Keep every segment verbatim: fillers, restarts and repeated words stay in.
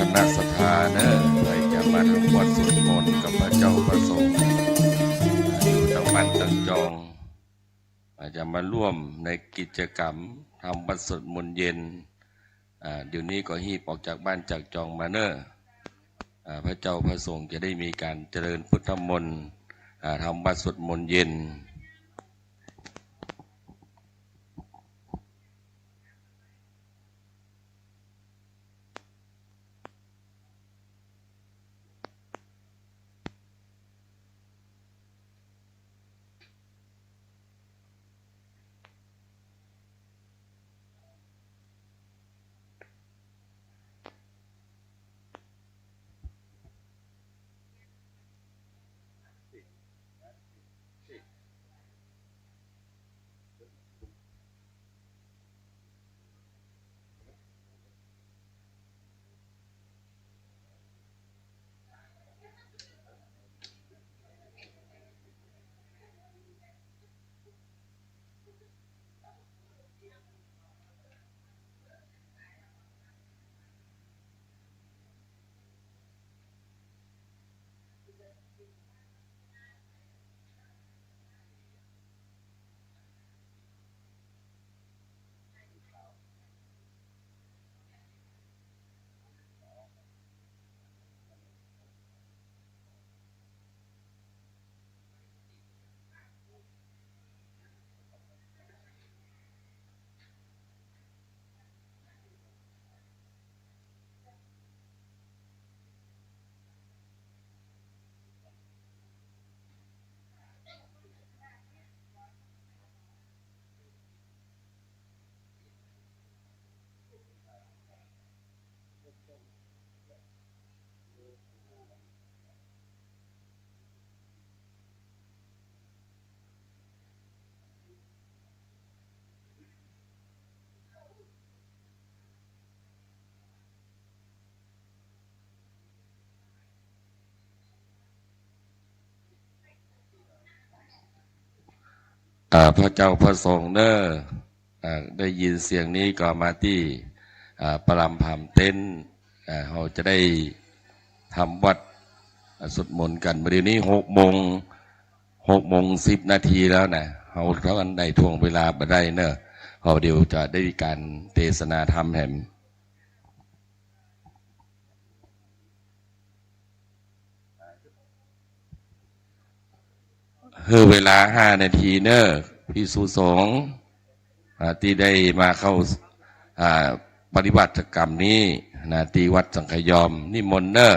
คณะศรัทธาเนอะ ใผจะมาทำวัตรสวดมนต์กับพระเจ้าพระสงฆ์ อ่า อยู่ตางบ้านตางจอง อ่า จะมาร่วมในกิจกรรมทำวัตรสวดมนต์เย็น อ่า เดี๋ยวนี้ก็ฮีบออกจากบ้านจากจองมาเนอะ อ่า พระเจ้าพระสงฆ์จะได้มีการเจริญพุทธมนต์ อ่า ทำวัตรสวดมนต์เย็น อ่า พระเจ้าพระสงฆ์เนอะ อ่า ได้ยินเสียงนี้ก็มาตี้ อ่า ประลำผามเต็นท์ อ่า เฮาจะได้ทำวัตร อ่า สวดมนต์กั๋น เดี๋ยวนี้หกโมง หกโมงสิบนาทีแล้วนะ เฮาเท่าอันใดถ่วงเวลาบ่ได้เนอะ เพราะเดี๋ยวจะได้มีการเตสนาธรรมแหม หื้อเวลาห้านาทีเนอะ ภิกษุสงฆ์ อ่า ตี้ได้มาเข้า อ่า ปฏิบัติกรรมนี้นะ ตี้วัดสังขยอม นิมนต์เนอะ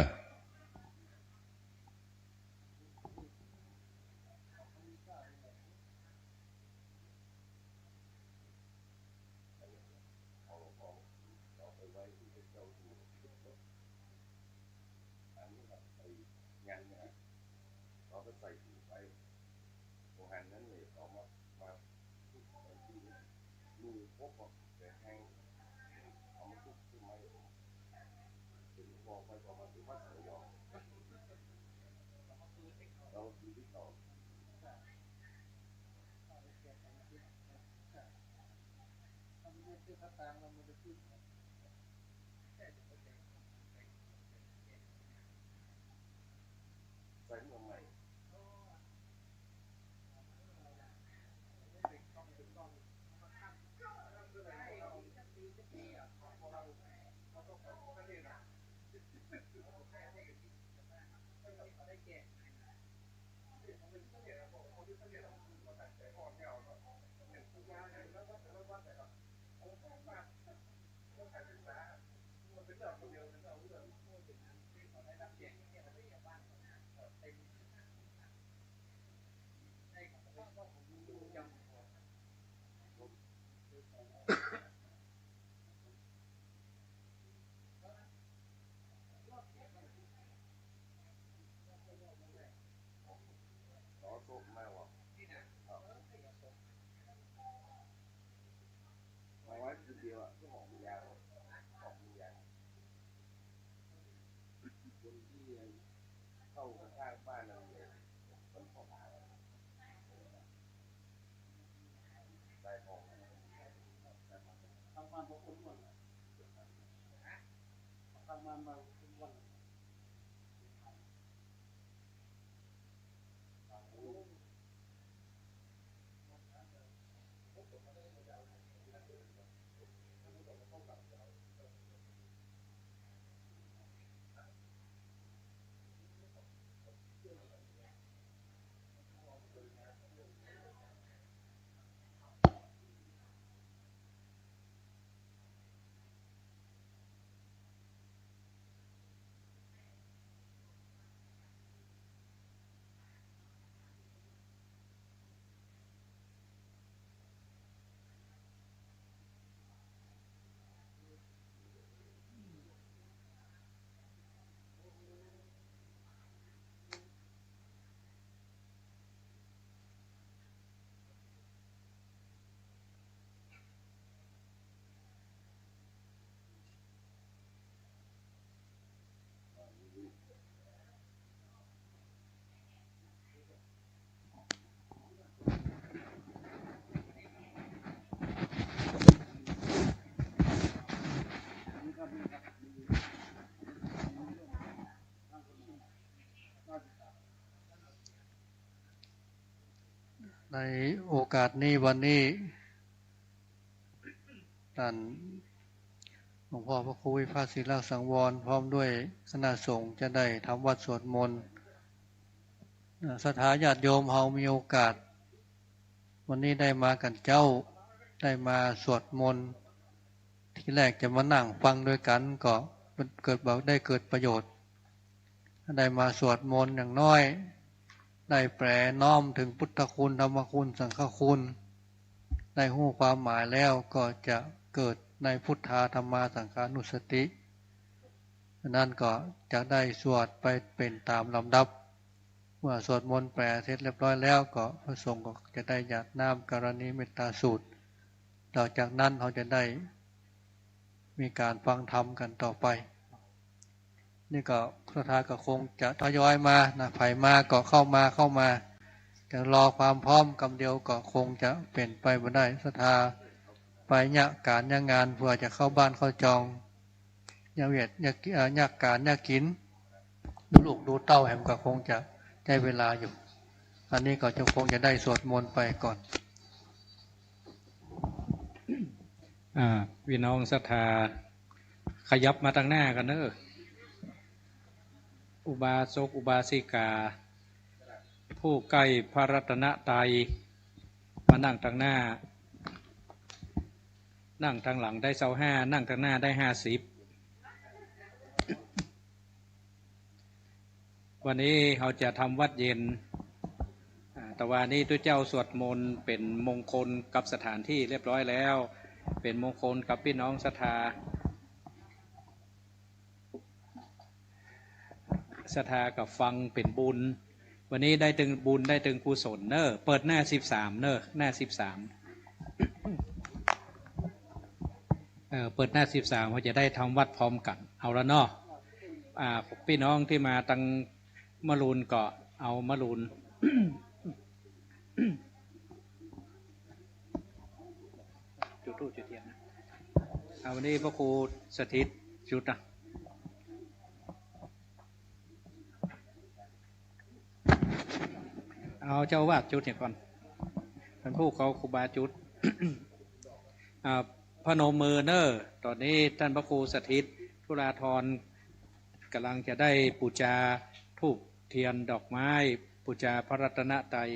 มาไว้คืนเดียวอะ ก็ออกมายาว ออกมายาว คนตี้เข้าข้างบ้านเราเนี่ย มันเข้าหา ใส่ของ ข้างบ้านพวกคนอ้วนอะ ข้างบ้านมา ในโอกาสนี้วันนี้ ต้านหลวงพ่อพระครูวิพัฒน์ ศิลสังวร พร้อมด้วยคณะสงฆ์จะได้ทำวัตรสวดมนต์ อ่า ศรัทธาญาติโยมเฮามีโอกาส วันนี้ได้มากั๋นเจ๊า ได้มาสวดมนต์ ทีแรกจะมานั่งฟังตวยกั๋น ก็เกิด ได้เกิดประโยชน์ ได้มาสวดมนต์อย่างน้อย ได้แปลน้อมถึงพุทธคุณ ธรรมคุณ สังฆคุณ ได้ฮู้ความหมายแล้วก็จะเกิดในพุทธา ธัมมา สังฆานุสติ อันนั้นก็จะได้สวดไปเป๋นต๋ามลำดับ เมื่อสวดมนต์แปลเสร็จเรียบร้อยแล้ว ก็พระสงฆ์ก็จะได้หยาดน้ำกรณีเมตตาสูตร ต่อจากนั้นเฮาจะได้มีก๋านฟังธรรมกั๋นต่อไป นี่ก็ศรัทธาก็คงจะทยอยมานะ ใผมาก็เข้ามา เข้ามา จะรอความพร้อมกำเดียวก็คงจะเป๋นไปบ่ได้ ศรัทธาไปเยียะก๋านเยียะงาน เผื่อจะเข้าบ้านเข้าจอง เยียะเวียก เยียะกิ เอ่อ เยียะก๋านเยียะกิ๋น ดูลูกดูเต้าแหมก็คงจะใจ๊เวลาอยู่ อันนี้ก็จะคงจะได้สวดมนต์ไปก่อน อ่า พี่น้องศรัทธา ขยับมาตางหน้ากั๋นเน่อ อุบาสกอุบาสิกา ผู้ใก้พระรัตนตรัย มานั่งตางหน้า นั่งตางหลังได้ซาวห้า นั่งตางหน้าได้ห้าสิบ วันนี้เฮาจะทำวัตรเย็น อ่า ตะวานี้ตุ๊เจ้าสวดมนต์เป๋นมงคลกับสถานที่เรียบร้อยแล้ว เป๋นมงคลกับพี่น้องศรัทธา ศรัทธาก็ฟังเป๋นบุญ วันนี้ได้ตึงบุญได้ตึงกุศลเน่อ เปิดหน้าสิบสามเน่อ หน้าสิบสาม เอ่อ เปิดหน้าสิบสาม เฮาจะได้ทำวัตรพร้อมกั๋น เอาละเนาะ อ่า พี่น้องตี้มาตางมะรูนก็เอามะรูน จุดธูปจุดเตียนนะ เอา วันนี้พระครูสถิตจุดนะ เอา เจ้าอาวาสจุดเหียก่อน เปิ้นผู้เคารพครูบาจุด อ่า พนมมือเน่อ ต๋อนนี้ต้านพระครูสถิต ธุราธร ก่ำลังจะได้ปู๋จาธูปเตียนดอกไม้ ปู๋จาพระรัตนตรัย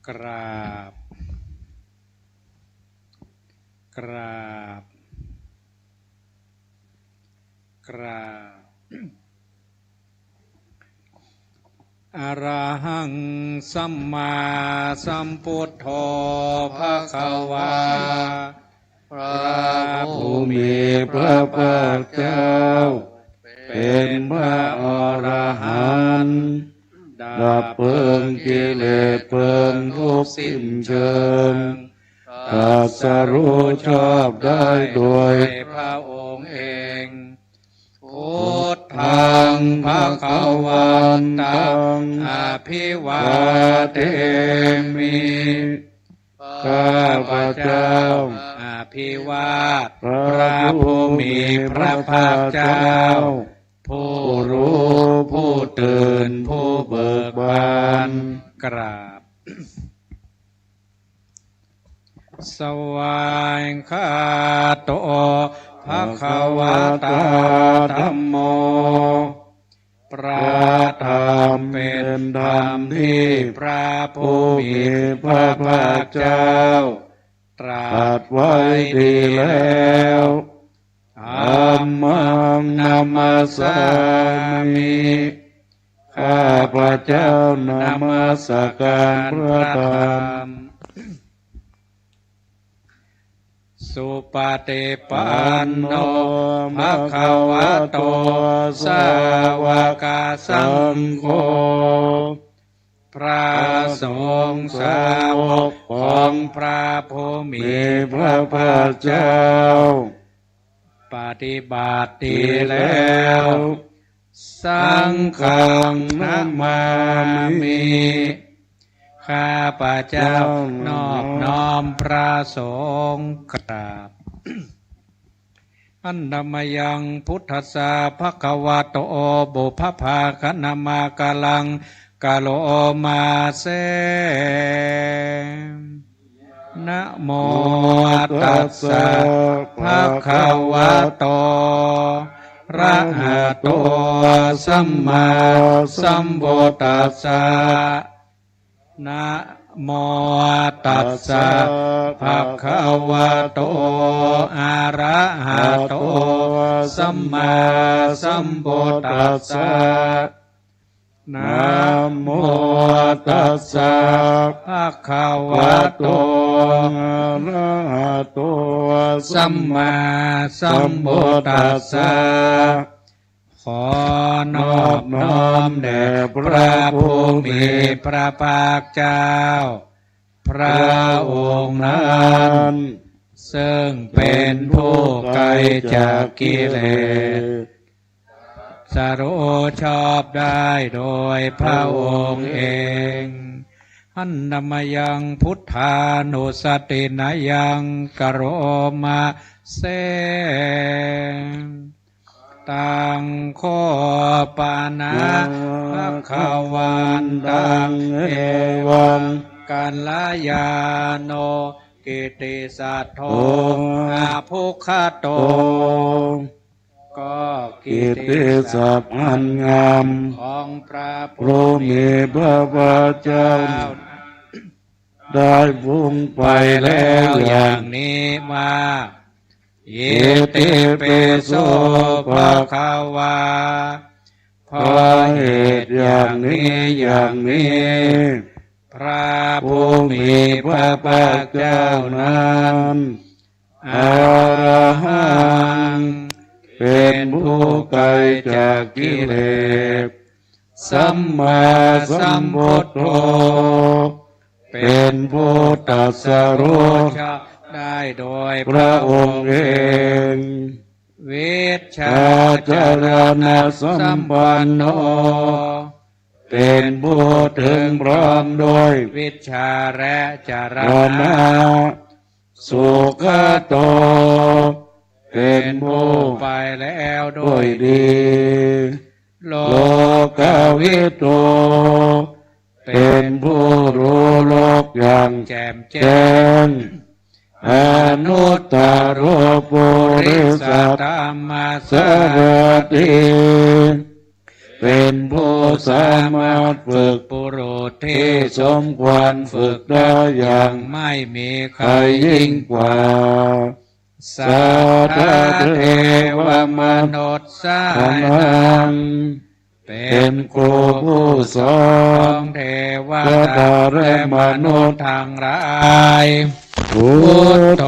กราบ กราบ กราบ อะระหัง สัมมาสัมพุทโธ ภะคะวา พระผู้มีพระภาคเจ้า เป็นพระอรหันต์ ดับเพลิงกิเลสเพลิงทุกข์สิ้นเชิง ตรัสรู้ชอบได้โดยพระองค์เอง Buddhaṃ bhagavantaṃ abhivādemi. ข้าพเจ้า อภิวาท พระผู้มีพระภาคเจ้า ผู้รู้ ผู้ตื่น ผู้เบิกบาน กราบ Svākkhāto bhagavatā dhammo. พระธรรมเป็นธรรมที่พระผู้มีพระภาคเจ้าตรัสไว้ดีแล้ว Dhammaṃ namassāmi. ข้าพเจ้านมัสการพระธรรม Supaṭipanno bhagavato sāvakasaṅgho. พระสงฆ์สาวกของพระผู้มีพระภาคเจ้า ปฏิบัติดีแล้ว Saṅghaṃ namāmi. ข้าพเจ้านอบน้อมพระสงฆ์ กราบ Handa mayaṃ buddhassa bhagavato pubbabhāganamakāraṃ karoma se. Namo tassa bhagavato arahato sammāsambuddhassa. Namo tassa bhagavato arahato sammāsambuddhassa. Namo tassa bhagavato arahato sammāsambuddhassa. ขอนอบน้อมแด่พระผู้มีพระภาคเจ้า พระองค์นั้น ซึ่งเป็นผู้ไกลจากกิเลส ตรัสรู้ชอบได้โดยพระองค์เอง Handa mayaṃ buddhānussatinayaṃ karoma se. Taṃ kho pana bhagavantaṃ evaṃ kalyāṇo kittisaddo abbhuggato. ก็กิตติศัพท์อันงามของพระผู้มีพระภาคเจ้า ได้ฟุ้งไปแล้วอย่างนี้ว่า Itipi so bhagavā. เพราะเหตุอย่างนี้ อย่างนี้ พระผู้มีพระภาคเจ้านั้น arahaṃ เป็นผู้ไกลจากกิเลส sammāsambuddho เป็นผู้ตรัสรู้ชอบได้โดยพระองค์เอง vijjācaraṇasampanno เป็นผู้ถึงพร้อมด้วยวิชชาและจรณะ sugato เป็นผู้ไปแล้วด้วยดี lokavidū เป็นผู้รู้โลกอย่างแจ่มแจ้ง anuttaro purisadammasārathi เป็นผู้สามารถฝึกบุรุษที่สมควรฝึกได้อย่างไม่มีใครยิ่งกว่า satthā devamanussānaṃ เป็นครูผู้สอนของเทวดาและมนุษย์ทั้งหลาย พุทโธ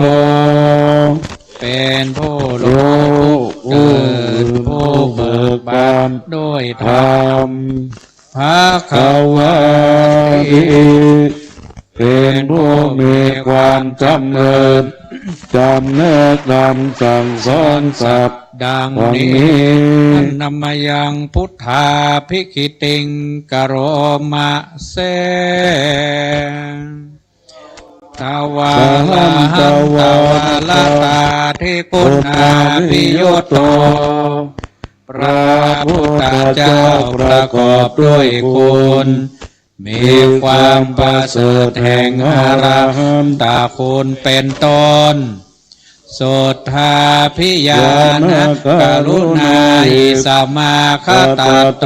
เป็นผู้รู้ ผู้เกิด ผู้เบิกบานด้วยธรรม ภควาติ เป็นผู้มีความชำเลิศ จำแนกธรรมสั่งสอนสัตว์ ดังนี้ ดังนี้ Annamayaṃ buddhābhigītiṃ karoma se. ทวาระหัง ทวาระตา ทิคุณาภิยุตโต พระพุทธเจ้าประกอบด้วยคุณ มีความประเสริฐแห่งอรหันตคุณเป็นต้น สุทธาภิญาณกรุณาหิสมาคตาโต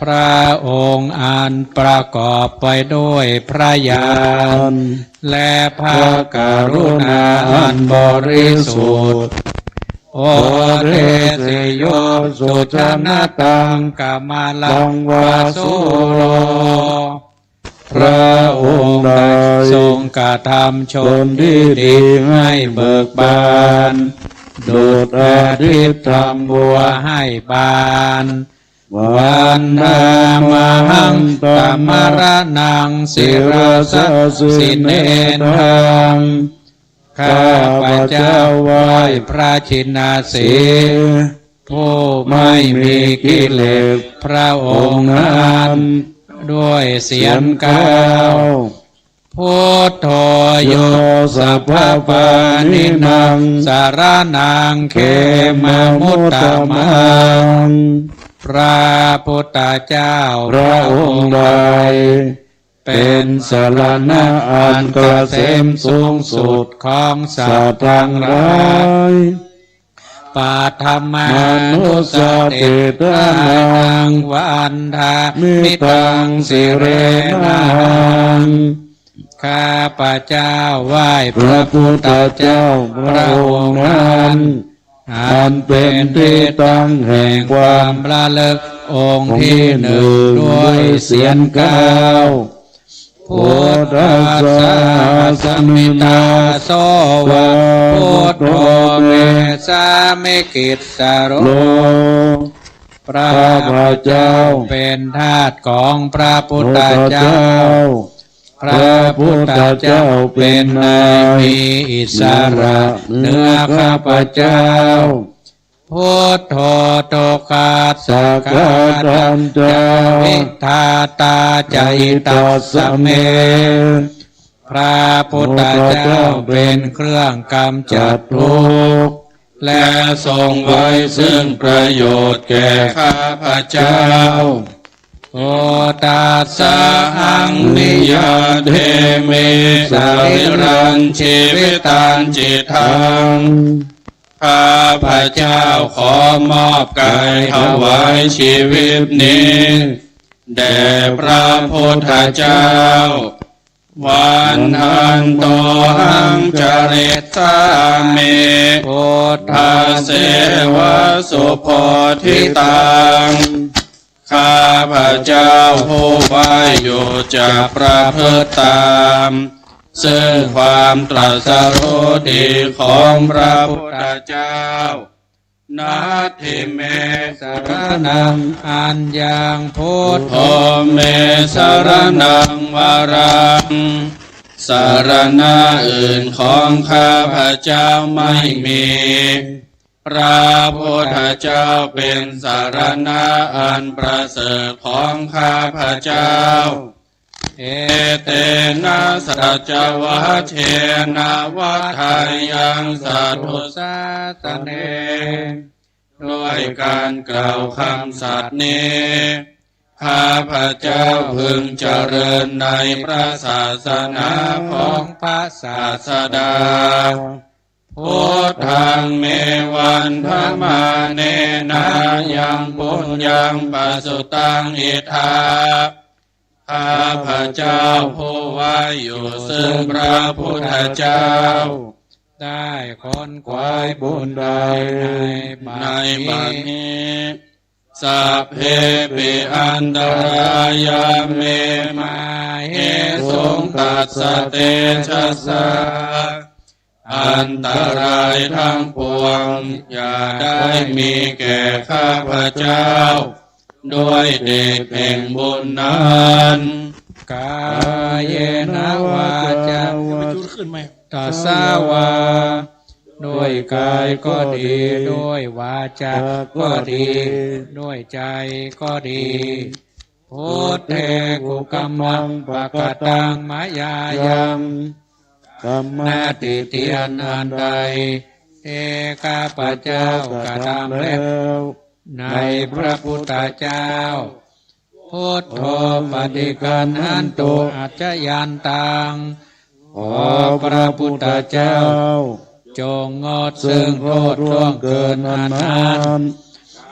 พระองค์อันประกอบไปด้วยพระญาณ และพระกรุณาอันบริสุทธิ์ โอเทสิโย สุชนตัง กมลังวาสุโร พระองค์ได้ทรงกระทำชมที่ดีให้เบิกบาน ดุจอาทิตย์ทำบัวให้บาน Vandāmahaṃ tamaraṇaṃ sirasā jinendaṃ ข้าพเจ้าไหว้พระชินสีห์ ผู้ไม่มีกิเลสพระองค์นั้น ด้วยเสียงกล่าว Buddho yo sabbapāṇīnaṃ saraṇaṃ khemamuttamaṃ พระพุทธเจ้าพระองค์ใด เป็นสรณะอันเกษมสูงสุดของสัตว์ทั้งหลาย Paṭhamānussatiṭṭhānaṃ vandāmi taṃ sirenahaṃ ข้าพเจ้าไหว้พระพุทธเจ้าพระองค์นั้น อันเป็นที่ตั้งแห่งความระลึกองค์ที่หนึ่งด้วยเสียงกล่าว Buddhassāhasmi dāso va buddho me sāmikissaro ข้าพเจ้าเป็นทาสของพระพุทธเจ้า พระพุทธเจ้าเป็นนายมีอิสระเหนือข้าพเจ้า Buddho dukkhassa ghātañca vidhātā ca hitassa me พระพุทธเจ้าเป็นเครื่องกำจัดทุกข์ และทรงไว้ซึ่งประโยชน์แก่ข้าพเจ้า Buddhassāhaṃ niyyādemi sarīrañjīvitañcidaṃ ข้าพเจ้าขอมอบกายถวายชีวิตนี้ แด่พระพุทธเจ้า Vandantohaṃ carissāmi buddhasseva subodhitaṃ ข้าพเจ้าผู้ไหว้อยู่จักประพฤติตาม ซึ่งความตรัสรู้ดีของพระพุทธเจ้า Natthi me saraṇaṃ aññaṃ buddho me saraṇaṃ varaṃ สรณะอื่นของข้าพเจ้าไม่มี พระพุทธเจ้าเป็นสรณะอันประเสริฐของข้าพเจ้า Etena saccavajjena vaḍḍheyyaṃ satthusāsane ด้วยการกล่าวคำสัตย์นี้ ข้าพเจ้าพึงเจริญในพระศาสนาของพระศาสดา Buddhaṃ me vandamānena yaṃ puññaṃ pasutaṃ idha ข้าพเจ้าผู้ไหว้อยู่ซึ่งพระพุทธเจ้า ได้ขนขวายบุญใดในบัดนี้ Sabbepi antarāyā me māyā Hetuṃ tassa tejasā อันตรายทั้งปวงอย่าได้มีแก่ข้าพเจ้า ด้วยเดชแห่งบุญนั้น Kāyena vācā จุดขึ้นใหม่ tassa vā ด้วยกายก็ดี ด้วยวาจาก็ดี ด้วยใจ๋ก็ดี Buddhe kukammaṃ pakataṃ mayā yaṃ กรรม ณ ทิฏฐิอันใด ที่ข้าพเจ้ากระทำแล้ว ในพระพุทธเจ้า Buddho paṭiggaṇhantu accayantaṃ ขอพระพุทธเจ้า จงงดซึ่งโทษล่วงเกินอันนั้น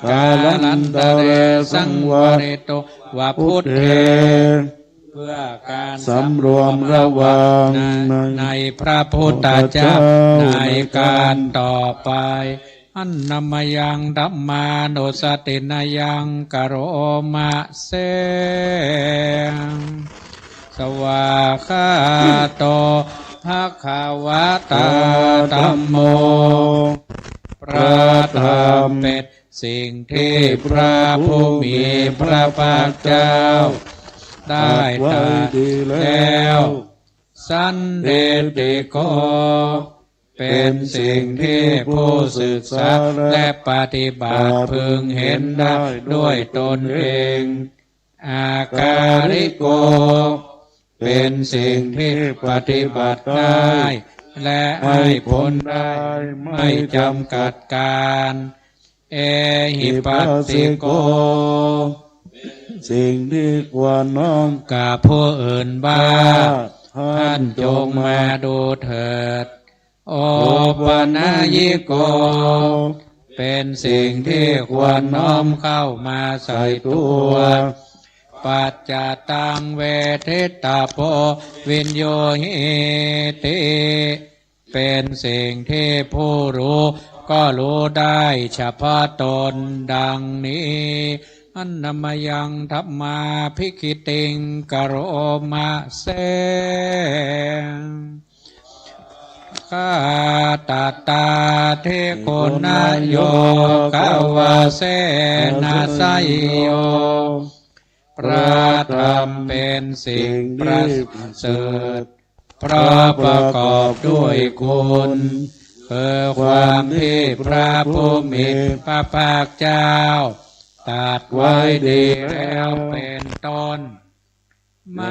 Kālantare saṃvarituṃ va Buddhe เพื่อการสำรวมระวังในพระพุทธเจ้าในการต่อไป Handa mayaṃ dhammānussatinayaṃ karoma se. Svākkhāto bhagavatā dhammo พระธรรมเป็นสิ่งที่พระผู้มีพระภาคเจ้าได้ตรัสแล้ว Sandiṭṭhiko เป็นสิ่งที่ผู้ศึกษาและปฏิบัติพึงเห็นได้ด้วยตนเอง Akāliko เป็นสิ่งที่ปฏิบัติได้และให้ผลได้ไม่จำกัดกาล Ehipassiko สิ่งที่ควรน้อมกับผู้อื่นว่า ท่านจงมาดูเถิด Opanayiko เป็นสิ่งที่ควรน้อมเข้ามาใส่ตัว Paccattaṃ veditabbo viññūhīti เป็นสิ่งที่ผู้รู้ก็รู้ได้เฉพาะตนดังนี้ Handa mayaṃ dhammābhigītiṃ karoma se. Svākkhātatādiguṇayogavasena seyyo พระธรรมเป็นสิ่งประเสริฐ เพราะประกอบด้วยคุณ คือความที่พระผู้มีพระภาคเจ้าตรัสไว้ดีแล้วเป็นต้น Yo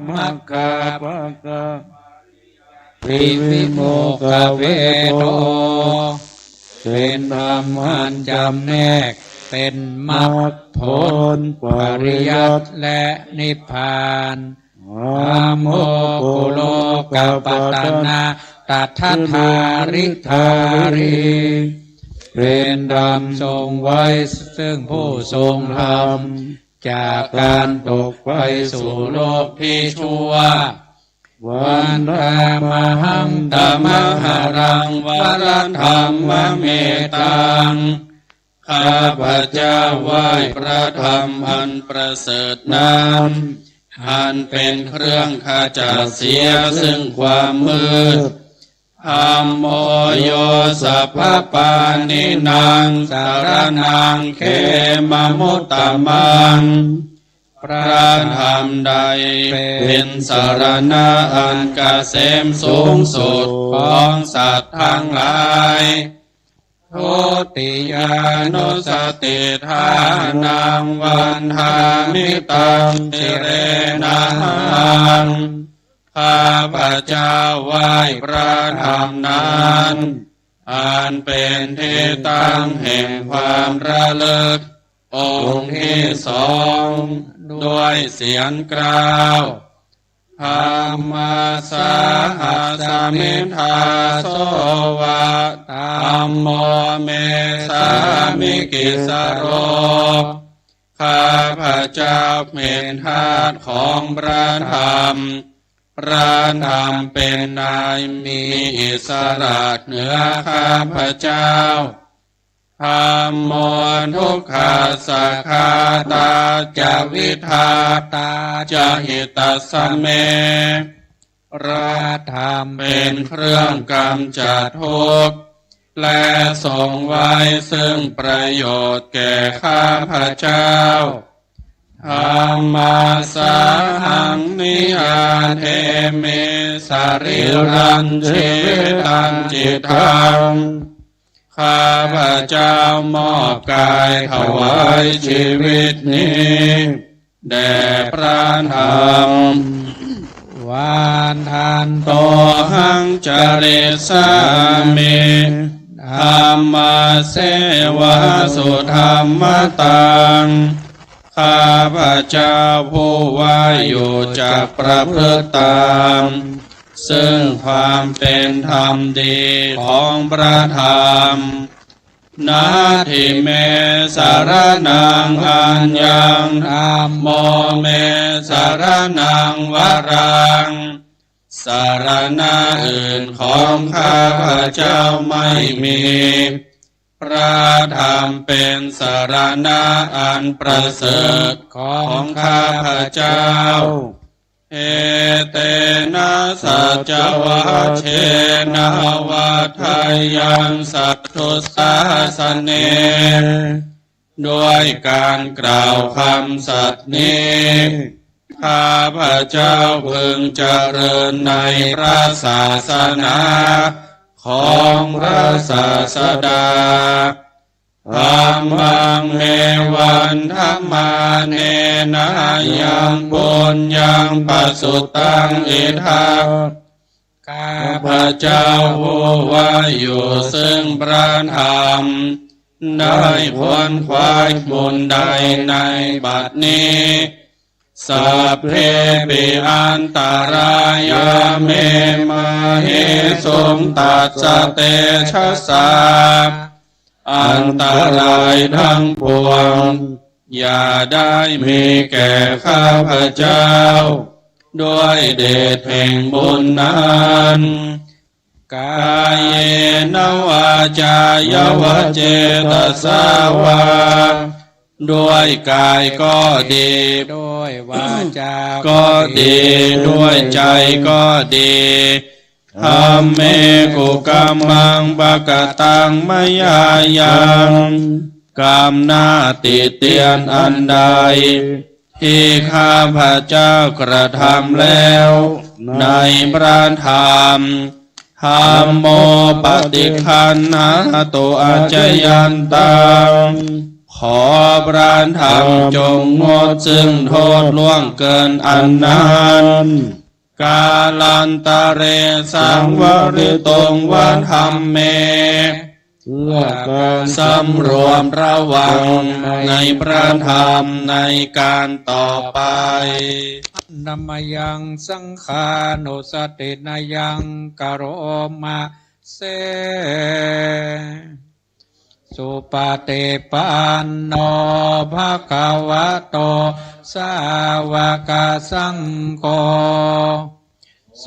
maggapākapariyattivimokkhavedo เป็นธรรมอันจำแนกเป็นมรรคผล ปริยัติและนิพพาน Dhammo kulokapatanā tadadhāridhārī เป็นธรรมทรงไว้ซึ่งผู้ทรงธรรม จากการตกไปสู่โลกที่ชั่ว Vandāmahaṃ tamaharaṃ varadhammametaṃ ข้าพเจ้าไหว้พระธรรมอันประเสริฐนั้น อันเป็นเครื่องขจัดเสียซึ่งความมืด Dhammo yo sabbapāṇīnaṃ saraṇaṃ khemamuttamaṃ พระธรรมใดเป็นสรณะอันเกษมสูงสุดของสัตว์ทั้งหลาย Dutiyānussatiṭṭhānaṃ vandāmi taṃ sirenahaṃ ข้าพเจ้าไหว้พระธรรมนั้น อันเป็นที่ตั้งแห่งความระลึก องค์ที่สอง ด้วยเสียงกล้าว Dhammassāhasmiṃ dāso va dhammo me sāmikissaro ข้าพเจ้าเป็นทาสของพระธรรม พระธรรมเป็นนายมีอิสระเหนือข้าพเจ้า ธัมโม ทุกขัสสะ ฆาตา จะ วิธาตา จะ หิตัสสะ เม พระธรรมเป็นเครื่องกำจัดทุกข์ และทรงไว้ซึ่งประโยชน์แก่ข้าพเจ้า ธัมมาสสาหัง นิยาเทมิ สะรีรัง ชีวิตัง จิตตัง ข้าพเจ้ามอบกายถวายชีวิตนี้ แด่พระธรรม วันทันโต หัง จริสสามิ ธัมมาเสวา สุธัมมตัง ข้าพเจ้าผู้ว่าอยู่จักประพฤติตาม ซึ่งความเป็นธรรมดีของพระธรรม นัตถิเม สรณัง อัญญัง ธัมโม เม สรณัง วรัง สรณะอื่นของข้าพเจ้าไม่มี พระธรรมเป็นสรณะอันประเสริฐของข้าพเจ้า เอเตนะ สัจจวัชเชนะ วัฏฏะยัง สัตถุสสาสะเน ด้วยการกล่าวคำสัตย์นี้ ข้าพเจ้าพึงเจริญในพระศาสนาของพระศาสดา ธัมมัง เม วันทะมาเนนะ ยัง ปุญญัง ปะสุตัง อิทัง ข้าพเจ้าผู้ว่าอยู่ซึ่งพระธรรม ได้ขวนขวายบุญใดในบัดนี้ สัพเพปิ อันตะรายา เม มะเหสุง ตัสสะ เตชะสา อันตรายทั้งปวง อย่าได้มีแก่ข้าพเจ้า ด้วยเดชแห่งบุญนั้น กาเยนะ วาจายะวะ เจตสา วา ด้วยกายก็ดี ด้วยวาจาก็ดี ด้วยใจก็ดี ธัมเม กุกัมมัง ปะกะตัง มะยายัง กรรมหน้าติเตียนอันใด ที่ข้าพเจ้ากระทำแล้ว ในพระธรรม ธัมโม ปะฏิคันหะตุ อัจจยันตัง ขอพระธรรมจงงดซึ่งโทษล่วงเกินอันนั้น กาลันตะเร สังวะริตุง วะ ธัมเม เพื่อการสำรวมระวังในพระธรรมในการต่อไป นะมะยัง สังฆานุสตินะยัง กะโรมะ เส สุปฏิปันโน ภะคะวะโต สาวกสังโฆ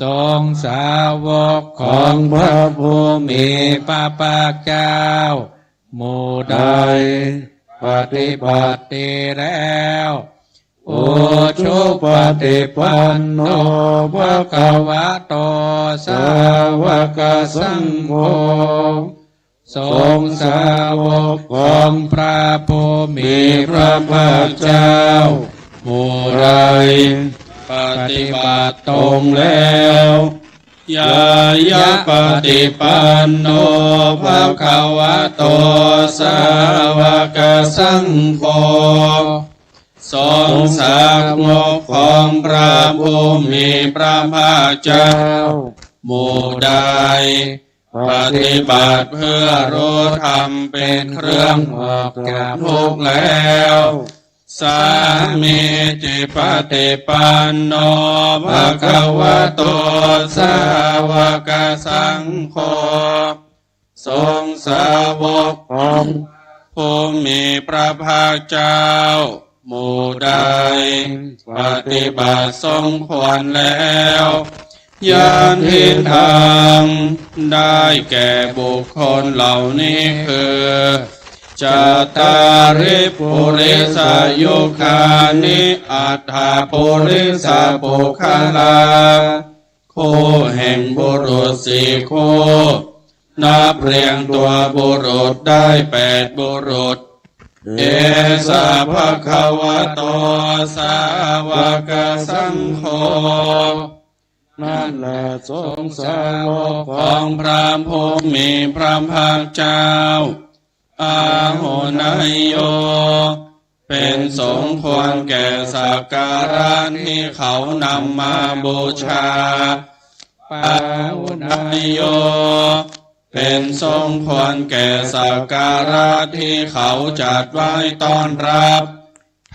สงฆ์สาวกของพระผู้มีพระภาคเจ้า หมู่ใดปฏิบัติดีแล้ว อุชุปฏิปันโน ภะคะวะโต สาวกสังโฆ สงฆ์สาวกของพระผู้มีพระภาคเจ้า หมู่ใดปฏิบัติตรงแล้ว ญาญาปฏิปันโน ภะคะวะโต สาวกสังโฆ สงฆ์สาวกของพระผู้มีพระภาคเจ้า หมู่ใดปฏิบัติเพื่อรู้ธรรมเป็นเครื่องออกจากทุกข์แล้ว สามีจิปฏิปันโน ภะคะวะโต สาวกสังโฆ สงฆ์สาวกของผู้มีพระภาคเจ้า หมู่ใดปฏิบัติสมควรแล้ว ยันทิทัง ได้แก่บุคคลเหล่านี้คือ จัตตาริปุริสยุคานิ อัตถปุริสปุคคลา คู่แห่งบุรุษสี่คู่ นับเรียงตัวบุรุษได้แปดบุรุษ เอสะภะคะวะโต สาวกสังโฆ นั่นแหละสงฆ์สาวกของพระผู้มีพระภาคเจ้า อาหุเนยโย เป็นสงฆ์ควรแก่สักการะที่เขานำมาบูชา ปาหุเนยโย เป็นสงฆ์ควรแก่สักการะที่เขาจัดไว้ต้อนรับ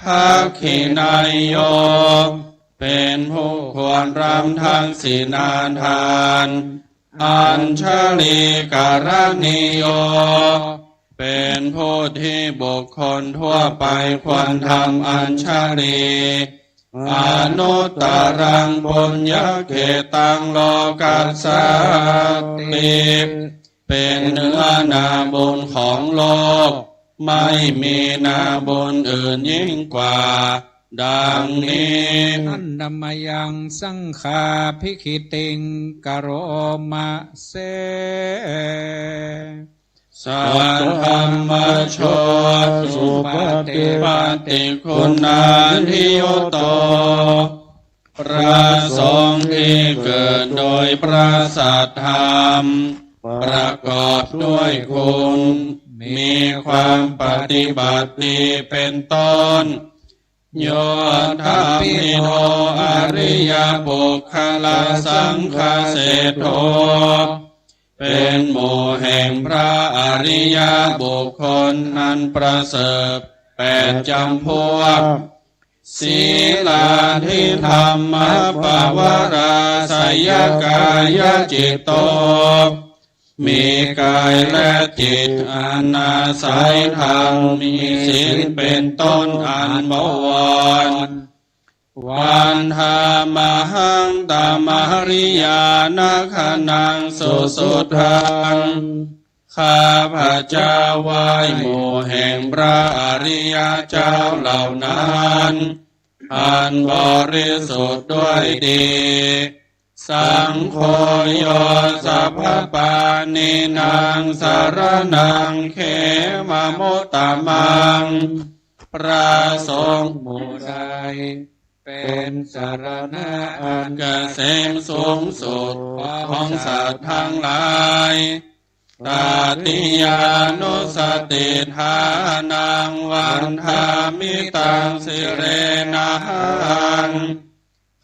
ทักขิเนยโย เป็นผู้ควรรับทักขิณาทาน อัญชลีกรณีโย เป็นผู้ที่บุคคลทั่วไปควรทำอัญชลี อนุตตรังปุญญเขตังโลกัสสาติ เป็นเนื้อนาบุญของโลก ไม่มีนาบุญอื่นยิ่งกว่า ดังนี้ อันนมยังสังฆาภิกขิติงกโรมะเส สัทธัมมโช สุปฏิปัตติคุณาธิยุตโต พระสงฆ์ที่เกิดโดยพระสัทธรรม ประกอบด้วยคุณ มีความปฏิบัติดีเป็นต้น โยทัพพิโนอริยปุคคลสังฆเสโท เป็นหมู่แห่งพระอริยบุคคลอันประเสริฐแปดจำพวก สีลาธิธรรมปวาราสยกายจิตโต มีกายและจิตอันอาศัยธรรม มีศีลเป็นต้นอันบวร วันทามหังตมหริยาณคณังสุสุทัง ข้าพเจ้าไหว้หมู่แห่งพระอริยเจ้าเหล่านั้น อันบริสุทธิ์ด้วยดี สังโฆโยสัพพปาณีนังสรณังเขมมุตตมัง พระสงฆ์หมู่ใดเป็นสรณะอันเกษมสูงสุดของสัตว์ทั้งหลาย ตติยานุสติฏฐานังวันทามิตังสิเรนะหัง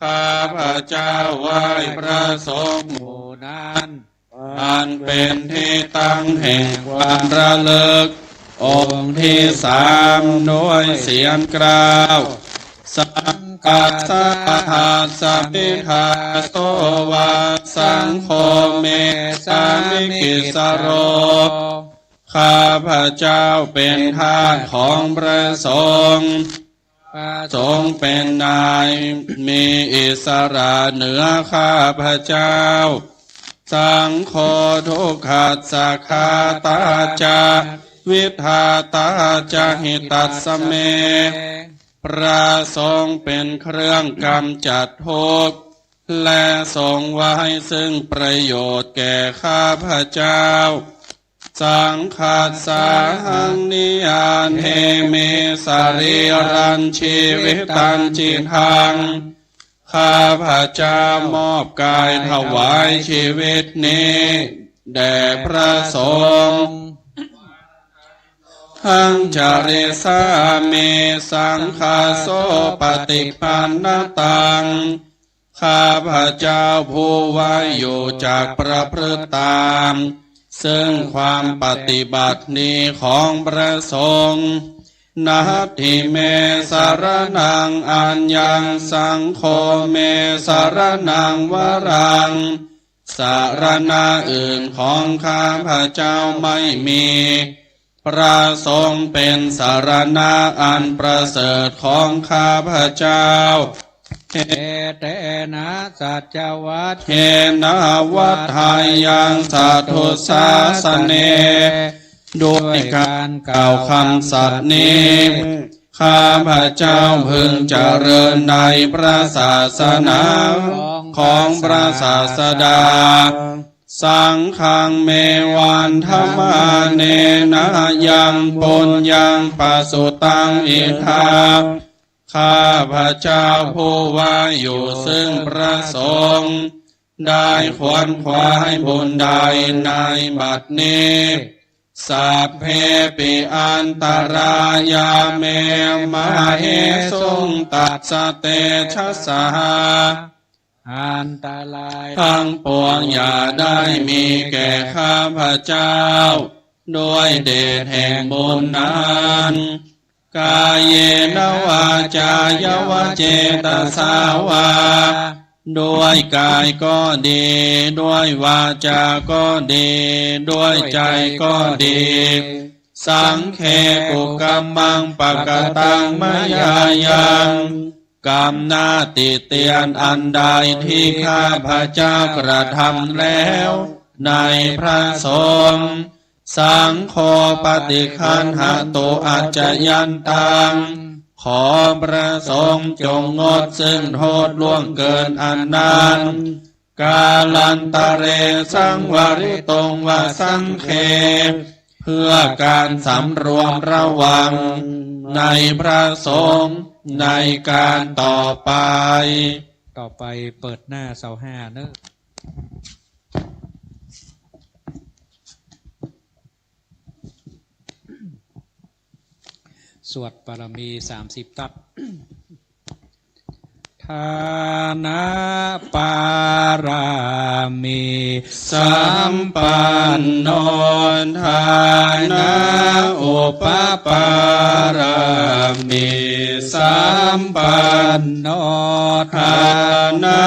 ข้าพเจ้าไหว้พระสงฆ์หมู่นั้น อันเป็นที่ตั้งแห่งความระลึก องค์ที่สาม ด้วยเสียงกล่าว สังฆัสสะปะหัสสะมิทาโสวา สังโฆเมสามิกิสโร ข้าพเจ้าเป็นทาสของพระสงฆ์ พระสงฆ์เป็นนาย มีอิสระเหนือข้าพเจ้า สังโฆทุกขัสสะฆาตาจะ วิทาตาจะหิตัสสะเม พระสงฆ์เป็นเครื่องกำจัดทุกข์ และทรงไว้ซึ่งประโยชน์แก่ข้าพเจ้า สังฆัสสาหังนิยาเทมิ สะรีรังชีวิตังจิตัง ข้าพเจ้ามอบกายถวายชีวิตนี้แด่พระสงฆ์ หังจาริสามิ สังฆัสโสปฏิปันนตัง ข้าพเจ้าผู้ไหว้อยู่จักประพฤติตาม ซึ่งความปฏิบัติดีของพระสงฆ์ นัตถิเมสรณังอัญญัง สังโฆเมสรณังวรัง สรณะอื่นของข้าพเจ้าไม่มี พระสงฆ์เป็นสรณะอันประเสริฐของข้าพเจ้า เอเตนะสัจจวัตเทนะ วัฏฏายังสัตถุสาสเน ด้วยก๋านกล่าวกำสัตย์นี้ ข้าพเจ้าพึงเจริญในพระศาสนาของพระศาสดา สังฆัง เม วันทะมาเนนะ ยัง ปุญญัง ปะสุตัง อิทธา ข้าพเจ้าผู้ว่าอยู่ซึ่งพระสงฆ์ ได้ขวนขวายบุญใดในบัดนี้ สัพเพปิ อันตรายา เม มะเหสุง ตัสสะ เตชะสะ อันตรายตังปวงอย่าได้มีแก่ข้าพเจ้า ด้วยเดชแห่งบุญนั้น กาเยนะ วาจายะ วะ เจตสา วา ด้วยกายก็ดี ด้วยวาจาก็ดี ด้วยใจ๋ก็ดี สังเค กุกัมมัง ปะกะตัง มะยายัง กรรมหน้าติเตียนอันใดที่ข้าพเจ้ากระทำแล้วในพระสงฆ์ สังโฆ ปะฏิกขันหะตุ อัจจะยันตัง ขอพระสงฆ์จงงดซึ่งโทษล่วงเกินอันนั้น กาลันตะเร สังวาริตุง วะ สังเค เพื่อการสำรวมระวังในพระสงฆ์ในการต่อไป ต่อไปเปิดหน้าซาวห้าเนาะ สวดบารมีสามสิบทัศ ทานะปารามีสัมปันโน ทานะอุปปารามีสัมปันโน ทานะ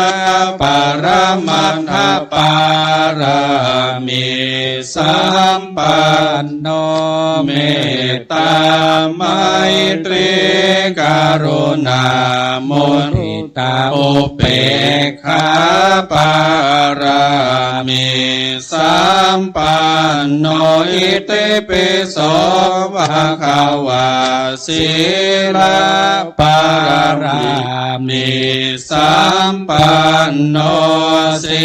ปรมัตถปารามีสัมปันโน เมตตาไมตรีกรุณามุทิตาอุเปกขาปารามีสัมปันโน อิติปิโสภะคะวา สีลปารามีสัมปันโน สี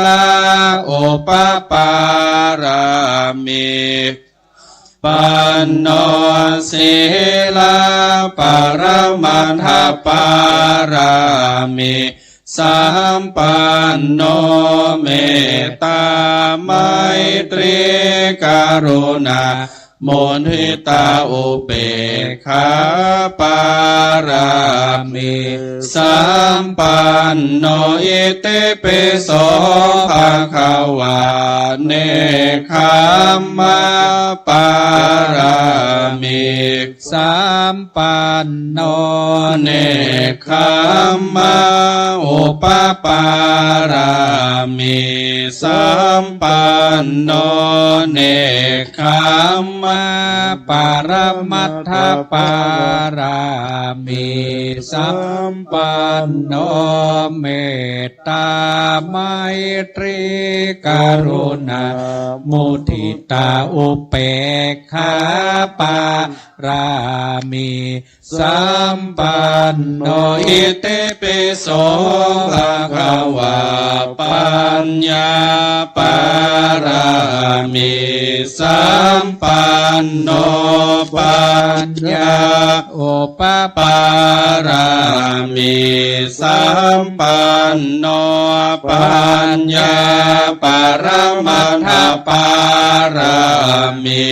ลาอุปปารามี ปันโน สีลาปรมัตถปารามีสัมปันโน เมตตาไมตรีกรุณามุทิตาอุเปกขาปารามีสัมปันโน อิติปิโสภะคะวา เนกขัมมะปารามีสัมปันโน เนกขัมมะอุปปารามีสัมปันโน เนกขัมมะปรมัตถปารามีสัมปันโน เมตตาไมตรีกรุณามุทิตาอุเปกขาปารามี สัมปันโน อิติปิโสภะคะวา ปัญญาปารามีสัมปันโน ปัญญาอุปปารามีสัมปันโน ปัญญาปรมัตถปารามี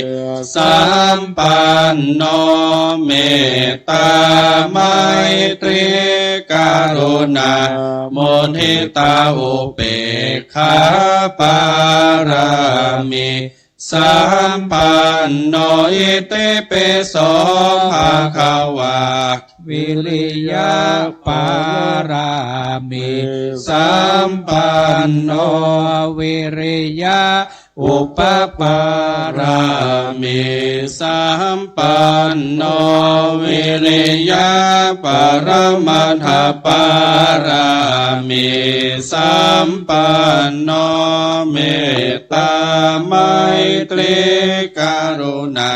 สัมปันโน เมตตาไมตรีกรุณามุทิตาอุเปกขาปารามี สัมปันโน อิติปิโสภะคะวา วิริยะปารามีสัมปันโน วิริยะ อุปปารามีสัมปันโน วิริยะปรมัตถปารามีสัมปันโน เมตตาไมตรีกรุณา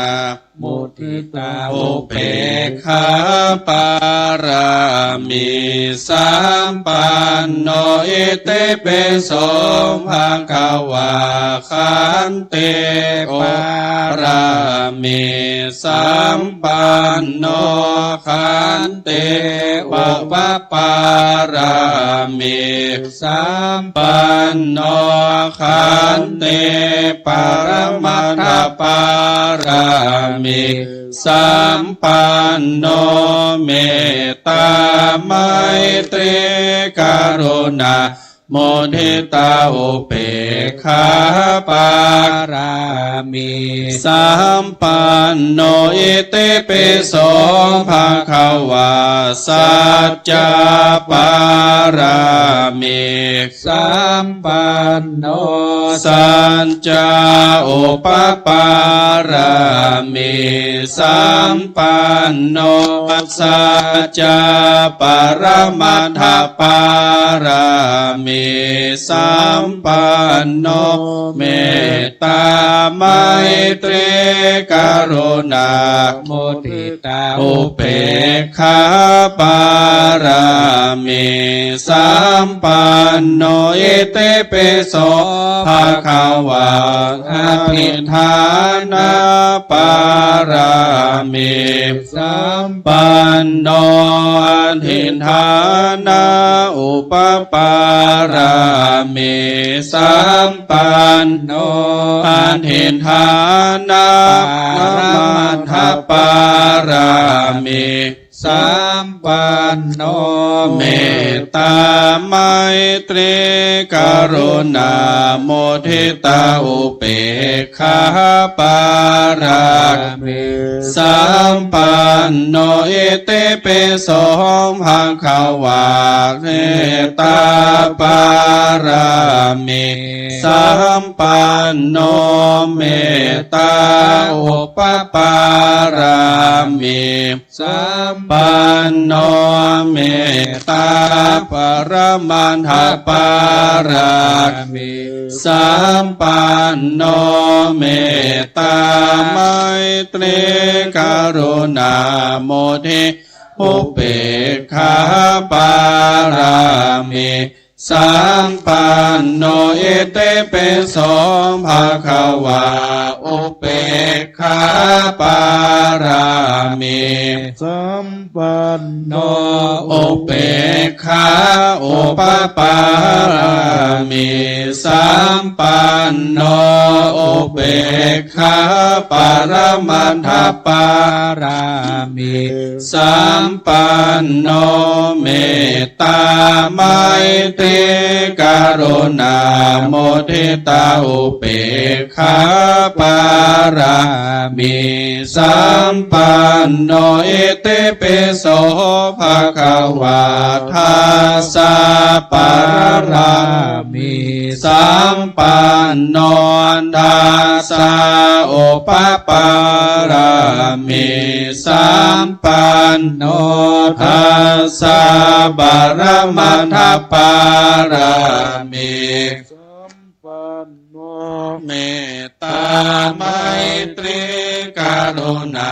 มุทิตาอุเปกขาปารามีสัมปันโน อิติปิโสภะคะวา ขันติปารามีสัมปันโน ขันติอุปปารามี สัมปันโน ขันติปรมัตถปารามีสัมปันโน เมตตาไมตรีกรุณา มุทิตาอุเปกขาปารามีสัมปันโน อิติปิโสภะคะวา สัจจะปารามีสัมปันโน สัจจะอุปปารามีสัมปันโน สัจจะปรมัตถปารามีสัมปันโน เมตตาไมตรีกรุณา มุทิตาอุเปกขาปารามีสัมปันโน อิติปิโสภะคะวา อธิฏฐานะปารามีสัมปันโน อธิฏฐานะอุปปารามีสัมปันโน อธิฏฐานะปรมัตถปารามีสัมปันโน เมตตาไมตรีกรุณา มุทิตาอุเปกขาปารามีสัมปันโน อิติปิโสภะคะวา เมตตาปารามีสัมปันโน เมตตาอุปปารามีสัมปันโน เมตตาปรมัตถปารามีสัมปันโน เมตตาไมตรีกรุณา มุทิอุเปกขาปารามีสัมปันโน อิติปิโสภะคะวา อุเปกขาปารามีสัมปันโน อุเปกขาอุปปารามีสัมปันโน อุเปกขาปรมัตถปารามีสัมปันโน เมตตาไมตรีกรุณา มุทิตาอุเปกขาปารามีสัมปันโน อิติปิโสภะคะวา ทัสสะปารามีสัมปันโน ทัสสะอุปปารามีสัมปันโน ทัสสะปรมัตถปารามีสัมปันโน เมตตาไมตรีกรุณา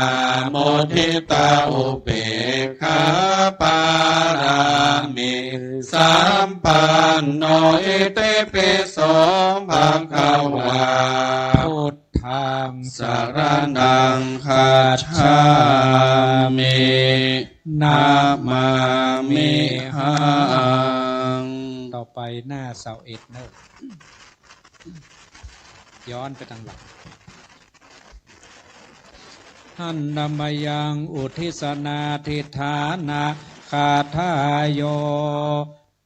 มุทิตาอุเปกขาปารามีสัมปันโน อิติปิโสภะคะวา พุทธังสะระณังคัจฉามิ นะมามิหัง ต่อไปหน้าซาวเอ็ดเนอะ ย้อนไปตางหลัง หันนมยังอุทธิสนาทิฏฐานะคาถาโย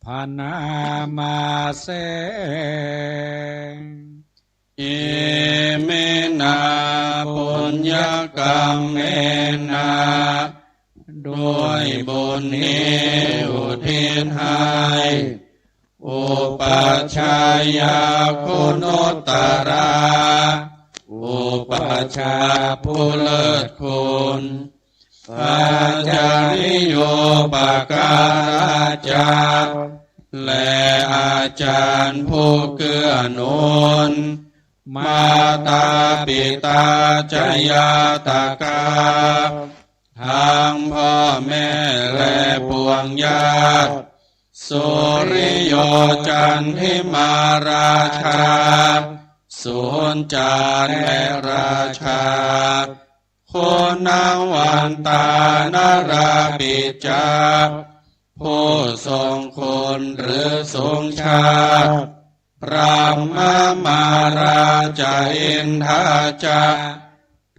ภะนามาเส อิมินา ปุญญกัมเมนะ ด้วยบุญนี้อุทิศให้ อุปัชฌายาคุณุตตรา อุปัชฌาย์ผู้เลิศคุณ อาจาริโยปการาจา และอาจารย์ผู้เกื้อหนุน มาตาปิตาจะญาตกา ทั้งพ่อแม่และปวงญาติ สุริโยจันทิมาราชา สุรจันทร์และราชา คุณวันตานราปิจจะ ผู้ทรงคุณหรือสูงชาติ พรหมมาราจะอินทาจะ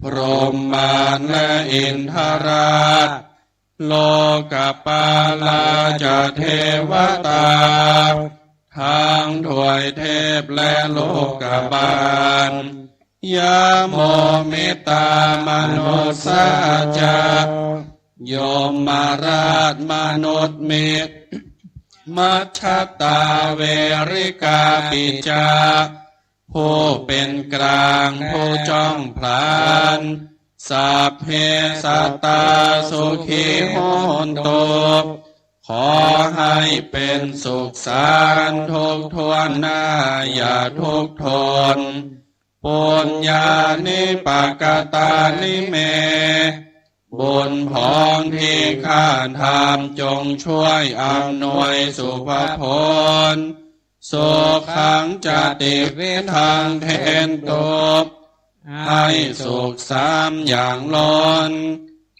พรหมมารและอินทราช โลกปาลาจะเทวตา ทั้งทวยเทพและโลกบาล ยะโมมิตามนุสสาจะ ยมราชมนุษย์มิตร มัชฌตาเวริกาปิจจะ ผู้เป็นกลางผู้จ้องผลาญ สัพเพสัตตาสุขีโหนตุ ขอให้เป็นสุขสันต์ทุกทั่วหน้าอย่าทุกข์ทน ปุญญานิปกตานิเม บุญผองที่ข้าทำจงช่วยอำนวยสุภผล สุขังจติวิทังเทนตุ ให้สุขสามอย่างล้น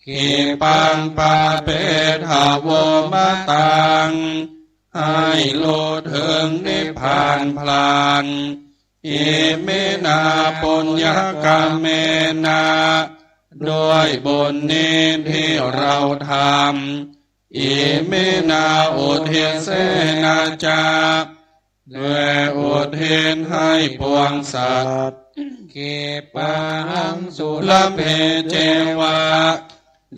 ขีปังปาเปทาโวมะตัง ให้รู้เถิงนิพพานพลัน อิมินาปุญญกรรมเมนะ ด้วยบุญนี้ที่เราทำ อิมินาอุทิเสนะจะ และอุทิศให้ปวงสัตว์ ขีปาหังสุลบเพเจวะ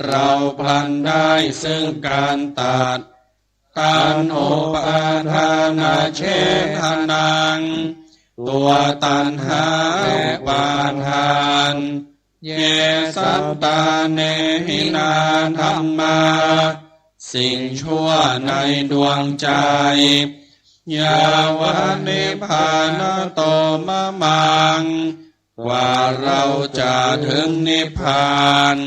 เราพลันได้ซึ่งการตัด ตัณหุปาทานาเฉทนัง ตัวตัณหาและอุปาทาน เยสันตาเนหินาธัมมา สิ่งชั่วในดวงใจ ยาวะนิพพานโตมะมัง กว่าเราจะถึงนิพพาน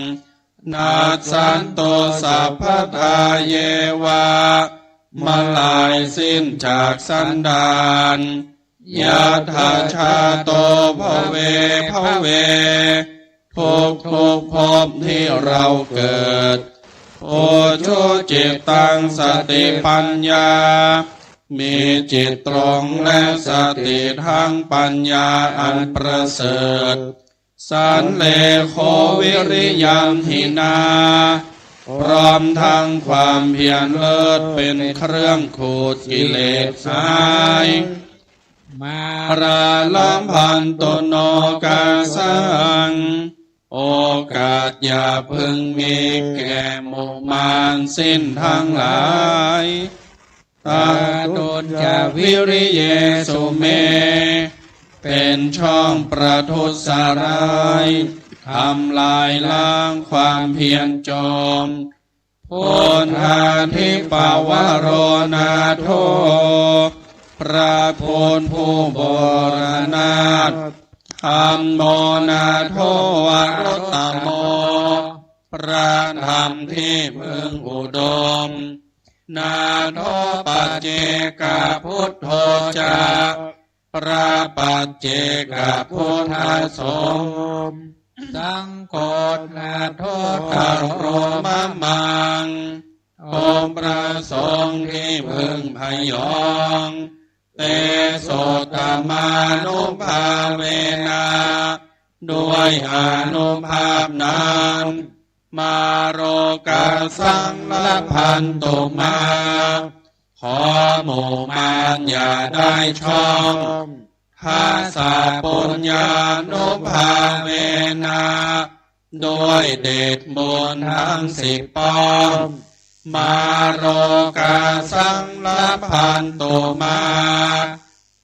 นัสสันตุสัพพทาเยวะ เมื่อลายสิ้นจากสันดาน ยัตถาชาโตภเวภเว ทุกทุกภพที่เราเกิด อุจุจิตตังสติปัญญา มีจิตตรงและสติทั้งปัญญาอันประเสริฐ สันเลโขวิริยังหินา พร้อมทั้งความเพียรเลิศเป็นเครื่องขูดกิเลสหาย มาราลัมพันตุโนกาสัง โอกาสอย่าพึงมีแก่หมู่มารสิ้นทั้งหลาย ตาตุจจวิริเยสุเม เป็นช่องประทุษร้าย ทำลายล้างความเพียรโจร พุทธาธิปวโรนาโถ พระพุทธผู้บูรณาถ ธัมโมนาโถวโรตโม พระธรรมที่พึงอุดม นาโถปัจเจกพุทโธจะ พระปัจเจกพุทธสงฆ์ สังโฆนาโถตโรมะมัง องค์พระสงฆ์ที่พึงพยอง เตโสตมานุภาเวนะ ด้วยอานุภาพนั้น มาโรกาสังละพันตุมา ขอหมู่มารอย่าได้ช่อง ทัสสะปุญญานุภาเวนะ ด้วยเดชบุญทั้งสิบป้อง มาโรกาสังลัพพันตุมา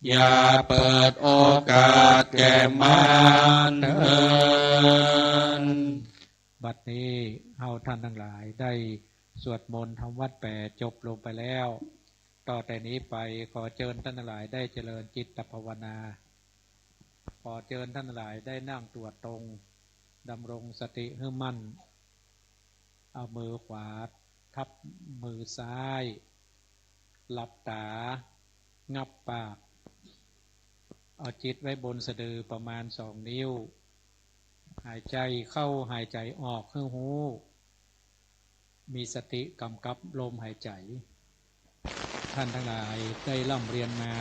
อย่าเปิดโอกาสแก่มารเถิด บัดนี้เฮาท่านทั้งหลายได้สวดมนต์ทำวัตรแปดจบลงไปแล้ว ต่อแต่นี้ไปขอเจิญท่านทั้งหลายได้เจริญจิตภาวนา ขอเจิญท่านทั้งหลายได้นั่งตัวตรง ดำรงสติหื้อมั่น เอามือขวาทับมือซ้าย หลับตา งับปาก เอาจิตไว้บนสะดือประมาณสองนิ้ว หายใจเข้าหายใจออกหื้อฮู้ มีสติกำกับลมหายใจ ท่านทั้งหลายได้ร่ำเรียนมา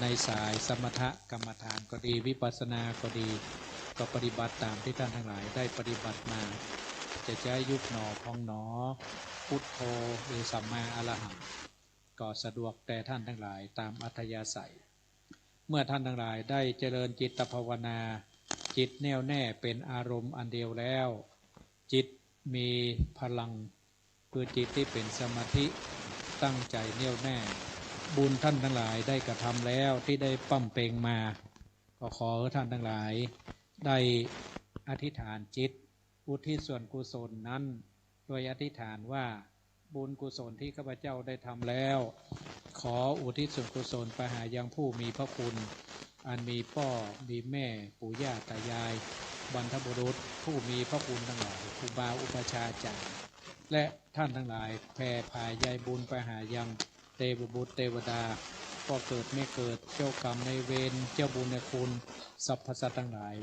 ในสายสมถกรรมฐานก็ดี วิปัสสนาก็ดี ก็ปฏิบัติตามที่ท่านทั้งหลายได้ปฏิบัติมา จะใจ๊ยุบหนอพองหนอ พุทโธ หรือสัมมาอรหัง ก็สะดวกแต่ท่านทั้งหลายตามอัธยาศัย เมื่อท่านทั้งหลายได้เจริญจิตภาวนา จิตแน่วแน่เป็นอารมณ์อันเดียวแล้ว จิตมีพลัง คือจิตที่เป็นสมาธิ ตั้งใจแน่วแน่ บุญท่านทั้งหลายได้กระทำแล้วที่ได้บำเพ็ญมา ก็ขอให้ท่านทั้งหลายได้อธิษฐานจิต อุทิศส่วนกุศลนั้น โดยอธิษฐานว่า บุญกุศลที่ข้าพเจ้าได้ทำแล้ว ขออุทิศส่วนกุศลไปหายังผู้มีพระคุณ อันมีป้อ มีแม่ ปู่ย่าตายาย บรรพบุรุษ ผู้มีพระคุณทั้งหลาย ครูบาอุปัชฌาย์อาจ๋ารย์ และท่านทั้งหลาย แผ่ผายใยบุญไปหายังเตวบุตรเตวดา ป้อเกิดแม่เกิด เจ้ากรรมนายเวร เจ้าบุญนายคุณ สรรพสัตว์ทั้งหลาย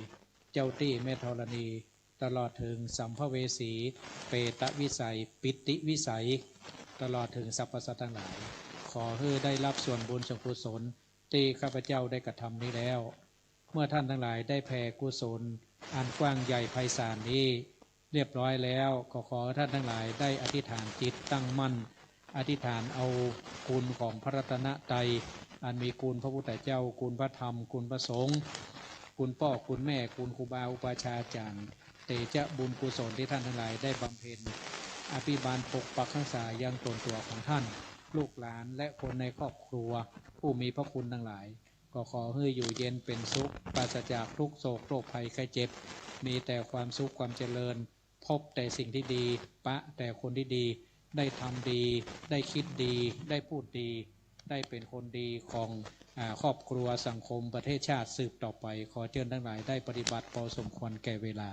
เจ้าตี้แม่ธรณี ตลอดถึงสัมภเวสี เปรตวิสัย ปิติวิสัย ตลอดถึงสรรพสัตว์ทั้งหลาย ขอหื้อได้รับส่วนบุญส่วนกุศลที่ข้าพเจ้าได้กระทำนี้แล้ว เมื่อท่านทั้งหลายได้แผ่กุศลอันกว้างใหญ่ไพศาลนี้เรียบร้อยแล้ว ก็ขอท่านทั้งหลายได้อธิษฐานจิตตั้งมั่น อธิษฐานเอาคุณของพระรัตนตรัย อันมีคุณพระพุทธเจ้า คุณพระธรรม คุณพระสงฆ์ คุณป้อ คุณแม่ คุณครูบาอุปัชฌาย์อาจ๋ารย์ เตจะบุญกุศลที่ท่านทั้งหลายได้บำเพ็ญ อภิบาลปกปักรักษายังตนตัวของท่าน ลูกหลานและคนในครอบครัว ผู้มีพระคุณทั้งหลาย ก็ขอหื้ออยู่เย็นเป็นสุข ปราศจากทุกข์โศกโรคภัยไข้เจ็บ มีแต่ความสุขความเจริญ พบแต่สิ่งที่ดี ปะแต่คนที่ดี ได้ทำดี ได้คิดดี ได้พูดดี ได้เป็นคนดีของ อ่า ครอบครัว สังคม ประเทศชาติสืบต่อไป ขอเจิญท่านหลายได้ปฏิบัติพอสมควรแก่เวลา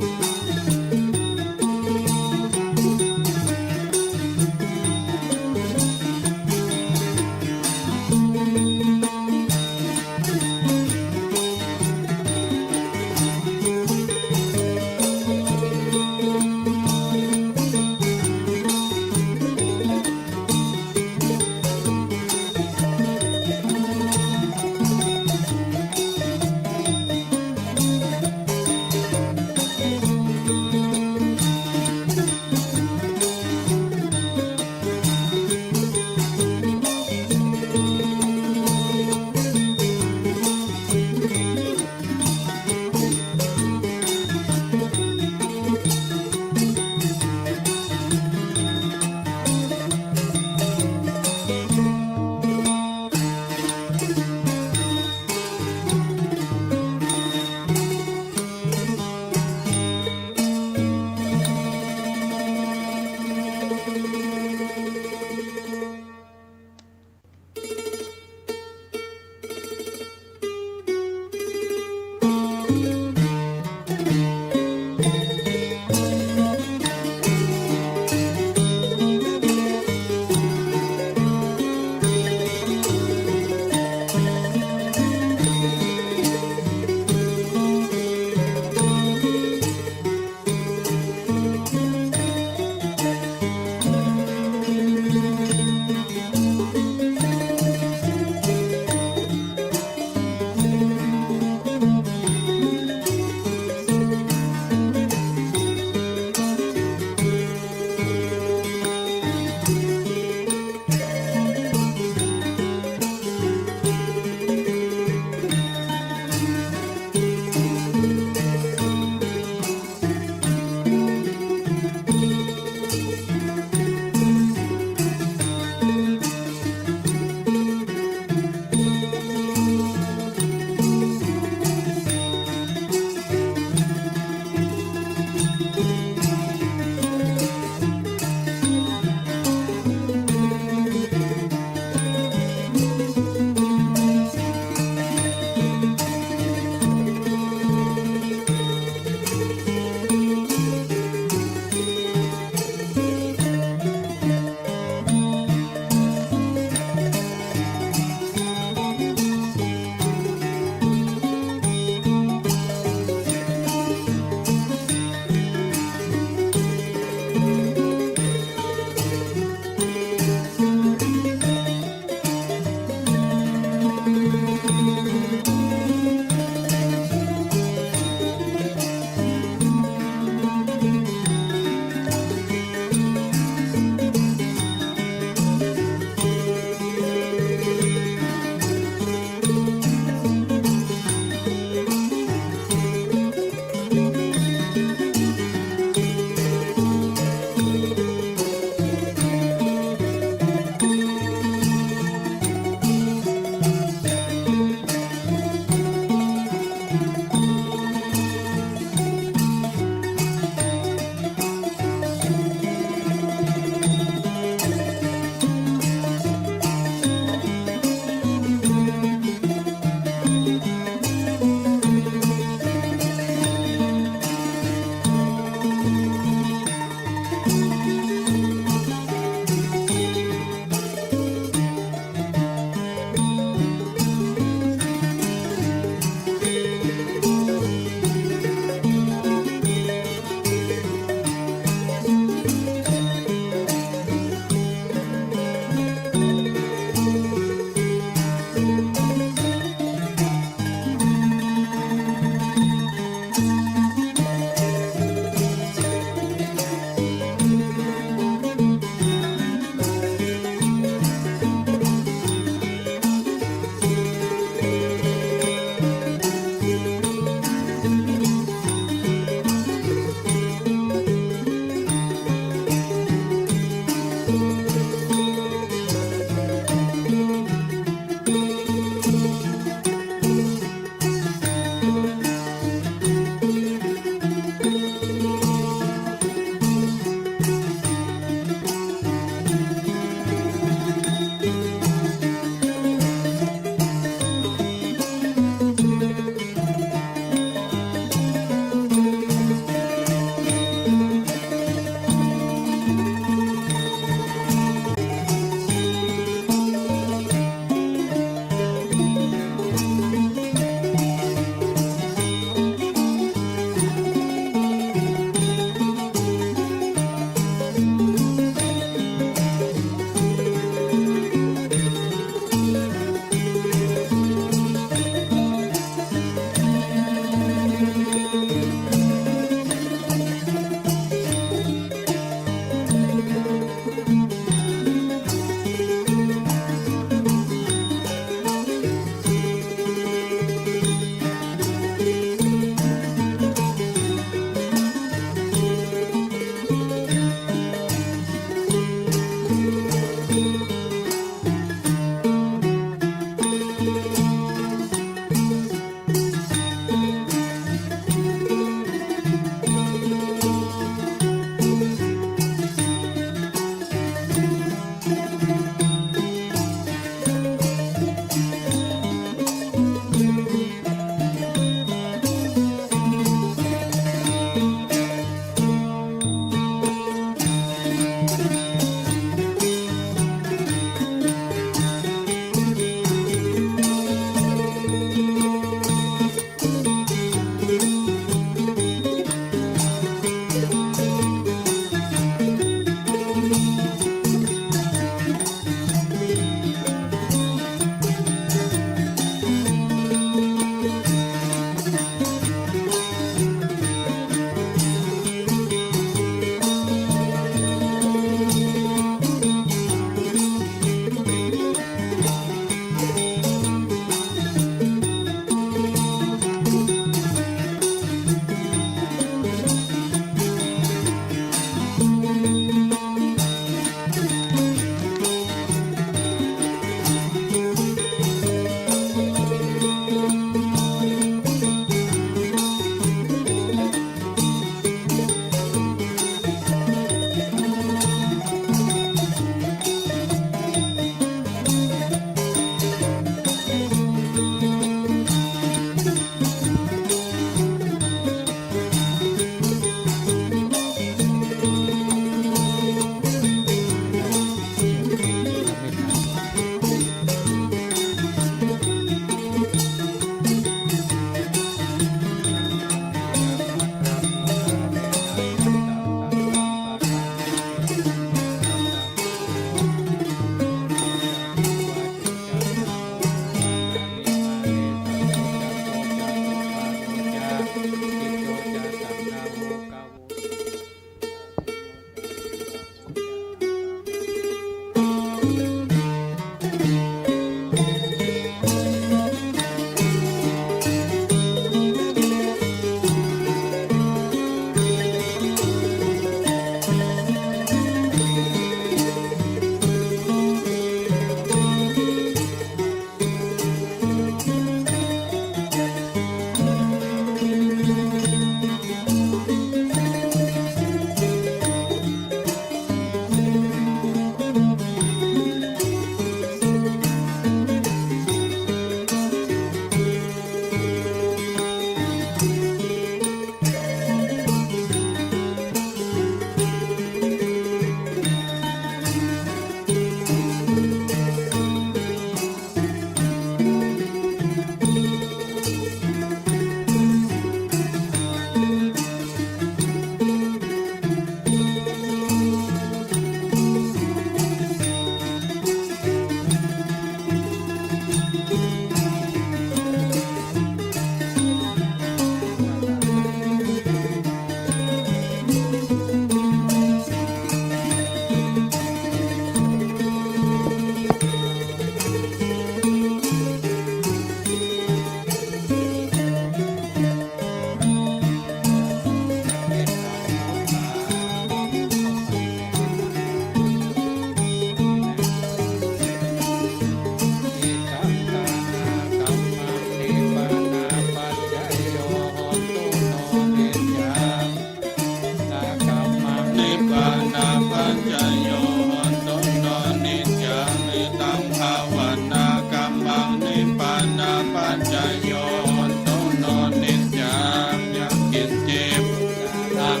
จโย โหนตุ โน นิจจัง เอตัง ภาวนากัมมัง นิพพานะปัจจโย โหนตุ โน นิจจัง ยังกิญจิ ปุญญาลัง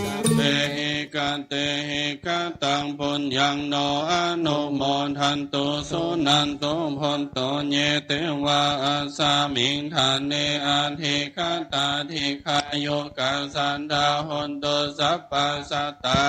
สัพเพหิ กเตหิ กตัง ปุญญัง โน อนุโมทันตุ สุนันตุ โพนโต เย เตวา อัสสมิง ฐาเน อธิคตา ดีฆายุกัสสัตถา โหนตุ สัพพะ สัตตา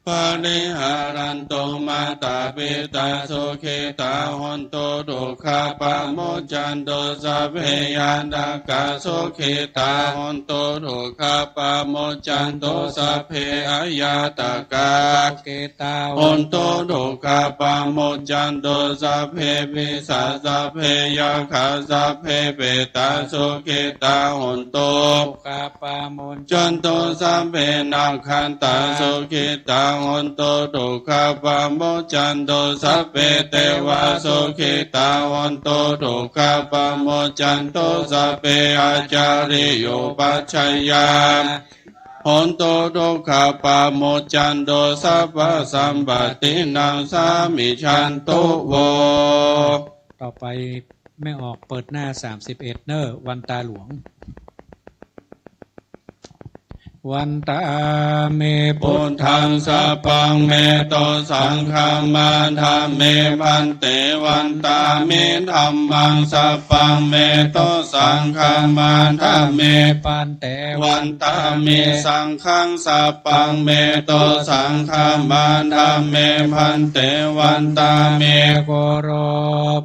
ปะริหารันตุ มาตา ปิตา สุขิตา โหนตุ ทุกขา ปะมุจจันตุ สัพเพ ญาตากา สุขิตา โหนตุ ทุกขา ปะมุจจันตุ สัพเพ อญาตากา สุขิตา โหนตุ ทุกขา ปะมุจจันตุ สัพเพ ปิศาจ สัพเพ ยักขา สัพเพ เปตา สุขิตา โหนตุ ทุกขา ปะมุจจันตุ สัพเพ นักขัตตา สุขิตา โหนตุ ทุกขา ปะมุจจันตุ สัพเพ เตวา สุขิตา โหนตุ ทุกขา ปะมุจจันตุ สัพเพ อาจาริโยปัชชยา โหนตุ ทุกขา ปะมุจจันตุ สัพพะสัมปตตินัง สามิชันตุ โว ต่อไปแม่ออกเปิดหน้าสามสิบเอ็ดเนอะ วันตาหลวง วันตามิ พุทธัง สัพพัง เม โต สังฆัง มา ทา เม ภันเต วันตามิ ธัมมัง สัพพัง เม โต สังฆัง มา ทา เม ภันเต วันตามิ สังฆัง สัพพัง เม โต สังฆัง มา ทา เม ภันเต วันตามิ กุโร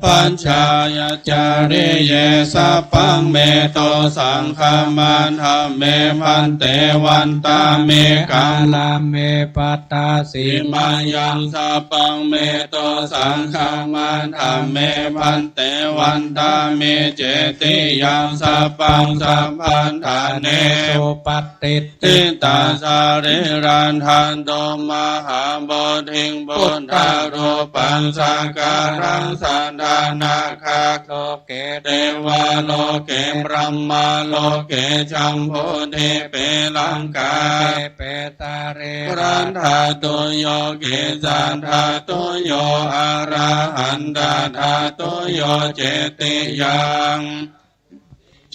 ปัจจา ยจาริเย สัพพัง เม โต สังฆัง มา ทา เม ภันเต วันตามิ กาลา เม ปัตตา สีมายัง สัพพัง เม โต สังฆัง มา ทา เม ภันเต วันตามิ เจติยัง สัพพัง สัพพันธาเน สุปัตติ ติตา สรีรัง ทันตุ มหาโพธิง พุทธารูปัง สักการัง สัตถานาคา โลเก เตวา โลเก พรหมา โลเก จัมบูทิปเป ลังกา เป เปตา เร รัตถาตุโย กิจจาธาตุโย อรหันตาธาตุโย เจติยัง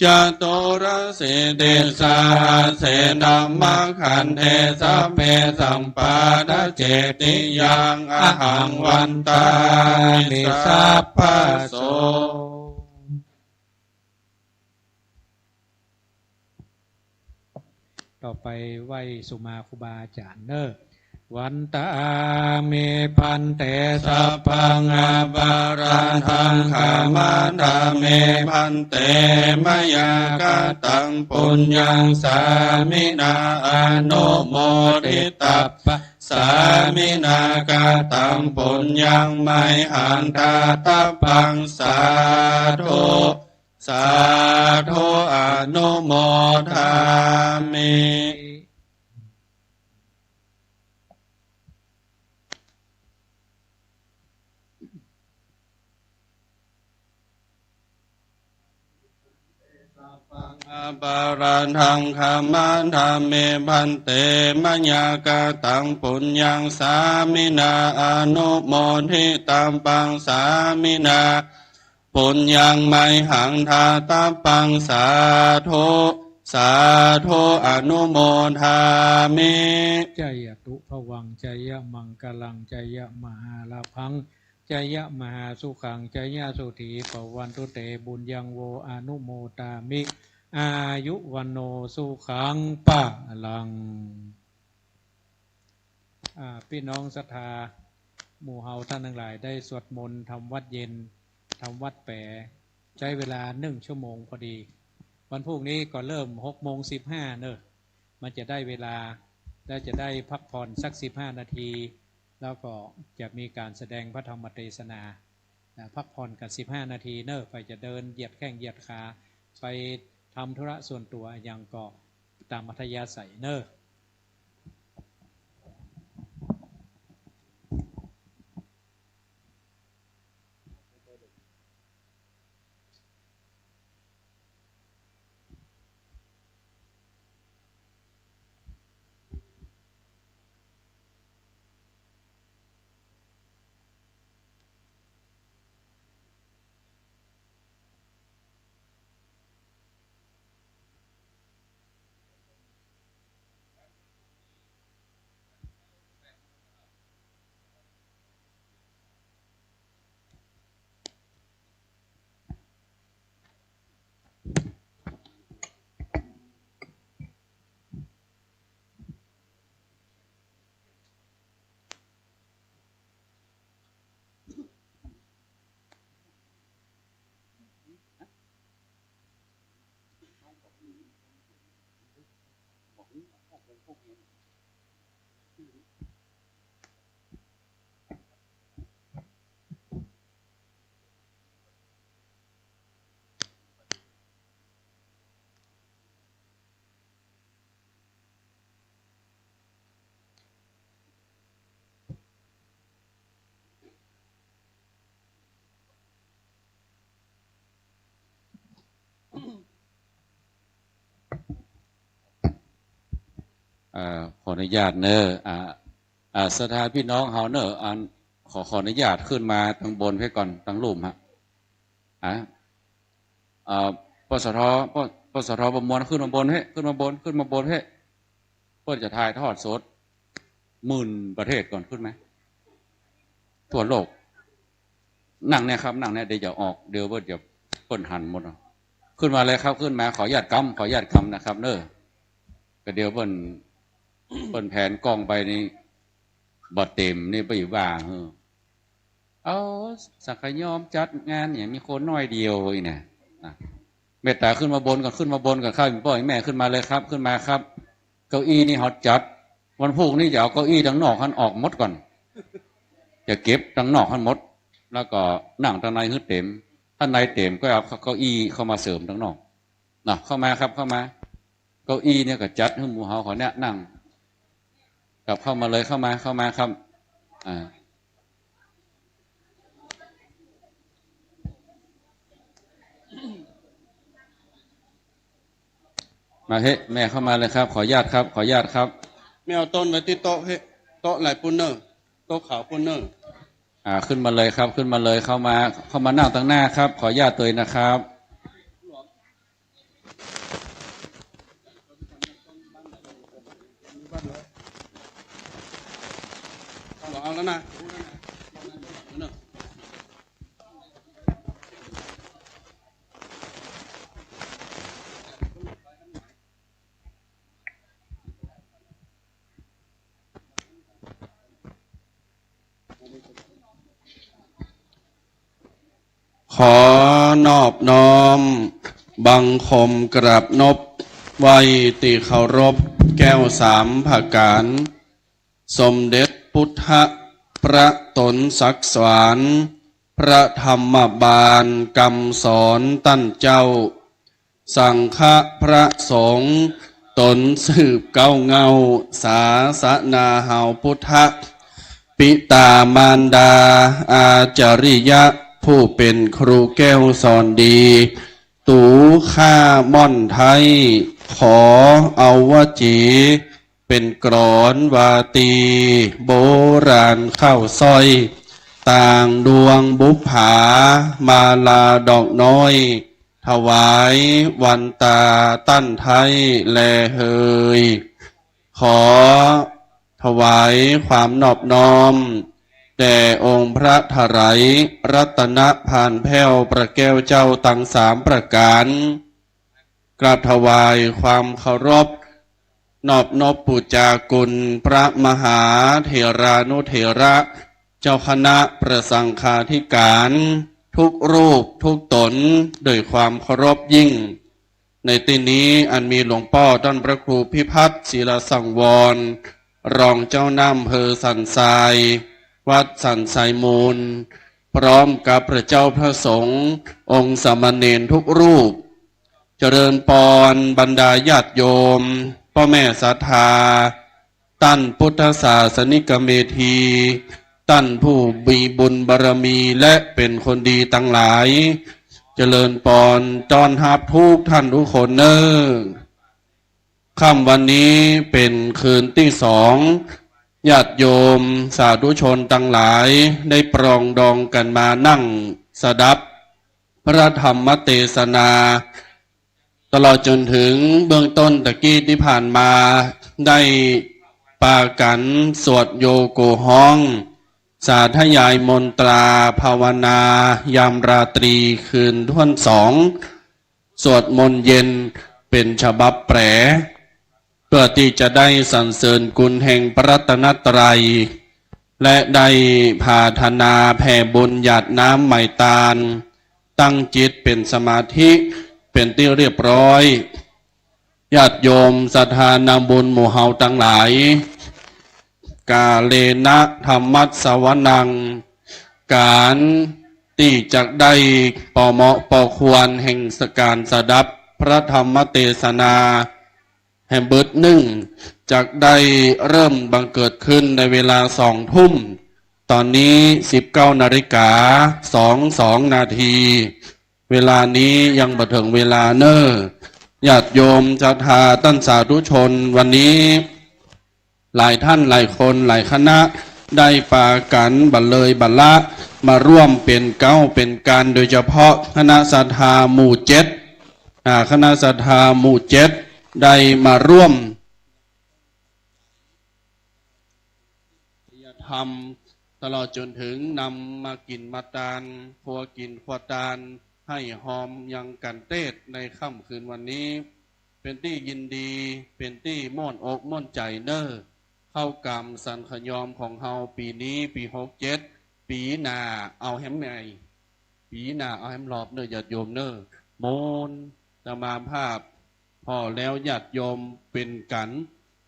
จตุรสิติสหัสเส ธัมมคันเท สัพเพ สัปปาทา เจติยัง อหัง วันตามิ สัพพะโส ต่อไปไหว้สุมาครูบาอาจ๋ารย์เน่อ วันตามิ ภันเต สัพพัง อปาราธัง ขมาทามิ ภันเต มะยา กะตัง ปุญญัง สามินา อนุโมทิตัปปะ สามินา กะตัง ปุญญัง มะยหัง ทาตัปปัง สาธุ สาธุ อนุโมทามิ อปาราธัง ขมาทามิ ภันเต มะยา กะตัง ปุญญัง สามินา อนุโมทิตัปปัง สามินา ปุญญัง มะยหัง ทาตัปปัง สาธุ สาธุ อนุโมทามิ จายะตุ ภวัง จายะมังคะลัง จายะมหาลาภัง จายะมหาสุขัง จายะสุขี ภวันตุ เต บุญญัง โว อนุโมทามิ อายุ วัณโณ สุขัง พลัง อ่า ปี้น้องศรัทธา หมู่เฮาต้านตังหลายได้สวดมนต์ ทำวัตรเย็น ทำวัตรแป๋ ใจ๊เวลานึ่งชั่วโมงพอดี วันพรุ่งนี้ก็เริ่มหกโมงสิบห้าเน่อ มันจะได้เวลา และจะได้พักผ่อนสักสิบห้านาที แล้วก็จะมีการแสดงพระธรรมเตสนา นะ พักผ่อนกั๋นสิบห้านาทีเน่อ ใผจะเดินเหยียดแข้งเหยียดขา ไปทำธุระส่วนตั๋วอะหยังก็ต๋ามอัธยาศัยเน่อ อ่า ขออนุญาตเนอะ อ่า อ่า ศรัทธาพี่น้องเฮาเนอะ อัน ขอ ขออนุญาตขึ้นมาตังบนเสียก่อน ตังลุ่มฮะ อ่า อ่า ปสท ป- ปสท ประมวล ขึ้นมาบนเฮ้ ขึ้นมาบน ขึ้นมาบนเฮ้ เปิ้นจะถ่ายทอดสด หมื่นประเทศก่อน ขึ้นมา ทั่วโลก นั่งเนี่ยครับ นั่งเนี่ย เดี๋ยวจะออก เดี๋ยวเปิ้นจะ เปิ้นหันหมดเนาะ ขึ้นมาเลยครับ ขึ้นมา ขออนุญาตกำ ขออนุญาตกำนะครับเนอะ ก็เดี๋ยวเปิ้น เปิ้นแผนกล้องไปนี่ บ่เต็มนี่ไปว่า เออ เอา สักขยอมจัดงานเนี่ย มีคนน้อยเดียวอีกนะ นะ เมตตาขึ้นมาบนก่อน ขึ้นมาบนก่อนครับ ป้อแม่ขึ้นมาเลยครับ ขึ้นมาครับ เก้าอี้นี่เฮาจัด วันพูกนี้จะเอาเก้าอี้ตังนอกหั้นออกหมดก่อน จะเก็บตังนอกหั้นหมด แล้วก็นั่งตังในหื้อเต็ม ถ้าในเต็มก็เอาเก้าอี้เข้ามาเสริมตังนอก นะ เข้ามาครับ เข้ามา เก้าอี้เนี่ยก็จัดหื้อหมู่เฮาขอเนี่ยนั่ง ครับ เข้ามาเลย เข้ามา เข้ามาครับ อ่า มาเฮ้ แม่เข้ามาเลยครับ ขออนุญาตครับ ขออนุญาตครับ แม่เอาโต๊ะไว้ตี้โต๊ะเฮ้ โต๊ะไหนปูนเนอร์ โต๊ะขาวปูนเนอร์ อ่า ขึ้นมาเลยครับ ขึ้นมาเลย เข้ามา เข้ามานั่งตังหน้าครับ ขออนุญาตตวยนะครับ เอาแล้วนะ ขอนอบน้อมบังคมกราบนบไหว้ตี้เคารพแก้วสามประก๋าน สมเด็จพุทธะประต๋นศักดิ์สวรรค์ พระธรรมบาลกำสอนต้านเจ้า สังฆะพระสงฆ์ต๋นสืบเก๊าเหง้า ศาสนาเฮาพุทธะ ปิต๋ามารดาอาจาริยะ ผู้เป๋นครูแก้วสอนดี ตั๋วข้าม่อนไท้ ขอเอาวจี เป๋นกลอนวาตี โบราณข้าวสร้อย ต่างดวงบุปผา มาลาดอกน้อย ถวายวันตาต้านไท้แลเหย ขอถวายความนอบน้อม แด่องค์พระถลายรัตนพานแผ้วพระแก้วเจ้าตังสามประก๋าน กราบถวายความเคารพ นอบนบปู๋จาคุณพระมหาเถรานุเถระ เจ้าคณะพระสังฆาธิก๋าน ทุกรูปทุกต๋น โดยความเคารพยิ่ง ในตี้นี้อันมีหลวงป้อต้านพระครูพิพัฒน์ ศิลสังวร รองเจ้าหน้าอำเภอสันทราย วัดสันทรายมูล พร้อมกับพระเจ้าพระสงฆ์ องค์สามเณรทุกรูป เจริญปอนบรรดาญาติโยม ป้อแม่ศรัทธา ต้านพุทธศาสนิกเมธี ต้านผู้มีบุญบารมีและเป๋นคนดีตังหลาย เจริญปอนต้อนฮับทุกท่านทุกคนเน่อ ค่ำวันนี้เป๋นคืนตี้สอง ญาติโยมสาธุชนตังหลายได้ปรองดองกั๋นมานั่งสดับพระธรรมเตสนา ตลอดจ๋นเถิงเบื้องต้นตะกี้ตี้ผ่านมา ได้ปากั๋นสวดโยโกฮ้อง สาธยายมนตราภาวนายามราตรีคืนถ้วนสอง สวดมนต์เย็นเป๋นฉบับแปล เพื่อตี้จะได้สรรเสริญคุณแห่งพระรัตนตรัย และได้ผาถนาแผ่บุญหยาดน้ำไหมตาล ตั้งจิตเป๋นสมาธิเป๋นตี้เรียบร้อย ญาติโยมศรัทธานาบุญหมู่เฮาตังหลาย กาเลนะธัมมัสสวนัง ก๋านตี้จะได้ปอเหมาะปอควรแห่งก๋านสดับพระธรรมเตสนา แหมบึดนึ่งจะได้เริ่มบังเกิดขึ้นในเวลาสองทุ่ม ต๋อนนี้สิบเก้านาฬิกาสองสองนาที เวลานี้ยังบ่เถิงเวลาเน่อ ญาติโยมศรัทธาต้านสาธุชน วันนี้ หลายต้านหลายคนหลายคณะได้ปากั๋นบ่าเลยบ่าละมาร่วมเป๋นเก๊าเป๋นกั๋น โดยเฉพาะคณะศรัทธาหมู่เจ็ด อ่า คณะศรัทธาหมู่เจ็ดได้มาร่วม ธรรม ตลอดจ๋นเถิงนำมากิ๋นมาตาน ครัวกิ๋นครัวตาน ไห้ฮอมยังกั๋นเต๊ดในค่ำคืนวันนี้ เป๋นตี้ยินดี เป๋นตี้ม่วนอกม่วนใจ๋เน่อ เข้ากรรมสันขยอมของเฮาปี๋นี้ปี๋หกเจ็ด ปี๋หน้าเอาแหมใหม่ ปี๋หน้าเอาแหมรอบเน่อ ญาติโยมเน่อ มนต์อาตมาภาพ ผ่อแล้วญาติโยมเป๋นกั๋น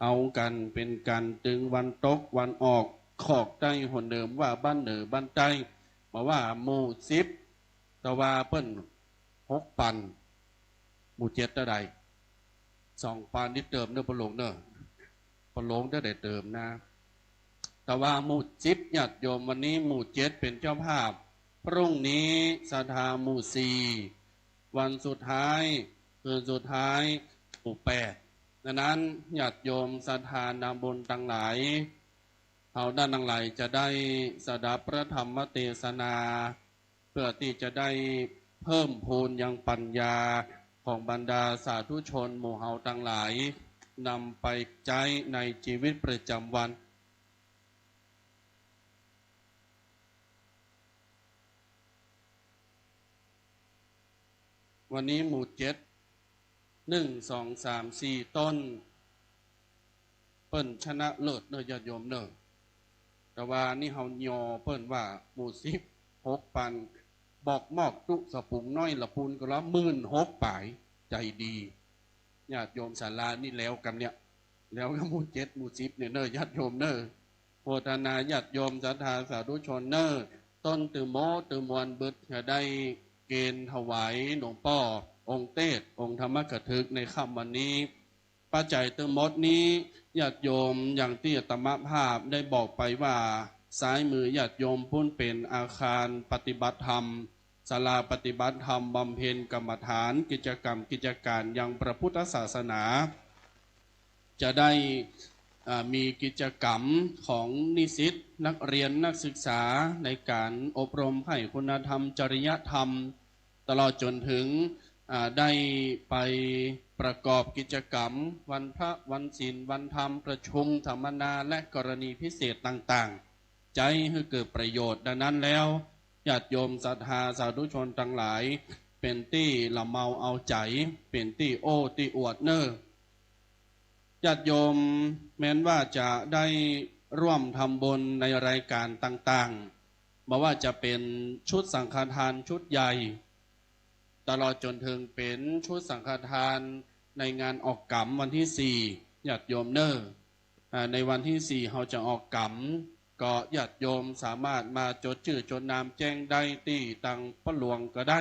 เอากั๋นเป๋นกั๋น ตึงวันตกวันออก ขอกใต้หัวเนิมว่าบ้านเหนือบ้านใต้ บ่าว่าหมู่สิบ ตะวาเปิ้นหกปัน หมู่เจ็ดเต้าใด สองปันนี่เติมเน่อ ปะหลงเน่อ ปะหลงเต้าใดเติมนะ ตะวาหมู่สิบ ญาติโยม วันนี้หมู่เจ็ดเป๋นเจ้าภาพ พรุ่งนี้ศรัทธาหมู่สี่ วันสุดท้าย คืนสุดท้าย หมู่แปด ดังนั้นญาติโยมศรัทธานาบุญตังหลาย เฮาต้านตังหลายจะได้สดับพระธรรมเตสนา เปื้อตี้จะได้เพิ่มพูนยังปัญญาของบรรดาสาธุชนหมู่เฮาตังหลาย นำไปใจ๊ในจีวิตประจ๋ำวัน วันนี้หมู่เจ็ด นึ่ง สอง สาม สี่ ต้น เปิ้นชนะเลิศเน่อ ญาติโยมเน่อ ตะวานี่เฮายอเปิ้นว่าหมู่สิบ หกปัน บอกมอบตุ๊สะปุงน้อยละปูนก็ละหมื่นหกป๋าย ใจ๋ดี ญาติโยมศาลานี่แล้วกั๋นเนี่ย แล้วกับหมู่เจ็ดหมู่สิบเนี่ยเน่อ ญาติโยมเน่อ โมทนาญาติโยมศรัทธาสาธุชนเน่อ ต้นตื้อหมดตื้อมวลบึด จะได้เกณฑ์ถวายหลวงป้อองค์เตสน์ องค์ธรรมกถึกในค่ำวันนี้ ปัจจัยตื้อหมดนี้ ญาติโยมอย่างตี้อาตมาภาพได้บอกไปว่า ซ้ายมือญาติโยมปู๊นเป๋นอาคารปฏิบัติธรรม ศาลาปฏิบัติธรรมบำเพ็ญกรรมฐาน กิจกรรมกิจก๋านยังพระพุทธศาสนา จะได้ อ่า มีกิจกรรมของนิสิต นักเรียน นักศึกษา ในก๋านอบรมใฝ่คุณธรรม จริยธรรม ตลอดจ๋นเถิง อ่า ได้ไปประกอบกิจกรรม วันพระ วันศีล วันธรรม ประชุมสัมมนา และกรณีพิเศษต่างๆ ใจ๊หื้อเกิดประโยชน์ ดังนั้นแล้ว ญาติโยมศรัทธาสาธุชนตังหลาย เป๋นตี้ละเมาเอาใจ๋ เป๋นตี้โอ้ตี้อวดเน่อ ญาติโยมแม้นว่าจะได้ร่วมทำบุญในรายก๋านต่างๆ บ่ว่าจะเป๋นชุดสังฆทานชุดใหญ่ ตลอดจ๋นเถิงเป๋นชุดสังฆทานในงานออกก๋ำวันตี้สี่ ญาติโยมเน่อ อ่า ในวันตี้สี่เฮาจะออกก๋ำ ก็ญาติโยมสามารถมาจดจื้อจดนามแจ้งได้ตี้ตังป้อหลวงก็ได้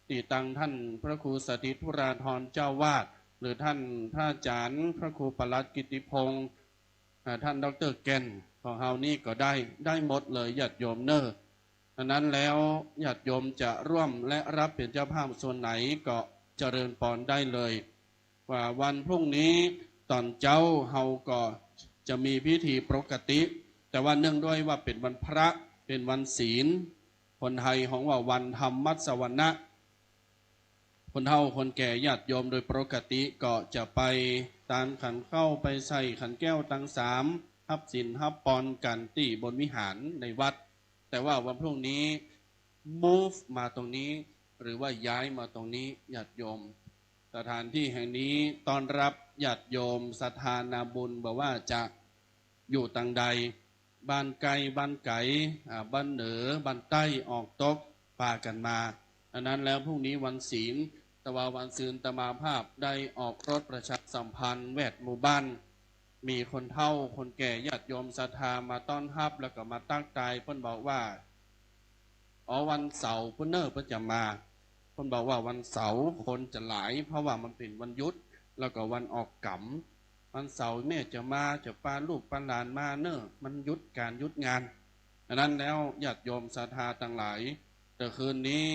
ตี้ตังต้านพระครูสถิตธุราธรเจ้าวาส หรือต้านพระอาจ๋ารย์พระครูปลัดกิตติพงษ์ อ่า ต้านด็อกเตอร์แก่นของเฮานี่ก็ได้ ได้หมดเลยญาติโยมเน่อ อันนั้นแล้วญาติโยมจะร่วมและรับเป๋นเจ้าภาพส่วนไหนก็เจริญปอนได้เลย ว่าวันพรุ่งนี้ต๋อนเจ๊าเฮาก็จะมีพิธีปกติ แต่ว่าเนื่องด้วยว่าเป๋นวันพระ เป๋นวันศีล คนไทยฮ้องว่าวันธรรมมัสสวนะ คนเฒ่าคนแก่ญาติโยมโดยปกติก็จะไปตานขันข้าว ไปใส่ขันแก้วตังสาม ฮับศีลฮับปอนกั๋นตี้บนวิหารในวัด แต่ว่าวันพรุ่งนี้ move มาตรงนี้ หรือว่าย้ายมาตรงนี้ ญาติโยม สถานที่แห่งนี้ต้อนรับญาติโยมศรัทธานาบุญ บ่ว่าจะอยู่ตังใด บ้านใก้บ้านไก๋ อ่า บ้านเหนือบ้านใต้ ออกตก ปากั๋นมา อันนั้นแล้วพรุ่งนี้วันศีล แต่ว่าวันซืนอาตมาภาพได้ออกรถประชาสัมพันธ์แวดหมู่บ้าน มีคนเฒ่าคนแก่ญาติโยมศรัทธามาต้อนฮับ แล้วก็มาตั๊กตาย เปิ้นบอกว่า อ๋อ วันเสาร์ปู้นเน่อเปิ้นจะมา เปิ้นบอกว่าวันเสาร์คนจะหลาย เพราะว่ามันเป๋นวันหยุด แล้วก็วันออกก๋ำ วันเสาร์แม่จะมา จะปาลูกปาหลานมาเน่อ มันหยุดก๋านหยุดงาน อันนั้นแล้วญาติโยมศรัทธาตังหลาย แต่คืนนี้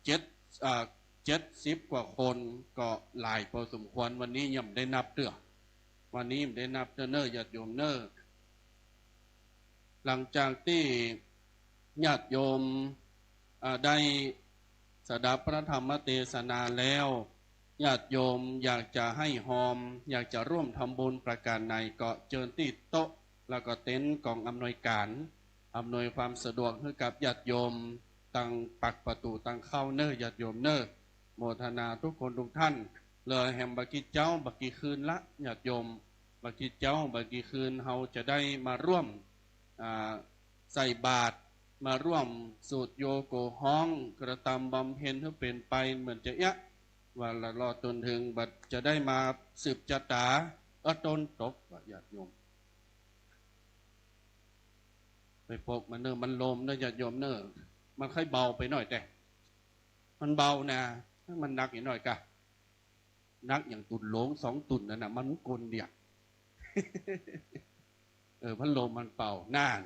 เจ็ด อ่า เจ็ดสิบกว่าคน ก็หลายพอสมควร วันนี้ยังบ่ได้นับเตื้อ วันนี้ยังบ่ได้นับเตื้อเน่อ ญาติโยมเน่อ หลังจากตี้ญาติโยม อ่า ได้สดับพระธรรมเตสนาแล้ว ญาติโยมอยากจะหื้อฮอม อยากจะร่วมทำบุญประก๋านไหน ก็เจิญตี้โต๊ะ แล้วก็เต็นท์ก๋องอำนวยก๋าน อำนวยความสะดวกหื้อกับญาติโยม ตังปากประตู๋ตังเข้าเน่อ ญาติโยมเน่อ โมทนาทุกคนทุกท่าน เหลือแหมบ่กี่เจ๊าบ่กี่คืนละ ญาติโยม บ่กี่เจ๊าบ่กี่คืน เฮาจะได้มาร่วม อ่า ใส่บาตร มาร่วมสูดโยโกฮ้อง กระตำบำเพ็ญหื้อเป๋นไปเหมือนจะเอี้ยะ ว่าละรอดตนถึง บัดจะได้มาสืบจะต๋า เออ ตนตก ว่าญาติโยม ไปปกมันเน่อ มันลมเน่อ ญาติโยมเน่อ มันค่อยเบาไปหน่อยแต่ มันเบานา มันหนักอีกหน่อยกะ หนักอย่างตุ๊นโลงสองตุ๊นนั่นน่ะ มันกลนเดี่ย เออ พัดลมมันเป่า น่าน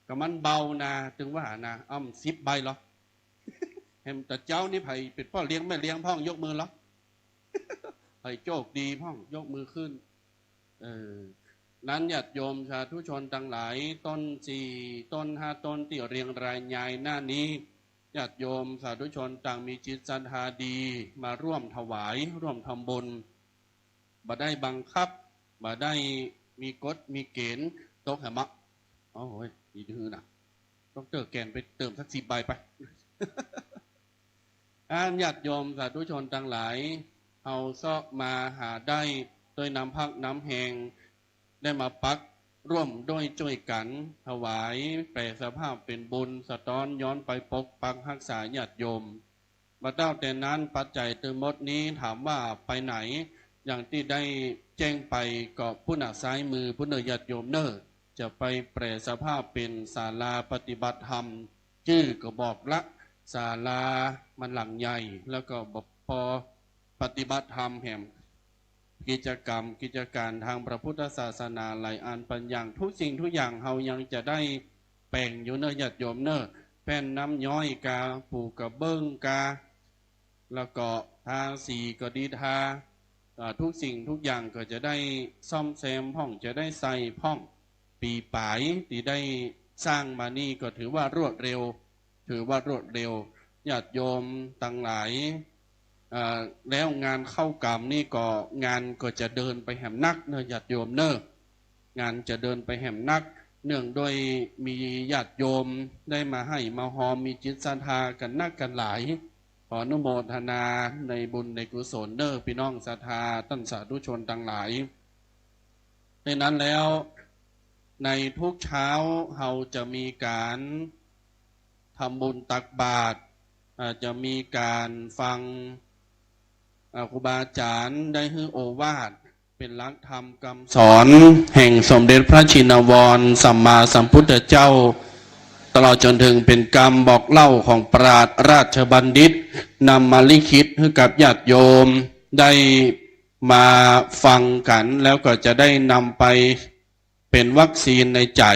ก็มันเบานา ตึงว่านา อ้ำ สิบใบเหรอ แหมแต่เจ๊านี้ใผเป๋นป้อเลี้ยงแม่เลี้ยงพ่องยกมือเหรอ ใผโจคดีพ่องยกมือขึ้น เออ นั้นญาติโยมสาธุชนตังหลาย ต้นสี่ต้นห้าต้นตี้เรียงรายยายหน้านี้ ญาติโยมสาธุชนต่างมีจิตศรัทธาดี มาร่วมถวาย ร่วมทำบุญ บ่ได้บังคับ บ่ได้มีกฎมีเก๋ณฑ์ ตกแหมะ โอ้โห ดีดื้อนะ ด็อกเตอร์แกนไปเติมสักสิบใบไป อันญาติโยมสาธุชนตังหลาย เฮาเซาะมาหาได้ โดยนำภักนำแฮง ได้มาปักร่วมด้วยจ้วยกั๋น ถวายแปรสภาพเป๋นบุญ สะต๊อนย้อนไปปกปักฮักษาญาติโยม บ่าเต้าแต่นั้นปัจจัยตึงหมดนี้ถามว่าไปไหน อย่างตี้ได้แจ้งไปก็ปู้นน่ะซ้ายมือปู้นเน่อ ญาติโยมเน่อ จะไปแปรสภาพเป๋นศาลาปฏิบัติธรรม จื้อก็บอกละ ศาลามันหลังใหญ่ แล้วก็บ่ปอปฏิบัติธรรมแหม กิจกรรมกิจก๋านตางพระพุทธศาสนาหลายอันปัญญัง ทุกสิ่งทุกอย่างเฮายังจะได้แป๋งอยู่เน่อ ญาติโยมเน่อ แป้นน้ำย้อยกา ปูกระเบื้องกา แล้วก็ทาสีก็ดีทา อ่า ทุกสิ่งทุกอย่างก็จะได้ซ่อมแซมพ่อง จะได้ใส่พ่อง ปี๋ป๋ายตี้ได้สร้างมานี่ก็ถือว่ารวดเร็ว ถือว่ารวดเร็ว ญาติโยมตังหลาย อ่า แล้วงานเข้ากรรมนี่ก็ งานก็จะเดินไปแหมนักเน่อ ญาติโยมเน่อ งานจะเดินไปแหมนัก เนื่องด้วยมีญาติโยมได้มาหื้อมาฮอม มีจิตศรัทธากั๋นนักกั๋นหลาย ขออนุโมทนาในบุญในกุศลเน่อ ปี้น้องศรัทธาต้านสาธุชนตังหลาย ดังนั้นแล้ว ในทุกเช้าเฮาจะมีก๋านทำบุญตักบาตร อ่า จะมีก๋านฟัง อ่า ครูบาอาจ๋ารย์ได้หื้อโอวาท เป๋นหลักธรรมกำสอนแห่งสมเด็จพระชินวรสัมมาสัมพุทธเจ้า ตลอดจ๋นเถิงเป๋นกำบอกเล่าของปราชญ์ราชบัณฑิต นำมาลิขิตหื้อกับญาติโยมได้มาฟังกั๋น แล้วก็จะได้นำไปเป๋นวัคซีนในใจ๋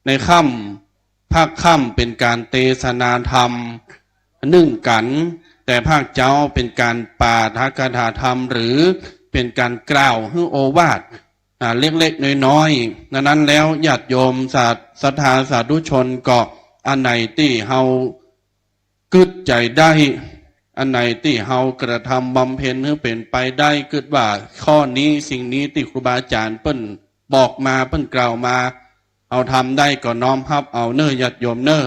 ในค่ำ ภาคค่ำเป๋นก๋านเตสนาธรรมนึ่งกั๋น แต่ภาคเจ๊าเป๋นก๋านปาฐกถาธรรม หรือเป๋นก๋านกล่าวหื้อโอวาท อ่า เล็กๆ น้อยๆ ดังนั้นแล้วญาติโยมสา ศรัทธาสาธุชนก็ อันไหนตี้เฮากึ๊ดใจ๋ได้ อันไหนตี้เฮากระทำบำเพ็ญหื้อเป๋นไปได้ กึ๊ดว่าข้อนี้สิ่งนี้ตี้ครูบาอาจ๋ารย์เปิ้นบอกมา เปิ้นกล่าวมา เฮาทำได้ก็น้อมฮับเอาเน่อ ญาติโยมเน่อ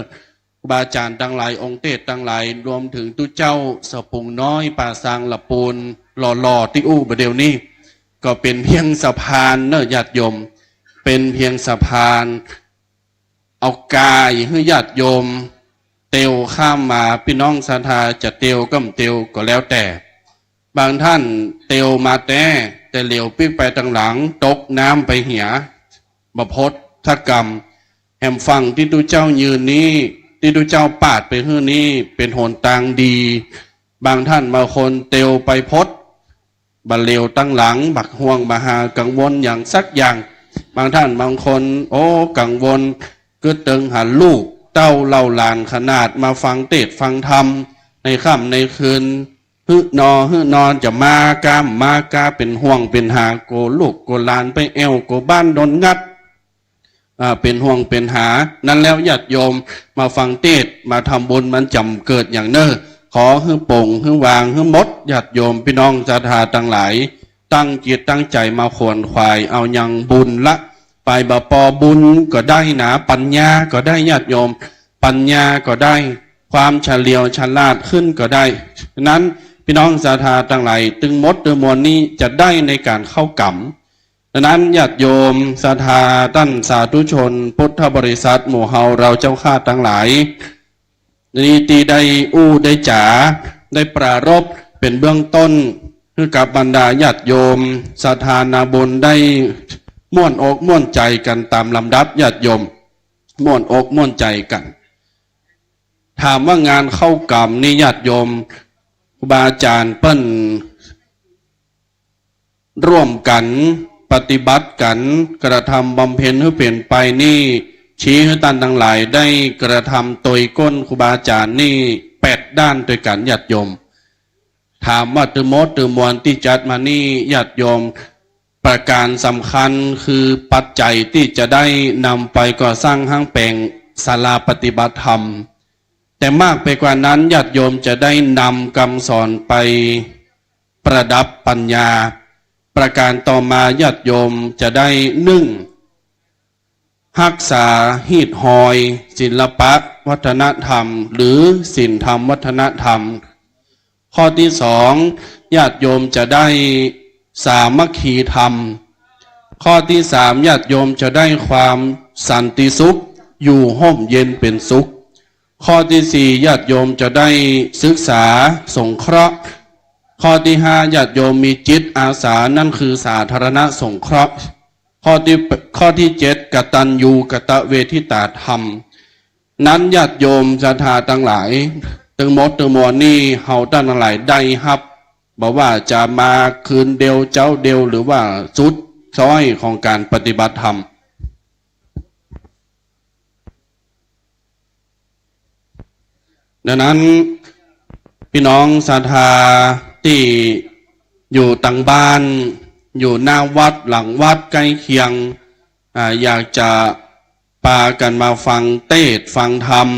ครูบาอาจ๋ารย์ตังหลาย องค์เตสน์ตังหลาย รวมเถิงตุ๊เจ้าสะปุงน้อย ป่าซางละปูน หล่อๆ ตี้อู้บ่าเดี่ยวนี้ ก็เป๋นเพียงสะพานเน่อ ญาติโยม เป๋นเพียงสะพาน เอาก๋ายหื้อญาติโยม เตียวข้ามมา ปี้น้องศรัทธาจะเตียวก้ำเตียวก็แล้วแต่ บางต้านเตียวมาแต๊ แต่เหลียวปิ๊กไปตังหลัง ตกน้ำไปเหีย บ่พดสักกำ แหมฝั่งตี้ตุ๊เจ้ายืนนี้ ตี้ตุ๊เจ้าปาดไปหื้อนี้ เป๋นหนตางดี บางต้านบางคนเตียวไปพด บ่เหลียวตังหลัง บ่ห่วงบ่หากังวลหยังสักอย่าง บางต้านบางคน โอ้ กังวล กึ๊ดเติงหาลูกเต้าเหล่าหลาน ขนาดมาฟังเตสน์ฟังธรรมในค่ำในคืน หื้อนอหื้อนอนจะมาก้าบ่มาก้า เป๋นห่วงเป๋นหา กั๋วลูกกั๋วหลานไปแอ่ว กั๋วบ้านโดนงัด อ่า เป๋นห่วงเป๋นหา นั้นแล้วญาติโยมมาฟังเตสน์มาทำบุญมันจ๋ำเกิดหยังเน่อ ขอหื้อโป่งหื้อวางหื้อหมด ญาติโยมปี้น้องศรัทธาตังหลาย ตั้งจิตตั้งใจ๋มาขวนขวายเอายังบุญละ ไปบ่ปอบุญก็ได้นา ปัญญาก็ได้ญาติโยม ปัญญาก็ได้ ความเฉลียวฉลาดขึ้นก็ได้ ฉะนั้นปี้น้องศรัทธาตังหลาย ตึงหมดตึงมวลนี้จะได้ในก๋านเข้ากรรม ฉะนั้นญาติโยมศรัทธาต้านสาธุชนพุทธบริษัทหมู่เฮาเราเจ้าข้าตังหลาย นี้ตี้ได้อู้ได้จ๋า ได้ปรารภเป๋นเบื้องต้น หื้อกับบรรดาญาติโยมศรัทธานาบุญได้ม่วนอกม่วนใจ๋กั๋นต๋ามลำดับ ญาติโยมม่วนอกม่วนใจ๋กั๋น ถามว่างานเข้ากรรมนี้ญาติโยม ครูบาอาจ๋ารย์เปิ้นร่วมกั๋นปฏิบัติกั๋น กระทำบำเพ็ญหื้อเป๋นไปนี้ ชี้หื้อต้านตังหลายได้กระทำตวยก้นครูบาอาจ๋ารย์นี้แปดด้านตวยกั๋นญาติโยม ถามว่าตึงหมดตึงมวลตี้จัดมานี้ญาติโยม ประก๋านสำคัญคือปัจจัยตี้จะได้นำไปก่อสร้างห้างแป๋งศาลาปฏิบัติธรรม แต่มากไปกว่านั้นญาติโยมจะได้นำกำสอนไปประดับปัญญา ประก๋านต่อมาญาติโยมจะได้ นึ่ง ฮักษาฮีตฮอย ศิลปะวัฒนธรรม หรือศีลธรรมวัฒนธรรม ข้อตี้สอง ญาติโยมจะได้สามัคคีธรรม ข้อตี้สาม ญาติโยมจะได้ความสันติสุข อยู่ฮ่มเย็นเป๋นสุข ข้อตี้สี่ ญาติโยมจะได้ศึกษาสงเคราะห์ ข้อตี้ห้า ญาติโยมมีจิตอาสา นั้นคือสาธารณสงเคราะห์ ข้อตี้ ข้อตี้เจ็ด กตัญญูกตเวทิตาธรรม นั้นญาติโยมศรัทธาตังหลาย ตึงหมดตึงมวลนี้ เฮาต้านตังหลายได้ฮับ บ่ว่าจะมาคืนเดียวเจ๊าเดียว หรือว่าสุดซ้อยของก๋านปฏิบัติธรรม ดังนั้น ปี้น้องศรัทธาตี้อยู่ตางบ้าน อยู่หน้าวัดหลังวัดใก้เคียง อ่า อยากจะปากั๋นมาฟังเตสน์ฟังธรรม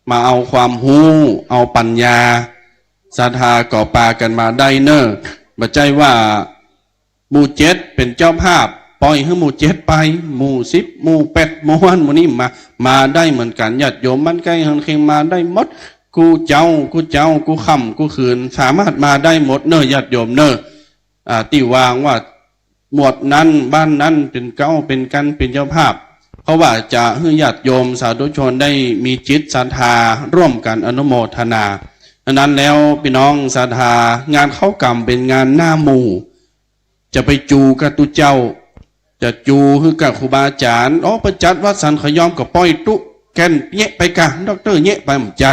มาเอาความฮู้ เอาปัญญา ศรัทธาก็ปากั๋นมาได้เน่อ บ่ใจ้ว่า หมู่เจ็ดเป๋นเจ้าภาพ ป่อยหื้อหมู่เจ็ดไป หมู่สิบ หมู่แปด หมู่นั้น หมู่นี้มา มาได้เหมือนกั๋น ญาติโยมบ้านใก้เฮือนเคียงมาได้หมด กู้เจ๊า กู้เจ๊า กู้ค่ำ กู้คืน สามารถมาได้หมดเน่อ ญาติโยมเน่อ อ่า ตี้วางว่าหมวดนั้น บ้านนั้น เป๋นเก๊าเป๋นกั๋น เป๋นเจ้าภาพ เพราะว่าจะหื้อญาติโยมสาธุชนได้มีจิตศรัทธาร่วมกั๋นอนุโมทนา ฉะนั้นแล้วปี้น้องศรัทธา งานเข้ากรรมเป๋นงานหน้าหมู่ จะไปจูกับตุ๊เจ้า จะจูหื้อกับครูบาอาจ๋ารย์ อ๋อ ไปจัดวัดสันขยอมก็ป่อยตุ๊แก่นเยียะไปกา ด็อกเตอร์เยียะไป บ่ใจ้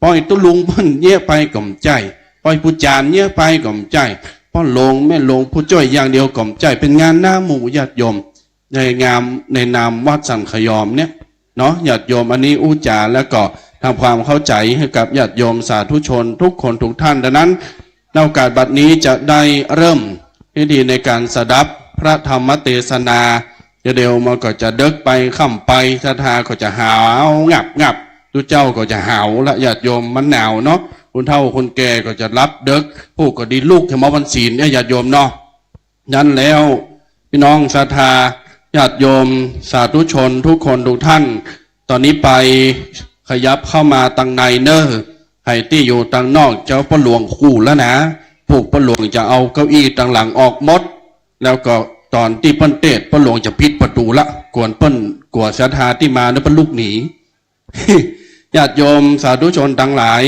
ป่อยตุ๊ลุงเปิ้นเยียะไปก็บ่ใจ้ ป่อยปู่จ๋ารย์เยียะไปก็บ่ใจ้ ป้อหลวงแม่หลวงผู้จ้วยอย่างเดียวก็บ่ใจ้ เป๋นงานหน้าหมู่ญาติโยม ในงาม ในนามวัดสันขยอมเนี่ย เนาะ ญาติโยม อันนี้อู้จ๋าแล้วก็ทำความเข้าใจ๋หื้อกับญาติโยมสาธุชนทุกคนทุกท่าน ดังนั้น ในโอกาสบัดนี้จะได้เริ่มพิธีในก๋านสดับพระธรรมเตสนา จะเดี๋ยวมันก็จะเดิ็กไปค่ำไป ศรัทธาก็จะหาวงับงับ ตุ๊เจ้าก็จะหาวละ ญาติโยม มันหนาวเนาะ คนเฒ่าคนแก่ก็จะหลับเดิ็ก ผู้ก็ดีลุกจะมาวันศีลเนี่ย ญาติโยมเนาะ นั้นแล้ว ปี้น้องศรัทธา ญาติโยม สาธุชนทุกคนทุกท่าน ต๋อนนี้ไปขยับเข้ามาตังในเน่อ ใผตี้อยู่ตังนอก เจ้าป้อหลวงคู่แล้วนะ พวกป้อหลวงจะเอาเก้าอี้ตังหลังออกหมด แล้วก็ต๋อนตี้เปิ้นเตสน์ ป้อหลวงจะปิดประตู๋ละ กั๋วเปิ้น กั๋วศรัทธาตี้มาเนี่ยเปิ้นลุกหนี ญาติโยมสาธุชนตังหลาย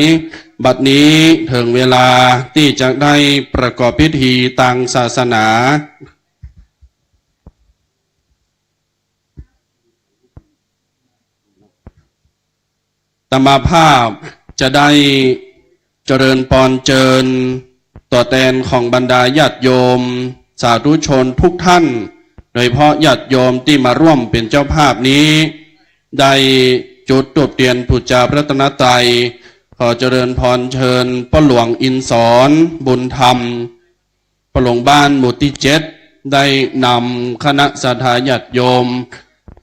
บัดนี้เถิงเวลาตี้จะได้ประกอบพิธีตางศาสนา อาตมาภาพจะได้เจริญปอนเจิญ ตั๋วแตนของบรรดาญาติโยมสาธุชนทุกท่าน โดยเฉพาะญาติโยมตี้มาร่วมเป๋นเจ้าภาพนี้ ได้จุดธูปเตียนปู๋จาพระรัตนตรัย ขอเจริญปอนเจิญป้อหลวงอินทร์สอนบุญธรรม ป้อหลวงบ้านหมู่ตี้เจ็ด ได้นำคณะศรัทธาญาติโยม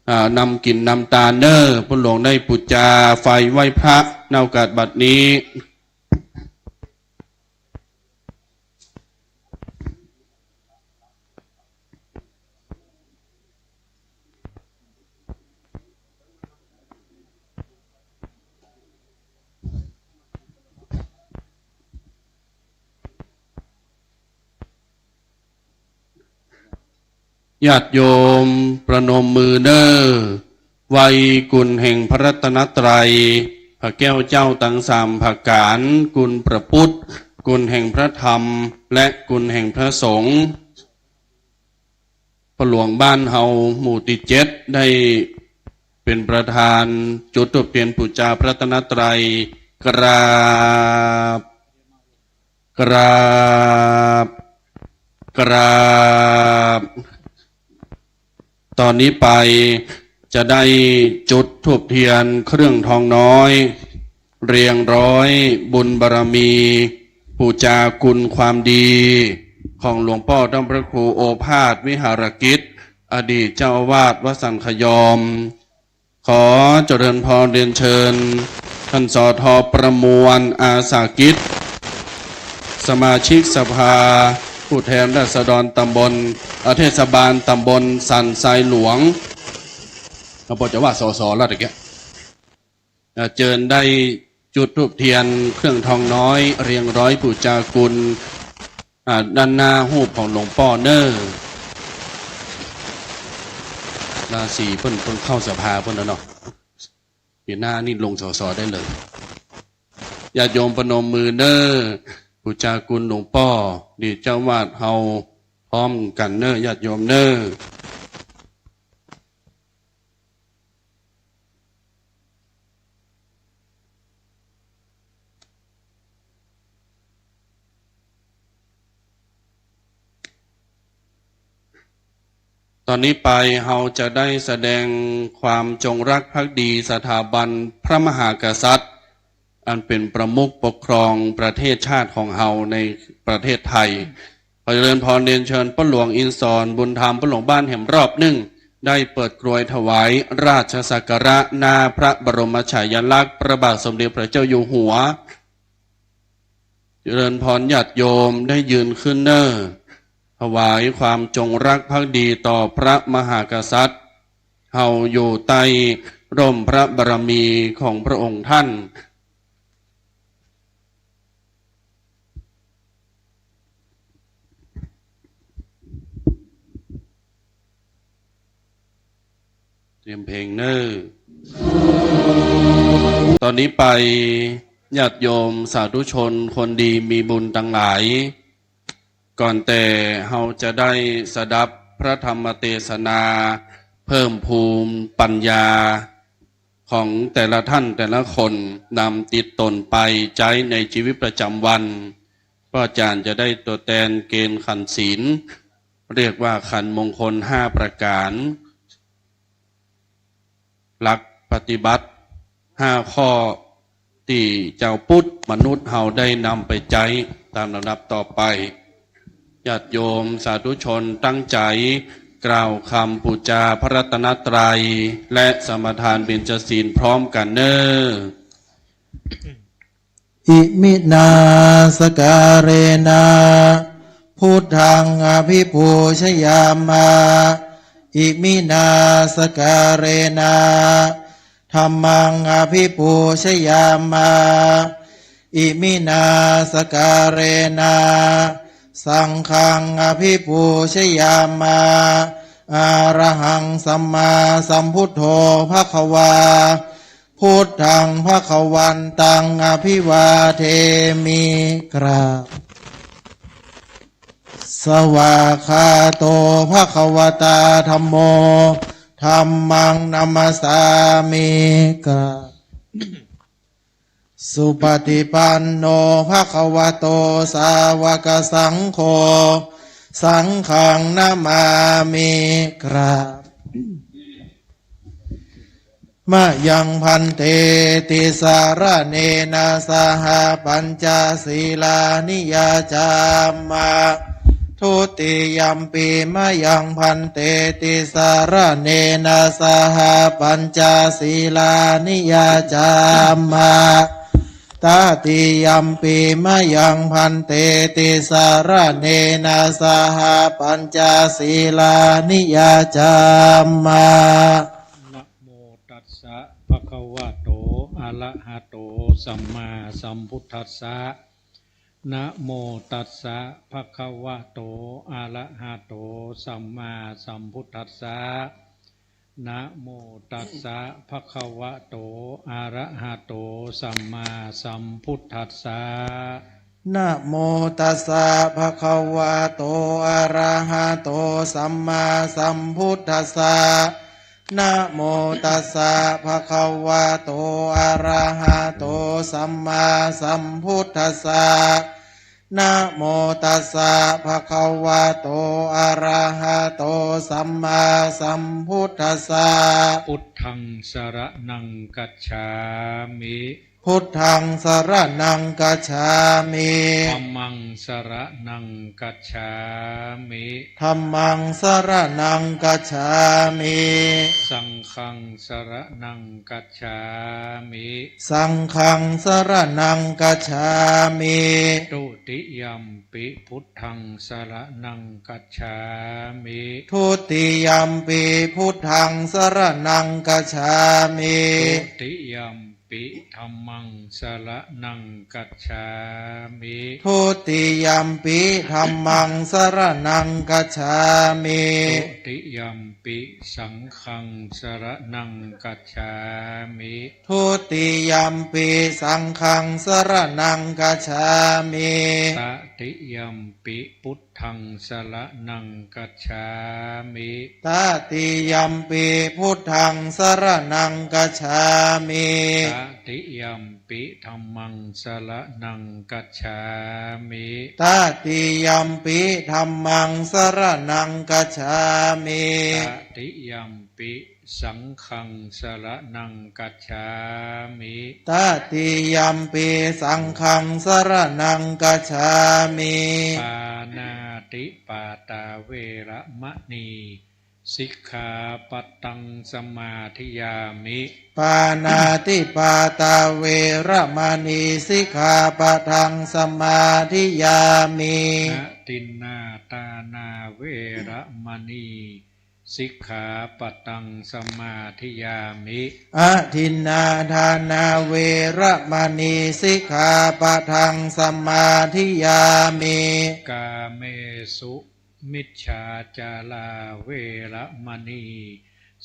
อ่า นำกิ๋นนำตานเน่อ ป้อหลวงได้ปู๋จาไฟไหว้พระ ณ โอกาสบัดนี้ ญาติโยมประนมมือเน่อ ไหว้คุณแห่งพระรัตนตรัย พระแก้วเจ้าตังสามประก๋าน คุณพระพุทธ คุณแห่งพระธรรม และคุณแห่งพระสงฆ์ ป้อหลวงบ้านเฮาหมู่ตี้เจ็ด ได้เป๋นประธานจุดธูปเตียนปู๋จาพระรัตนตรัย กราบ กราบ กราบ ต๋อนนี้ไปจะได้จุดธูปเตียนเครื่องทองน้อย เรียงร้อยบุญบารมี ปู๋จาคุณความดี ของหลวงป้อต้านพระครูโอภาสวิหารกิจ อดีตเจ้าอาวาสวัดสันขยอม ขอเจริญปอนเรียนเชิญ ต้าน สอทอ ประมวล อาสากิจ สมาชิกสภาผู้แทนราษฎรตำบล เอ่อ เทศบาลตำบลสันทรายหลวง เฮาบ่จะว่า สส แล้วตะกี้ เอ่อ เจิญได้จุดธูปเตียนเครื่องทองน้อย เรียงร้อยปู๋จาคุณ อ่า ด้านหน้าฮูปของหลวงป้อเน่อ ราศีเปิ้น เปิ้นเข้าสภาเปิ้นแล้วเนาะ ปี๋หน้านี่ลง สส ได้เลย ญาติโยมประนมมือเน่อ ปู๋จาคุณหลวงป้อ ดีเจ้าอาวาสเฮาพร้อมกั๋นเน่อ ญาติโยมเน่อ ต๋อนนี้ไปเฮาจะได้แสดงความจงรักภักดีสถาบันพระมหากษัตริย์ อันเป๋นประมุขปกครองประเทศชาติของเฮาในประเทศไทย ขอเจริญปอนเรียนเชิญป้อหลวงอินทร์สอนบุญธรรม ป้อหลวงบ้านแหมรอบนึ่ง ได้เปิดกรวยถวายราชสักการะหน้าพระบรมฉายาลักษณ์พระบาทสมเด็จพระเจ้าอยู่หัว เจริญปอนญาติโยมได้ยืนขึ้นเน่อ ถวายความจงรักภักดีต่อพระมหากษัตริย์ เฮาอยู่ใต้ร่มพระบารมีของพระองค์ท่าน เตรียมเพลงเน่อ ต๋อนนี้ไปญาติโยมสาธุชนคนดีมีบุญตังหลาย ก่อนแต่เฮาจะได้สดับพระธรรมเตสนา เพิ่มพูนปัญญาของแต่ละท่านแต่ละคน นำติดต๋นไปใจ๊ในจีวิตประจ๋ำวัน ป้ออาจ๋ารย์จะได้ตั๋วแตนเกณฑ์ขันศีล เรียกว่าขันมงคลห้าประก๋าน หลักปฏิบัติห้าข้อ ตี้จาวพุทธมนุษย์เฮาได้นำไปใจ๊ต๋ามลำดับต่อไป ญาติโยมสาธุชนตั้งใจ๋กล่าวกำปู๋จาพระรัตนตรัย และสมาทานเบญจศีลพร้อมกั๋นเน่อ Iminā sakkārena buddhaṃ abhipūjayāma. Iminā sakkārena dhammaṃ abhipūjayāma. Iminā sakkārena saṅghaṃ abhipūjayāma. Arahaṃ sammāsambuddho bhagavā. Buddhaṃ bhagavantaṃ abhivādemi. กราบ Svākkhāto bhagavatā dhammo, dhammaṃ namassāmi. กราบ Supaṭipanno bhagavato sāvakasaṅgho, saṅghaṃ namāmi. กราบ Mayaṃ bhante tisaraṇena saha pañca sīlāni yācāma. Dutiyampi mayaṃ bhante tisaraṇena saha pañca sīlāni yācāma. Tatiyampi mayaṃ bhante tisaraṇena saha pañca sīlāni yācāma. Namo tassa bhagavato arahato sammāsambuddhassa. Namo tassa bhagavato arahato sammāsambuddhassa. Namo tassa bhagavato arahato sammāsambuddhassa. Namo tassa bhagavato arahato sammāsambuddhassa. Namo tassa bhagavato arahato sammāsambuddhassa. Namo tassa bhagavato arahato sammāsambuddhassa. Buddhaṃ saraṇaṃ gacchāmi. Buddhaṃ saraṇaṃ gacchāmi. Dhammaṃ saraṇaṃ gacchāmi. Dhammaṃ saraṇaṃ gacchāmi. Saṅghaṃ saraṇaṃ gacchāmi. Saṅghaṃ saraṇaṃ gacchāmi. Dutiyampi buddhaṃ saraṇaṃ gacchāmi. Dutiyampi buddhaṃ saraṇaṃ gacchāmi. Dutiyampi dhammaṃ saraṇaṃ gacchāmi. Dutiyampi dhammaṃ saraṇaṃ gacchāmi. Dutiyampi saṅghaṃ saraṇaṃ gacchāmi. Dutiyampi saṅghaṃ saraṇaṃ gacchāmi. Tatiyampi buddhaṃ saraṇaṃ gacchāmi. Tatiyampi buddhaṃ saraṇaṃ gacchāmi. Tatiyampi dhammaṃ saraṇaṃ gacchāmi. Tatiyampi dhammaṃ saraṇaṃ gacchāmi. Tatiyampi saṅghaṃ saraṇaṃ gacchāmi. Tatiyampi saṅghaṃ saraṇaṃ gacchāmi. Pāṇātipātā veramaṇī sikkhāpadaṃ samādiyāmi. Pāṇātipātā veramaṇī sikkhāpadaṃ samādiyāmi. Adinnādānā veramaṇī sikkhāpadaṃ samādiyāmi. Adinnādānā veramaṇī sikkhāpadaṃ samādiyāmi. Kāmesu micchācārā veramaṇī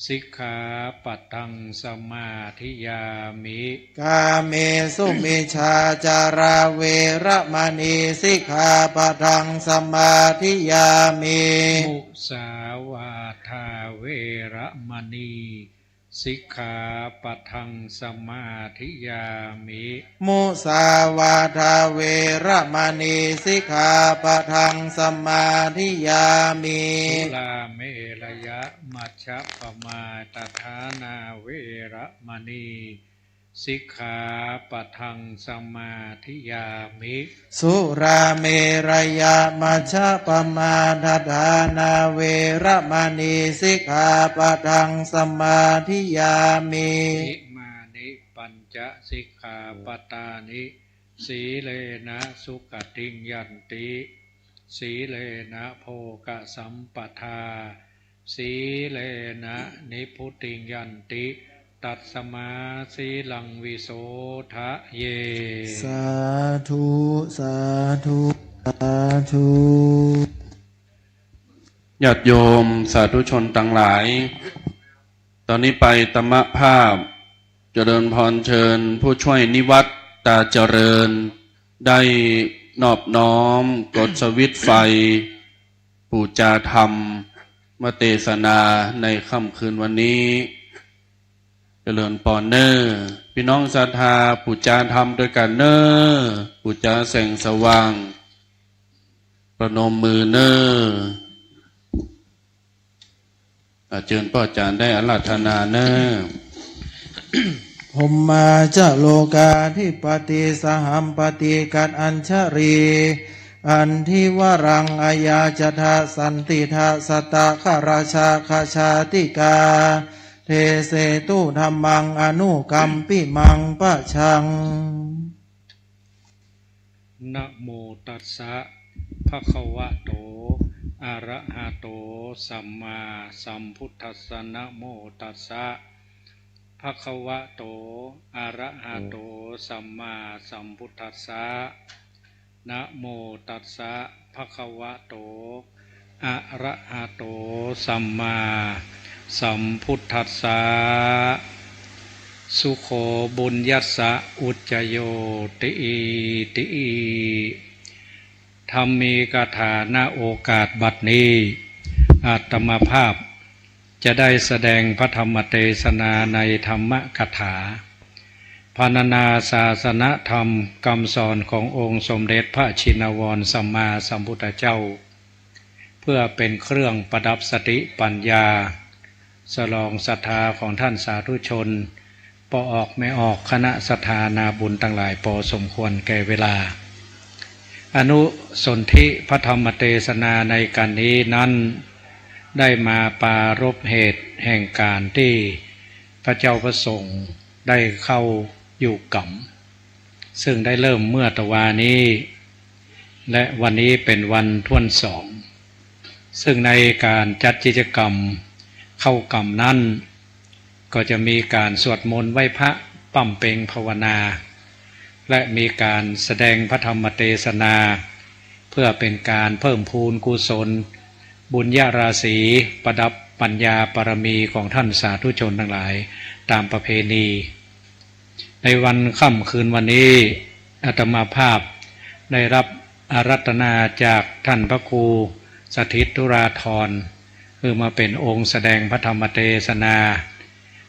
sikkhāpadaṃ samādiyāmi. Kāmesu micchācārā veramaṇī sikkhāpadaṃ samādiyāmi. Musāvādā veramaṇī sikkhāpadaṃ samādiyāmi. Musāvādā veramaṇī sikkhāpadaṃ samādiyāmi. Surāmerayamajjapamādaṭṭhānā veramaṇī sikkhāpadaṃ samādiyāmi. Surāmerayamajjapamādaṭṭhānā veramaṇī sikkhāpadaṃ samādiyāmi. Imāni pañca sikkhāpadāni. Sīlena sugatiṃ yanti, sīlena bhogasampadā, sīlena nibbutiṃ yanti, tasmā sīlaṃ visodhaye. Sādhu, sādhu, sādhu. ญาติโยมสาธุชนตังหลาย ต๋อนนี้ไปอาตมาภาพ เจริญพร เชิญผู้ช่วยนิวัตตาเจริญ ได้นอบน้อมกดสวิตช์ไฟ ปู๋จาธรรม มาเตสนาในค่ำคืนวันนี้ เจริญปอนเน่อ ปี้น้องศรัทธา ปู๋จาธรรมตวยกั๋นเน่อ ปู๋จาแสงสว่าง ประนมมือเน่อ อาเจิญป้อจ๋ารย์ได้อาราธนาเน่อ Brahmā ca lokādhipatī sahampati kaṭ añjalikaraṃ andhivaraṃ ayācatha santiṭṭhassa takkharajagajātikā desetu dhammaṃ anukampimaṃ pajaṃ. Namo tassa bhagavato arahato sammāsambuddhassa. Namo tassa bhagavato arahato sammāsambuddhassa. Namo tassa bhagavato arahato sammāsambuddhassa. Sukho bhuñjassa uccayoti. ธรรมีกถา ณ โอกาสบัดนี้ อาตมาภาพจะได้แสดงพระธรรมเตสนาในธรรมกถา พรรณนาศาสนธรรม กำสอนขององค์สมเด็จพระชินวรสัมมาสัมพุทธเจ้า เพื่อเป็นเครื่องประดับสติปัญญา สลองศรัทธาของท่านสาธุชน ป้อออกแม่ออก คณะศรัทธานาบุญตังหลาย ปอสมควรแก่เวลา อนุสนธิพระธรรมเตสนาในกัณฑ์นี้นั้น ได้มาปรารภเหตุแห่งก๋านตี้พระเจ้าพระสงฆ์ได้เข้าอยู่ก๋รรม ซึ่งได้เริ่มเมื่อตะวานี้ และวันนี้เป๋นวันถ้วนสอง ซึ่งในก๋านจัดกิจกรรมเข้าก๋รรมนั้น ก็จะมีก๋านสวดมนต์ไหว้พระ บำเพ็ญภาวนา และมีก๋านแสดงพระธรรมเตสนา เพื่อเป๋นก๋านเพิ่มพูนกุศล บุญญาราศี ประดับปัญญาบารมีของท่านสาธุชนตังหลาย ต๋ามประเพณี ในวันค่ำคืนวันนี้ อาตมาภาพได้รับอาราธนาจากท่านพระครูสถิตธุราธร หื้อมาเป๋นองค์แสดงพระธรรมเตสนา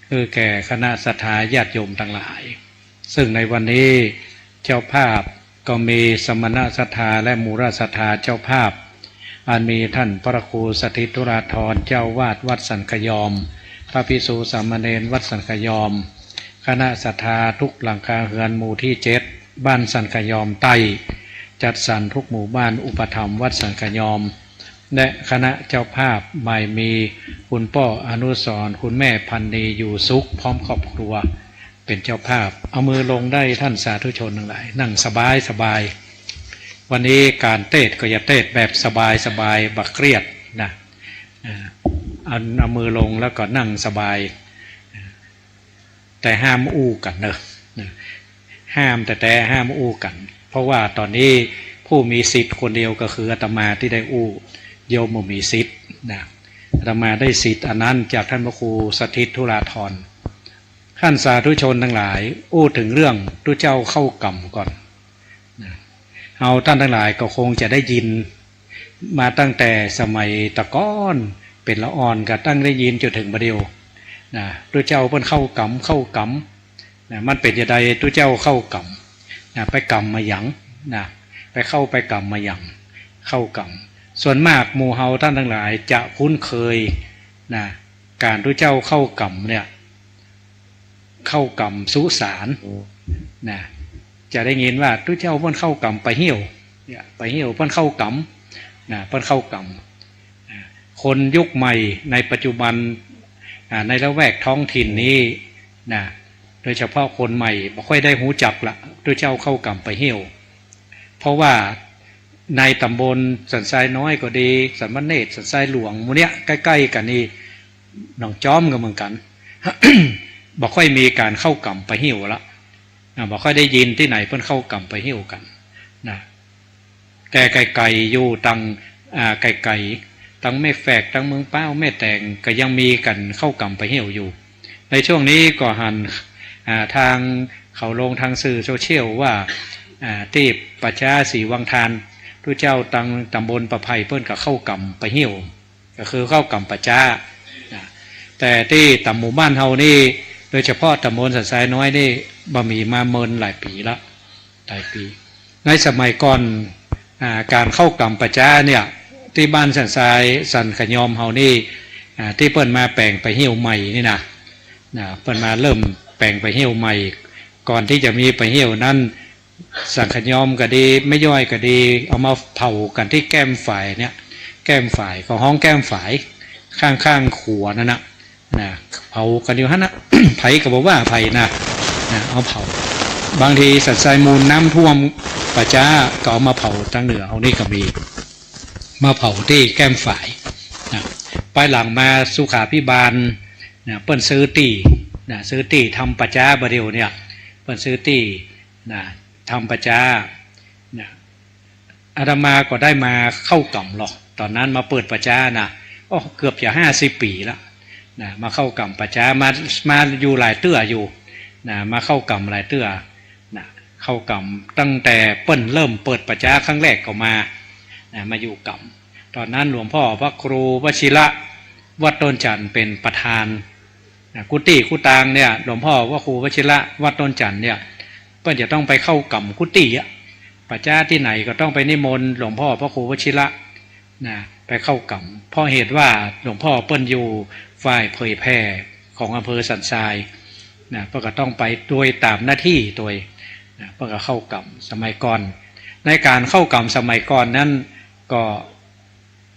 หื้อแก่คณะศรัทธาญาติโยมตังหลาย ซึ่งในวันนี้เจ้าภาพก็มีสมณศรัทธาและมูลศรัทธาเจ้าภาพ อันมีท่านพระครูสถิตธุราธร เจ้าอาวาสวัดสันขยอม พระภิกษุสามเณรวัดสันขยอม คณะศรัทธาทุกหลังคาเฮือนหมู่ตี้เจ็ด บ้านสันขยอมใต้ จัดสรรทุกหมู่บ้านอุปถัมภ์วัดสันขยอม และคณะเจ้าภาพหมายมีคุณป้ออนุสรณ์ คุณแม่พันนีอยู่สุข พร้อมครอบครัว เป๋นเจ้าภาพ เอามือลงได้ท่านสาธุชนตังหลาย นั่งสบายสบาย วันนี้ก๋านเตสน์ก็จะเตสน์แบบสบายสบาย บ่เครียดนะ อ่า เอา เอามือลงแล้วก็นั่งสบาย แต่ห้ามอู้กั๋นเนอะ ห้ามแต๊ๆ ห้ามอู้กั๋น เพราะว่าต๋อนนี้ผู้มีสิทธิ์คนเดียวก็คืออาตมาตี้ได้อู้ โยมบ่มีสิทธิ์นะ อาตมาได้สิทธิ์อันนั้นจากท่านพระครูสถิตธุราธร ท่านสาธุชนตังหลาย อู้เถิงเรื่องตุ๊เจ้าเข้าก๋รรมก่อนนะ เฮาต้านตังหลายก็คงจะได้ยินมาตั้งแต่สมัยตะก้อน เป๋นละอ่อนก็ตั้งได้ยินจ๋นเถิงบ่าเดี่ยวนะ ตุ๊เจ้าเปิ้นเข้าก๋รรม เข้าก๋รรมนะ มันเป๋นจาใดตุ๊เจ้าเข้าก๋รรมนะ ไปก๋รรมมาหยังนะ ไปเข้าไปก๋รรมมาหยัง เข้าก๋รรม ส่วนมากหมู่เฮาต้านตังหลายจะคุ้นเคยนะ ก๋านตุ๊เจ้าเข้าก๋รรมเนี่ย เข้าก๋รรมสุสานนะ จะได้ยินว่าตุ๊เจ้าเปิ้นเข้าก๋รรมไปเหี่ยวเนี่ย ไปเหี่ยวเปิ้นเข้าก๋รรมนะ เปิ้นเข้าก๋รรมนะ คนยุคใหม่ในปัจจุบันอ่า ในละแวกท้องถิ่นนี้นะ โดยเฉพาะคนใหม่บ่ค่อยได้ฮู้จักละ ตุ๊เจ้าเข้าก๋รรมไปเหี่ยว เพราะว่าในต๋ำบลสันทรายน้อยก็ดี สันมะเนตร สันทรายหลวง หมู่เนี้ยใก้ๆ กั๋นนี่ หนองจ๊อมก็เหมือนกั๋น บ่ค่อยมีก๋านเข้าก๋รรมไปเหี่ยวละนะ บ่ค่อยได้ยินตี้ไหนเปิ้นเข้าก๋รรมไปเหี่ยวกั๋นนะ แต่ไก๋ๆ อยู่ตัง อ่า ไก๋ๆ ตังแม่แฝก ตังเมืองป๊าว แม่แตง ก็ยังมีก๋านเข้าก๋รรมไปเหี่ยวอยู่ ในช่วงนี้ก็หัน อ่า ตางเขาลงตางสื่อโซเชียลว่า อ่า ตี้ป่าจ๊าศรีวังทาน ตุ๊เจ้าตางต๋ำบลป่าไผ่เปิ้นก็เข้ากรรมป่าเหี่ยว ก็คือเข้ากรรมป่าจ๊า นะ แต่ตี้ต๋ามหมู่บ้านเฮานี่ โดยเฉพาะต๋ำบลสันทรายน้อยนี่ บ่มีมาเมินหลายปี๋ละ หลายปี๋ ในสมัยก่อน อ่า ก๋านเข้ากรรมป่าจ๊าเนี่ย ตี้บ้านสันทราย สันขยอมเฮานี่ อ่า ตี้เปิ้นมาแป๋งป่าเหี่ยวใหม่นี่นะ นะ เปิ้นมาเริ่มแป๋งป่าเหี่ยวใหม่ ก่อนตี้จะมีป่าเหี่ยวนั้น สันขยอมก็ดี แม่ย้อยก็ดี เอามาเผากั๋นตี้แก้มฝายเนี่ย แก้มฝาย ก็ฮ้องแก้มฝาย ข้างๆ ขัวนั่นนะ นะ เผากั๋นอยู่หั้นนะ ใผก็บ่ว่าใผนะ นะ เอาเผา บางทีสันทรายมูลน้ำท่วม ป่าจ๊าก็เอามาเผาตางเหนือเฮานี่ก็มี มาเผาตี้แก้มฝาย นะ ภายหลังมาสุขาภิบาล นะ เปิ้นซื้อตี้ นะ ซื้อตี้ทำป่าจ๊าบ่าเดี่ยวเนี่ย เปิ้นซื้อตี้ นะ ทำป่าจ๊า นะ อาตมาก็ได้มาเข้ากรรมลอ ต๋อนนั้นมาเปิดป่าจ๊านะ โอ้ เกือบจะห้าสิบปี๋ละ นะ มาเข้ากรรมป่าจ๊า มา มาอยู่หลายเตื้ออยู่ นะ มาเข้ากรรมหลายเตื้อ นะ เข้ากรรมตั้งแต่เปิ้นเริ่มเปิดป่าจ๊าครั้งแรกก็มา นะ มาอยู่กรรม ต๋อนนั้นหลวงพ่อพระครูวชิระ วัดต้นจันทน์เป๋นประธาน นะ กุฏิกุฏางเนี่ย หลวงพ่อพระครูวชิระ วัดต้นจันทน์เนี่ย เปิ้นจะต้องไปเข้ากรรมกุฏิอะ ป่าจ๊าตี้ไหนก็ต้องไปนิมนต์หลวงพ่อพระครูวชิระ นะ ไปเข้ากรรม เพราะเหตุว่าหลวงพ่อเปิ้นอยู่ฝ่ายเผยแผ่ของอำเภอสันทราย นะ เปิ้นก็ต้องไปโดยต๋ามหน้าตี้โตย นะ เปิ้นก็เข้ากรรม สมัยก่อน ในก๋านเข้ากรรมสมัยก่อนนั้นก็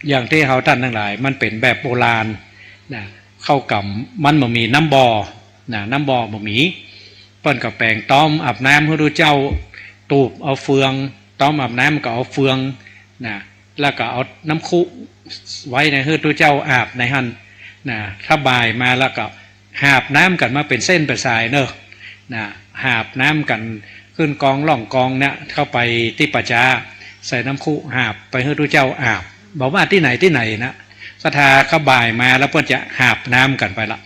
อย่างตี้เฮาต้านตังหลาย มันเป๋นแบบโบราณ นะ เข้ากรรมมันบ่มีน้ำบ่อ นะ น้ำบ่อบ่มี เปิ้นก็แป๋งต๊อมอาบน้ำหื้อตุ๊เจ้า ตูบเอาเฟือง ต๊อมอาบน้ำก็เอาเฟือง นะ แล้วก็เอาน้ำคุไว้ในหื้อตุ๊เจ้าอาบในหั้น นะ ถ้าบ่ายมาแล้วก็ หาบน้ำกั๋นมาเป๋นเส้นเป๋นสายเนาะ นะ หาบน้ำกั๋นขึ้นกองล่องกองเนี่ย เข้าไปตี้ป่าจ๊า ใส่น้ำคุหาบไปหื้อตุ๊เจ้าอาบ บ่ว่าตี้ไหนตี้ไหนนะ ศรัทธาก็บ่ายมาแล้วเปิ้นจะหาบน้ำกั๋นไปละ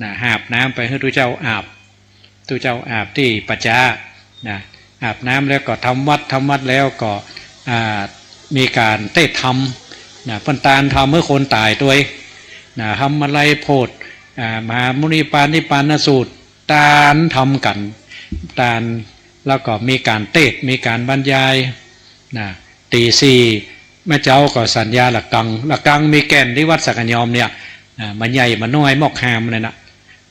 นะ หาบน้ำไปหื้อตุ๊เจ้าอาบ ตุ๊เจ้าอาบตี้ป่าจ๊า นะ อาบน้ำแล้วก็ทำวัตร ทำวัตรแล้วก็ อ่า มีก๋านเตศน์ธรรม นะ เปิ้นตานธรรมหื้อคนต๋ายโตย นะ ธรรมลัยโพธิ อ่า มหามุนิปานิปานสูตร ตานธรรมกั๋น ตาน แล้วก็มีก๋านเตศน์ มีก๋านบรรยาย นะ ตี๋สี่ แม่เจ๊าก็สัญญาระฆัง ระฆังมีแก่นตี้วัดสันขยอมเนี่ย นะ บ่าใหญ่บ่าน้อย มอกฮามนั่นนะ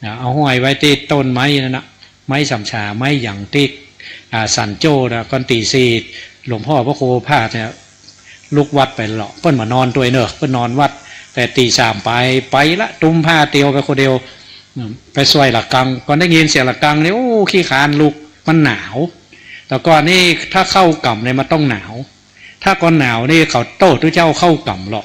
นะ เอาห้อยไว้ตี้ต้นไม้นั่นนะ ไม้สามฉา ไม้หยังตี้ อ่า สันโจ้นะ ก่อนตี๋สี่ หลวงพ่อพระครูพาสเนี่ย ลุกวัดไปลอ เปิ้นบ่นอนโตยเนาะ เปิ้นนอนวัด แต่ตี๋สามไป ไปละ ตุ้มผ้าเตียวไปคนเดียว อืม ไปซอยระฆัง ก่อนได้ยินเสียงระฆังนี่ โอ้ ขี้คร้านลุก มันหนาว แต่ก่อนนี่ถ้าเข้ากรรมเนี่ยมันต้องหนาว ถ้าก่อนหนาวนี่เขาโต้ตุ๊เจ้าเข้ากรรมลอ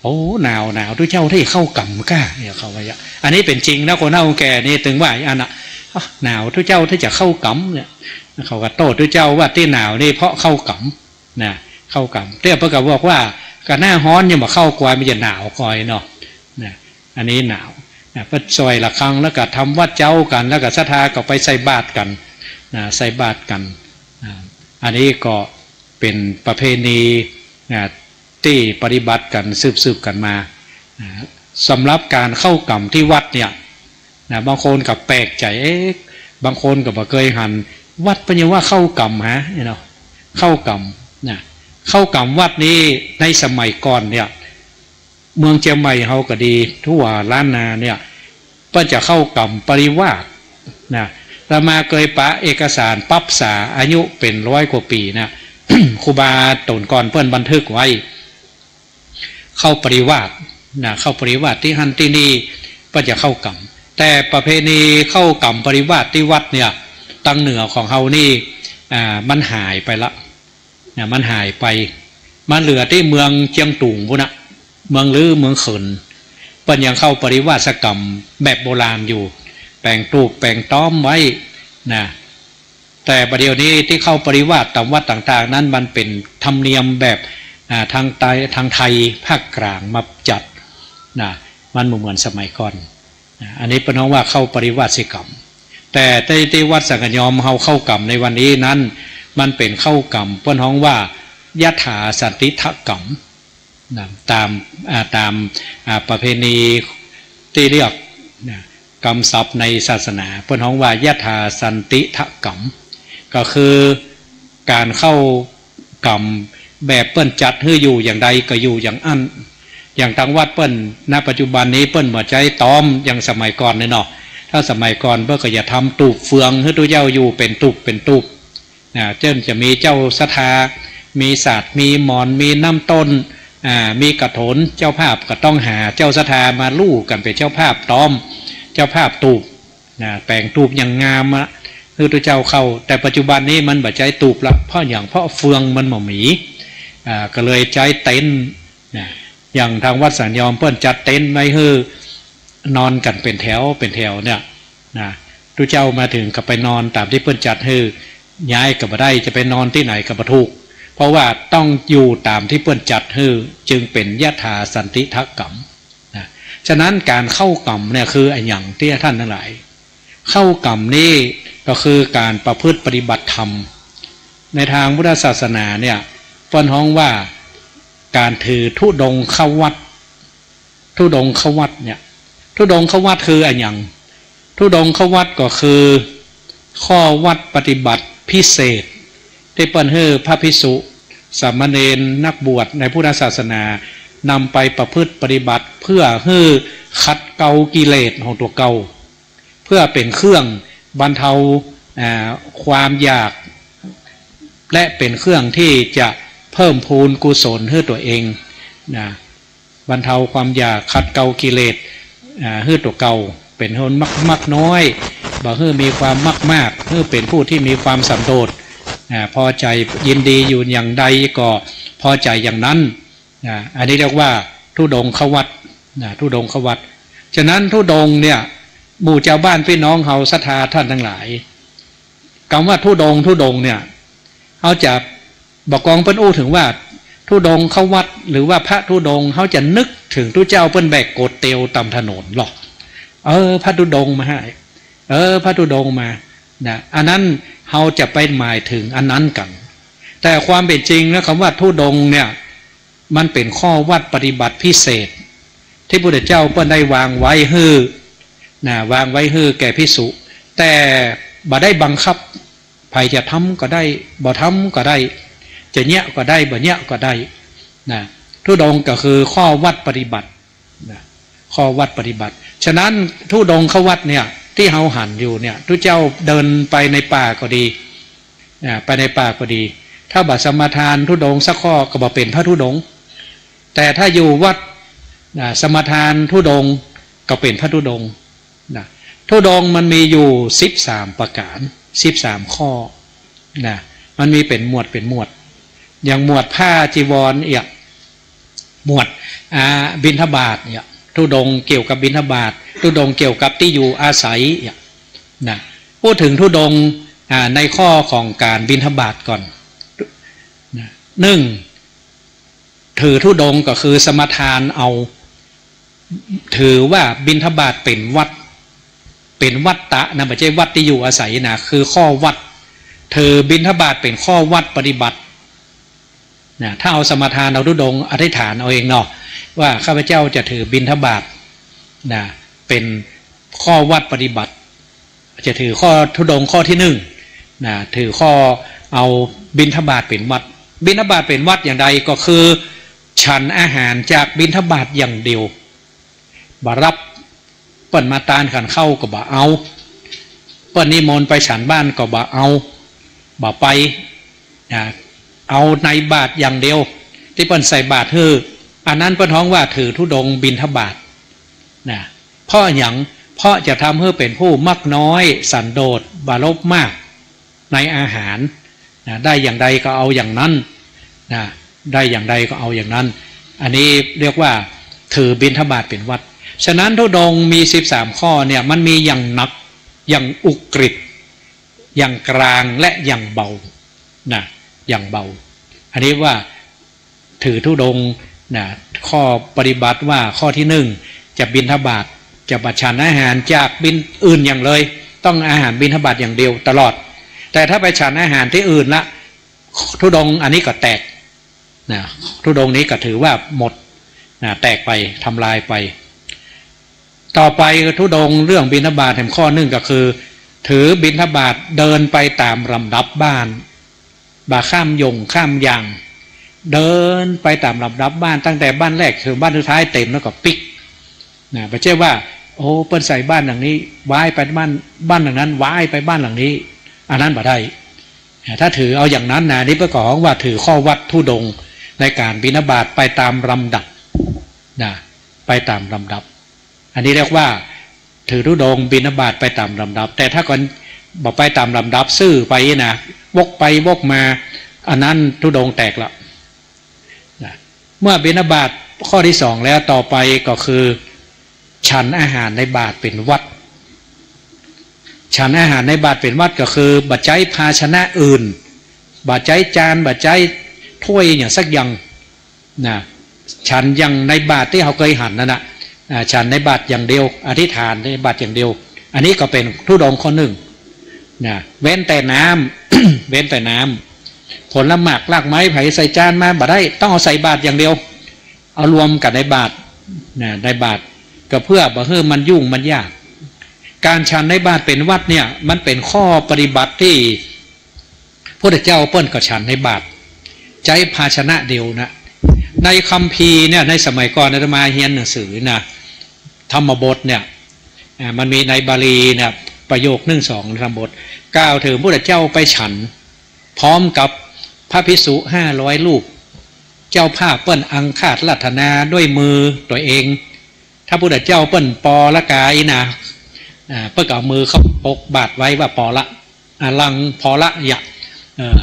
โอ้ หนาว หนาว ตุ๊เจ้าได้เข้ากรรมก้า เนี่ยเขาว่าอย่าง อันนี้เป๋นจริงนะ คนเฒ่าคนแก่นี่ตึงว่าอันน่ะ อ้าว หนาว ตุ๊เจ้าได้จะเข้ากรรมเนี่ย เขาก็โต้ตุ๊เจ้าว่าตี้หนาวนี่เพราะเข้ากรรม นะ เข้ากรรม เตี้ยเปิ้นก็บอกว่า ก็หน้าฮ้อนยังบ่เข้ากรรม มันจะหนาวกอยเนาะ นะ อันนี้หนาว นะ เปิ้นซอยระฆังแล้วก็ทำวัตรเจ๊ากั๋น แล้วก็ศรัทธาก็ไปใส่บาตรกั๋น นะ ใส่บาตรกั๋น นะ อันนี้ก็เป๋นประเพณี นะ ตี้ปฏิบัติกั๋นสืบๆ กั๋นมา นะ สำหรับก๋านเข้ากรรมตี้วัดเนี่ย นะ บางคนก็แปลกใจ๋ เอ๊ะ บางคนก็บ่เกยหัน วัดเปิ้นยังว่าเข้ากรรมหา เนาะ เข้ากรรม นะ เข้ากรรมวัดนี้ในสมัยก่อนเนี่ย เมืองเจียงใหม่เฮาก็ดี ทั่วล้านนาเนี่ย เปิ้นจะเข้ากรรมปริวาส นะ อาตมาเกยปะเอกสารปรั๊บสา อายุเป๋นร้อยกว่าปี๋นะ ครูบาต๋นก่อนเปิ้นบันทึกไว้ เข้าปริวาส นะ เข้าปริวาสตี้หั้นตี้นี่ เปิ้นจะเข้ากรรม แต่ประเพณีเข้ากรรมปริวาสตี้วัดเนี่ย ตางเหนือของเฮานี่ อ่า มันหายไปละ นะ มันหายไป มันเหลือตี้เมืองเจียงตุงปู้นนะ เมืองลือ เมืองเขิน เปิ้นยังเข้าปริวาสกรรมแบบโบราณอยู่ แป๋งตูบ แป๋งต๊อมไว้ นะ แต่บ่าเดี่ยวนี้ตี้เข้าปริวาสต๋ามวัดต่างๆ นั้น มันเป๋นธรรมเนียมแบบ อ่า ตางใต้ ตางไทยภาคกลางมาจัด นะ มันบ่เหมือนสมัยก่อน นะ อันนี้เปิ้นฮ้องว่าเข้าปริวาสกรรม แต่ตี้ ตี้วัดสังฆยอมเฮาเข้ากรรมในวันนี้นั้น มันเป๋นเข้ากรรมเปิ้นฮ้องว่า ยถาสันติถกรรม นะ ต๋าม อ่า ต๋าม อ่า ประเพณีตี้เรียก นะ กำศัพท์ในศาสนา เปิ้นฮ้องว่า ยถาสันติถกรรม ก็คือก๋านเข้า กรรมแบบเปิ้นจัดหื้ออยู่อย่างใดก็อยู่อย่างอั้น อย่างตางวัดเปิ้น ณ ปัจจุบันนี้เปิ้นบ่ใจ๊ต๊อมอย่างสมัยก่อนเลยเนาะ ถ้าสมัยก่อนเปิ้นก็จะทำตูบเฟืองหื้อตุ๊เจ้าอยู่เป๋นตูบเป๋นตูบ นะ เจ้นจะมีเจ้าศรัทธา มีสาด มีหมอน มีน้ำต้น อ่า มีกระโถน เจ้าภาพก็ต้องหาเจ้าศรัทธามาลู่กั๋นเป๋นเจ้าภาพต๊อม เจ้าภาพตูบ นะ แป๋งตูบอย่างงามอะ หื้อตุ๊เจ้าเข้า แต่ปัจจุบันนี้มันบ่ใจ๊ตูบละ เพราะหยัง เพราะเฟืองมันบ่มี อ่า ก็เลยใจ๊เต็นท์ นะ อย่างตางวัดสังฆยอมเปิ้นจัดเต็นท์ไว้หื้อนอนกั๋นเป๋นแถวเป๋นแถวเนี่ย นะ ตุ๊เจ้ามาเถิงก็ไปนอนต๋ามตี้เปิ้นจัดหื้อ ย้ายก็บ่ได้ จะไปนอนตี้ไหนก็บ่ถูก เพราะว่าต้องอยู่ต๋ามตี้เปิ้นจัดหื้อ จึงเป๋นยถาสันติถกรรม นะ ฉะนั้นก๋านเข้ากรรมเนี่ยคืออะหยังตี้ต้านตังหลาย เข้ากรรมนี่ก็คือก๋านประพฤติปฏิบัติธรรม ในตางพุทธศาสนาเนี่ยเปิ้นฮ้องว่าก๋านถือธุดงควัตร ธุดงควัตรเนี่ย ธุดงควัตรคืออะหยัง ธุดงควัตรก็คือข้อวัตรปฏิบัติพิเศษ ตี้เปิ้นหื้อพระภิกษุ สามเณร นักบวชในพุทธศาสนา นำไปประพฤติปฏิบัติเพื่อหื้อขัดเกลากิเลสของตั๋วเก่า เพื่อเป๋นเครื่องบรรเทา อ่า ความอยาก และเป๋นเครื่องตี้จะเพิ่มพูนกุศลหื้อตั๋วเอง นะ บรรเทาความอยาก ขัดเกลากิเลส อ่า หื้อตั๋วเก่า เป๋นคนมัก มักน้อย บ่หื้อมีความมักมาก หื้อเป๋นผู้ตี้มีความสันโดษ อ่า พอใจ๋ยินดีอยู่อย่างใดก็พอใจ๋อย่างนั้น นะ อันนี้เรียกว่าธุดงควัตร นะ ธุดงควัตร ฉะนั้นธุดงค์เนี่ย หมู่จาวบ้านปี้น้องเฮาศรัทธาต้านตังหลาย กำว่าธุดงค์ ธุดงค์เนี่ย เฮาจะบ่กองเปิ้นอู้เถิงว่าธุดงควัตร หรือว่าพระธุดงค์ เฮาจะนึกเถิงตุ๊เจ้าเปิ้นแบกโกศเตียวต๋ามถนนหรอก เออ พระธุดงค์มา เออ พระธุดงค์มา นะ อันนั้นเฮาจะไปหมายเถิงอันนั้นกั๋น แต่ความเป๋นจริงนะ กำว่าธุดงค์เนี่ย มันเป๋นข้อวัตรปฏิบัติพิเศษ ตี้พระพุทธเจ้าเปิ้นได้วางไว้หื้อ นะ วางไว้หื้อแก่ภิกษุ แต่บ่ได้บังคับ ใผจะทำก็ได้ บ่ทำก็ได้ จะเยียะก็ได้ บ่เยียะก็ได้ นะ ธุดงค์ก็คือข้อวัตรปฏิบัติ นะ ข้อวัตรปฏิบัติ ฉะนั้นธุดงควัตรเนี่ย ตี้เฮาหันอยู่เนี่ย ตุ๊เจ้าเดินไปในป่าก็ดี อ่า ไปในป่าก็ดี ถ้าบ่สมาทานธุดงค์สักข้อก็บ่เป๋นพระธุดงค์ แต่ถ้าอยู่วัด อ่า สมาทานธุดงค์ก็เป๋นพระธุดงค์ นะ ธุดงค์มันมีอยู่สิบสามประก๋าน สิบสามข้อ นะ มันมีเป๋นหมวด เป๋นหมวด อย่างหมวดผ้าจีวรเอี้ย หมวด อ่า บิณฑบาตเนี่ย ธุดงค์เกี่ยวกับบิณฑบาต ธุดงค์เกี่ยวกับตี้อยู่อาศัยเนี่ย นะ พูดเถิงธุดงค์ อ่า ในข้อของก๋านบิณฑบาตก่อน นะ นึ่ง ถือธุดงค์ก็คือสมาทานเอา ถือว่าบิณฑบาตเป๋นวัตร เป๋นวัตตะนะ บ่ใจ้วัตรตี้อยู่อาศัยนะ คือข้อวัตร ถือบิณฑบาตเป๋นข้อวัตรปฏิบัติ นะ ถ้าเอาสมาทาน เอาธุดงค์ อธิษฐานเอาเองเนาะ ว่าข้าพเจ้าจะถือบิณฑบาต นะ เป๋นข้อวัตรปฏิบัติ จะถือข้อธุดงค์ข้อตี้นึ่ง นะ ถือข้อเอาบิณฑบาตเป๋นวัตร บิณฑบาตเป๋นวัตรอย่างใด ก็คือฉันอาหารจากบิณฑบาตอย่างเดียว บ่ฮับ เปิ้นมาตานขันข้าวก็บ่เอา เปิ้นนิมนต์ไปฉันบ้านก็บ่เอา บ่ไป นะ เอาในบาตรอย่างเดียว ตี้เปิ้นใส่บาตรหื้อ อันนั้นเปิ้นฮ้องว่าถือธุดงค์บิณฑบาต นะ เพราะหยัง เพราะจะทำหื้อเป๋นผู้มักน้อย สันโดษ บ่ลบมาก ในอาหาร นะ ได้อย่างใดก็เอาอย่างนั้น นะ ได้อย่างใดก็เอาอย่างนั้น อันนี้เรียกว่าถือบิณฑบาตเป๋นวัตร ฉะนั้นธุดงค์มีสิบสามข้อเนี่ย มันมีอย่างหนัก อย่างอุกฤษ อย่างกลาง และอย่างเบา นะ อย่างเบา อันนี้ว่าถือธุดงค์ นะ ข้อปฏิบัติว่าข้อตี้นึ่ง จะบิณฑบาต จะบ่ฉันอาหารจากบิณ อื่นอย่างเลย ต้องอาหารบิณฑบาตอย่างเดียวตลอด แต่ถ้าไปฉันอาหารตี้อื่นละ ธุดงค์อันนี้ก็แตกนะ ธุดงค์นี้ก็ถือว่าหมดนะ แตกไป ทำลายไป ต่อไปธุดงค์เรื่องบิณฑบาตแถมข้อนึ่งก็คือ ถือบิณฑบาตเดินไปตามลำดับบ้าน บ่าข้ามหย่งข้ามอย่าง เดินไปตามลำดับบ้าน ตั้งแต่บ้านแรกถึงบ้านสุดท้ายเต็มแล้วก็ปิ๊กนะ บ่ใจ้ว่า โอ้ เปิ้นใส่บาตรอย่างนี้ ว้ายไปบ้าน บ้านหลังนั้น ว้ายไปบ้านหลังนี้ อันนั้นบ่ได้นะ ถ้าถือเอาอย่างนั้นนะ นี่เปิ้นก็ฮ้องว่าถือข้อวัดธุดงค์ในการบิณฑบาตไปตามลำดับนะ ไปตามลำดับ อันนี้เรียกว่าถือธุดงค์บิณฑบาตไปตามลำดับ แต่ถ้าคนบ่ไปตามลำดับซื่อไปนะ วกไปวกมา อันนั้นธุดงค์แตกละนะ เมื่อบิณฑบาตข้อที่สองแล้ว ต่อไปก็คือ ฉันอาหารในบาตรเป๋นวัตร ฉันอาหารในบาตรเป๋นวัตรก็คือ บ่ใจ๊ภาชนะอื่น บ่ใจ๊จาน บ่ใจ๊ถ้วยอย่างสักอย่าง นะ ฉันอย่างในบาตรตี้เฮาเกยหันนั่นน่ะ อ่า ฉันในบาตรอย่างเดียว อธิษฐานในบาตรอย่างเดียว อันนี้ก็เป๋นธุดงค์ข้อนึ่งนะ เว้นแต่น้ำ เว้นแต่น้ำ ผลหมากรากไม้ใผใส่จานมาบ่ได้ ต้องเอาใส่บาตรอย่างเดียว เอารวมกับในบาตรนะ ในบาตร ก็เพื่อบ่หื้อมันยุ่งมันยาก การฉันในบาตรเป๋นวัตรเนี่ย มันเป๋นข้อปฏิบัติตี้ พุทธเจ้าเปิ้นก็ฉันในบาตร ใจ๊ภาชนะเดียวนะ ในคัมภีร์เนี่ย ในสมัยก่อนอาตมาเฮียนหนังสือนะ ธรรมบทเนี่ย อ่า มันมีในบาลีเนี่ย ประโยคนึ่งสองในธรรมบท กล่าวเถิงพุทธเจ้าไปฉัน พร้อมกับพระภิกษุห้าร้อยรูป เจ้าภาพเปิ้นอังคาสรัตนาด้วยมือตั๋วเอง ถ้าพุทธเจ้าเปิ้นปอละก๋ายนะ อ่า เปิ้นก็เอามือเข้าปกบาตรไว้ว่าปอละ อ่า ลังปอละยะ เออ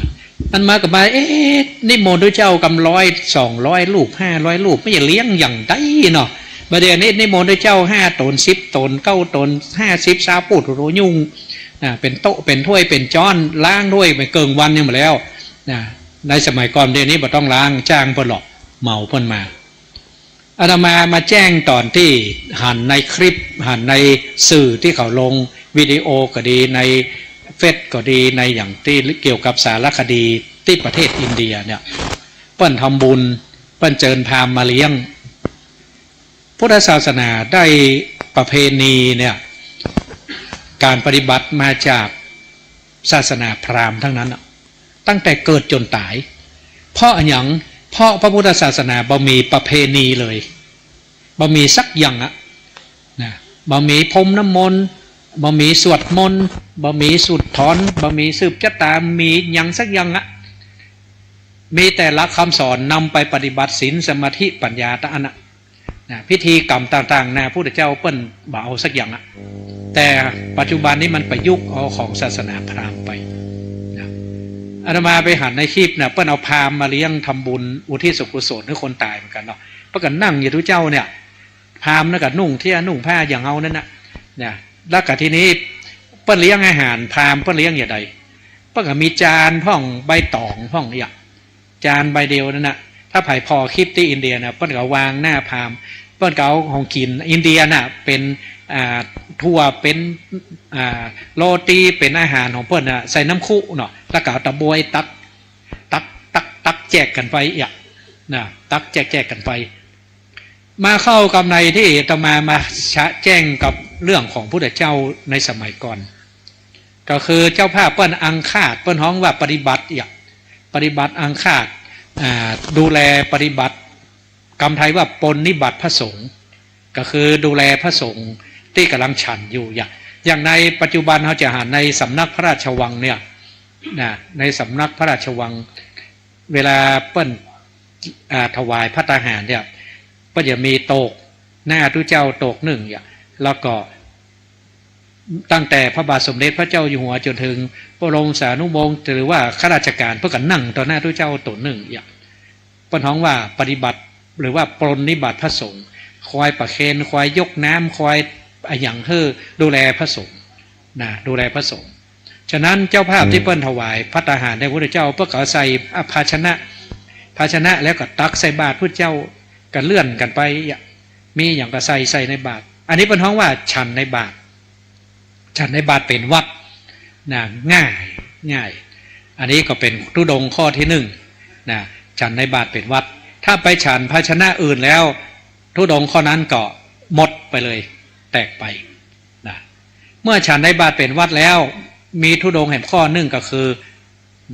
อันมาก็มา เอ๊ะ นิมนต์พระเจ้ากำร้อย สองร้อยรูป ห้าร้อยรูป มันจะเลี้ยงอย่างใดเนาะ บ่าเดี่ยวนี้นิมนต์พระเจ้าห้าต๋น สิบต๋น เก้าต๋น ห้าสิบ ซาวผู้ โถ ยุ่ง อ่า เป๋นโต๊ะ เป๋นถ้วย เป๋นจ๊อน ล้างถ้วยเป๋นเกิ่งวันยังบ่แล้ว นะ ในสมัยก่อน เดี๋ยวนี้บ่ต้องล้าง จ้างเปิ้นหรอก เหมาเปิ้นมา อาตมามาแจ้งต๋อนตี้หันในคลิป หันในสื่อตี้เขาลงวิดีโอก็ดี ในเฟซก็ดี ในอย่างตี้เกี่ยวกับสารคดีตี้ประเทศอินเดียเนี่ย เปิ้นทำบุญ เปิ้นเจิญพราหมณ์มาเลี้ยง พุทธศาสนาได้ประเพณีเนี่ย การปฏิบัติมาจากศาสนาพราหมณ์ทั้งนั้นน่ะ ตั้งแต่เกิดจ๋นต๋าย เพราะอะหยัง เพราะพระพุทธศาสนาบ่มีประเพณีเลย บ่มีสักอย่างอะ นะ บ่มีพรมน้ำมนต์ บ่มีสวดมนต์ บ่มีสูตรถอน บ่มีสืบจะต๋า มีหยังสักอย่างอะ มีแต่หลักคำสอนนำไปปฏิบัติศีล สมาธิ ปัญญาเต้าอั้นน่ะ นะ พิธีกรรมต่างๆ นานา พุทธเจ้าเปิ้นบ่เอาสักอย่างอะ แต่ปัจจุบันนี้มันประยุกต์เอาของศาสนาพราหมณ์ไป นะ อาตมาไปหันในคลิปนะ เปิ้นเอาพราหมณ์มาเลี้ยงทำบุญอุทิศส่วนกุศลหื้อคนต๋ายเหมือนกั๋นเนาะ เปิ้นก็นั่งอยู่ ตุ๊เจ้าเนี่ย พราหมณ์นั่นก็นุ่งเตี้ยนุ่งผ้าอย่างเฮานั่นน่ะ นะ แล้วก็ทีนี้เปิ้นเลี้ยงอาหาร พราหมณ์เปิ้นเลี้ยงอย่างใด เปิ้นก็มีจานพ่อง ใบต๋องพ่อง อย่าง จานใบเดียวนั่นน่ะ ถ้าใผผ่อคลิปตี้อินเดียนะ เปิ้นก็วางหน้าพราหมณ์ เปิ้นก็เอาของกิ๋นอินเดียน่ะ เป๋น อ่า ถั่ว เป๋น อ่า โรตี เป๋นอาหารของเปิ้นน่ะ ใส่น้ำคุเนาะ แล้วก็เอาตะบวยตัก ตัก ตัก ตักแจกกั๋นไป อย่าง นะ ตักแจก แจกกั๋นไป มาเข้ากับในตี้อาตมามาชะแจ้งกับเรื่องของพุทธเจ้าในสมัยก่อน ก็คือเจ้าภาพเปิ้นอังคาส เปิ้นฮ้องว่าปฏิบัติ อย่าง ปฏิบัติอังคาส อ่า ดูแลปฏิบัติ กำไทยว่าปรนนิบัติพระสงฆ์ ก็คือดูแลพระสงฆ์ตี้ก่ำลังฉันอยู่ อย่าง อย่างในปัจจุบันเฮาจะหันในสำนักพระราชวังเนี่ย นะ ในสำนักพระราชวัง เวลาเปิ้น อ่า ถวายภัตตาหารเนี่ย เปิ้นจะมีโต๊ะหน้าตุ๊เจ้าโต๊ะนึ่ง อย่าง แล้วก็ตั้งแต่พระบาทสมเด็จพระเจ้าอยู่หัวจ๋นเถิงพระบรมสานุวงศ์ หรือว่าข้าราชก๋าน เปิ้นก็นั่งต่อหน้าตุ๊เจ้าโต๊ะนึ่ง อย่าง เปิ้นฮ้องว่าปฏิบัติ หรือว่าปรนนิบัติพระสงฆ์ คอยประเคน คอยยกน้ำ คอยอะหยังหื้อ ดูแลพระสงฆ์ นะ ดูแลพระสงฆ์ ฉะนั้นเจ้าภาพตี้เปิ้นถวายภัตตาหารแด่พุทธเจ้า เปิ้นก็ใส่ อ่ะ ภาชนะ ภาชนะแล้วก็ตักใส่บาตรพุทธเจ้า ก็เลื่อนกั๋นไป มีหยังก็ใส่ ใส่ในบาตร อันนี้เปิ้นฮ้องว่าฉันในบาตร ฉันในบาตรเป๋นวัตรนะ ง่าย ง่าย อันนี้ก็เป๋นธุดงค์ข้อตี้นึ่งนะ ฉันในบาตรเป๋นวัตร ถ้าไปฉันภาชนะอื่นแล้ว ธุดงค์ข้อนั้นก็หมดไปเลย แตกไปนะ เมื่อฉันในบาตรเป๋นวัตรแล้ว มีธุดงค์แหมข้อนึ่งก็คือ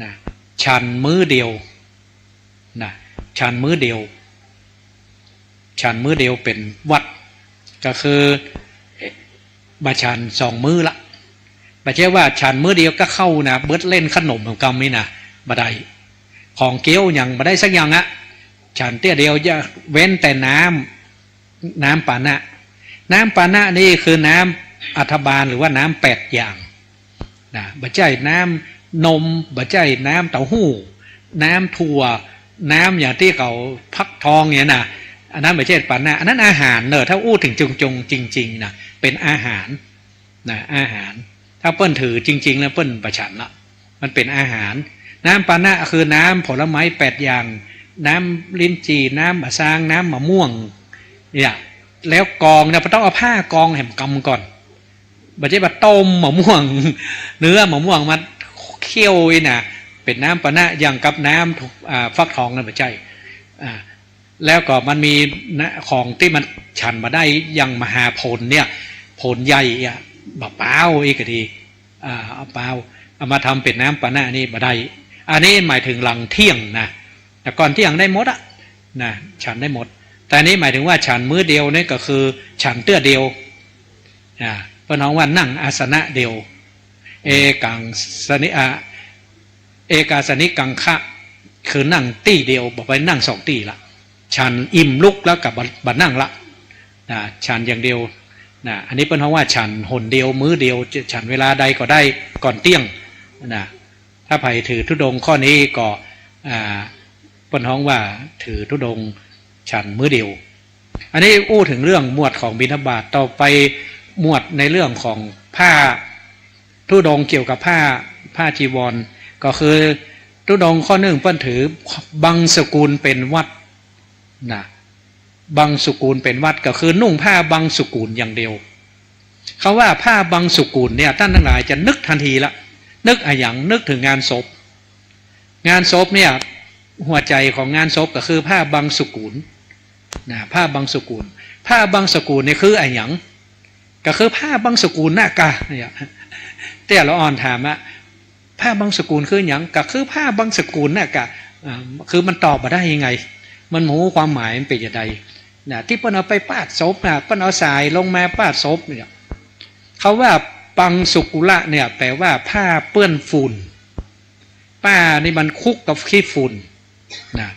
นะ ฉันมื้อเดียวนะ ฉันมื้อเดียว ฉันมื้อเดียวเป๋นวัตร ก็คือ บ่ฉันสองมื้อละ บ่ใจ้ว่าฉันมื้อเดียวก็เข้านะ เบิดเล่นขนมกำนี่นะ บ่ได้ ของเคี้ยวหยังบ่ได้สักอย่างอะ ฉันเตื้อเดียว อย่าเว้นแต่น้ำ น้ำปานะ น้ำปานะนี่คือน้ำอัฐบาลหรือว่าน้ำแปดอย่างนะ บ่ใจ้น้ำนม บ่ใจ้น้ำเต้าหู้ น้ำถั่ว น้ำอย่างตี้เขาฟักทองเนี่ยนะ อันนั้นบ่ใจ้ปานะ อันนั้นอาหารเนอะ ถ้าอู้เถิงจงๆ จริงๆ นะ เป๋นอาหารนะ อาหาร ถ้าเปิ้นถือจริงๆ แล้วเปิ้นบ่ฉันละ มันเป๋นอาหาร น้ำปานะคือน้ำผลไม้แปดอย่าง น้ำลิ้นจี่ น้ำบ่าซาง น้ำมะม่วง เนี่ย แล้วกองเนี่ย บ่ต้องเอาผ้ากองแหมกำก่อน บ่ใจ้ว่าต้มมะม่วง เนื้อมะม่วงมาเคี่ยวนี่นะ เป๋นน้ำปานะอย่างกับน้ำ อ่า ฟักทองนั่นบ่ใจ้ อ่า แล้วก็มันมีนะ ของตี้มันฉันบ่ได้อย่างมหาผลเนี่ย ผลใหญ่อะ บ่าป๊าวอี้ก็ดี อ่า เอาป๊าว เอามาทำเป๋นน้ำปานะนี่บ่ได้ อันนี้หมายถึงหลังเที่ยงนะ แต่ก่อนเที่ยงได้หมดอะนะ ฉันได้หมด แต่อันนี้หมายถึงว่าฉันมื้อเดียวนี่ก็คือฉันเตื้อเดียว อ่า เปิ้นฮ้องว่านั่งอาสนะเดียว เอกังสนิ อ่า เอกาสนิกังคะ คือนั่งตี้เดียว บ่ไปนั่งสองตี้ละ ฉันอิ่มลุกแล้วก็บ่ บ่นั่งละนะ ฉันอย่างเดียวนะ อันนี้เปิ้นฮ้องว่าฉันหนเดียว มื้อเดียว จะฉันเวลาใดก็ได้ก่อนเที่ยงนะ ถ้าใผถือธุดงค์ข้อนี้ก็ อ่า เปิ้นฮ้องว่าถือธุดงค์ฉันมื้อเดียว อันนี้อู้เถิงเรื่องหมวดของบิณฑบาต ต่อไปหมวดในเรื่องของผ้า ธุดงค์เกี่ยวกับผ้า ผ้าจีวร ก็คือธุดงค์ข้อนึ่งเปิ้นถือบังสุกุลเป๋นวัตรนะ บังสุกุลเป๋นวัตร ก็คือนุ่งผ้าบังสุกุลอย่างเดียว คำว่าผ้าบังสุกุลเนี่ย ต้านตังหลายจะนึกตันทีละ นึกอะหยัง นึกเถิงงานศพ งานศพเนี่ย หัวใจ๋ของงานศพก็คือผ้าบังสุกุลนะ ผ้าบังสุกุล ผ้าบังสุกุลเนี่ยคืออะหยัง ก็คือผ้าบังสุกุลน่ะกา เนี่ย เตื้อละอ่อนถามอะ ผ้าบังสุกุลคือหยัง ก็คือผ้าบังสุกุลน่ะกา อ่า คือมันตอบบ่ได้ยังไง มันบ่ฮู้ความหมายมันเป๋นจะใดนะ ตี้เปิ้นเอาไปปาดศพนะ เปิ้นเอาสายลงมาปาดศพเนี่ย คำว่าบังสุกุละเนี่ย แปลว่าผ้าเปื้อนฝุ่น ผ้านี่มันคลุกกับขี้ฝุ่นนะ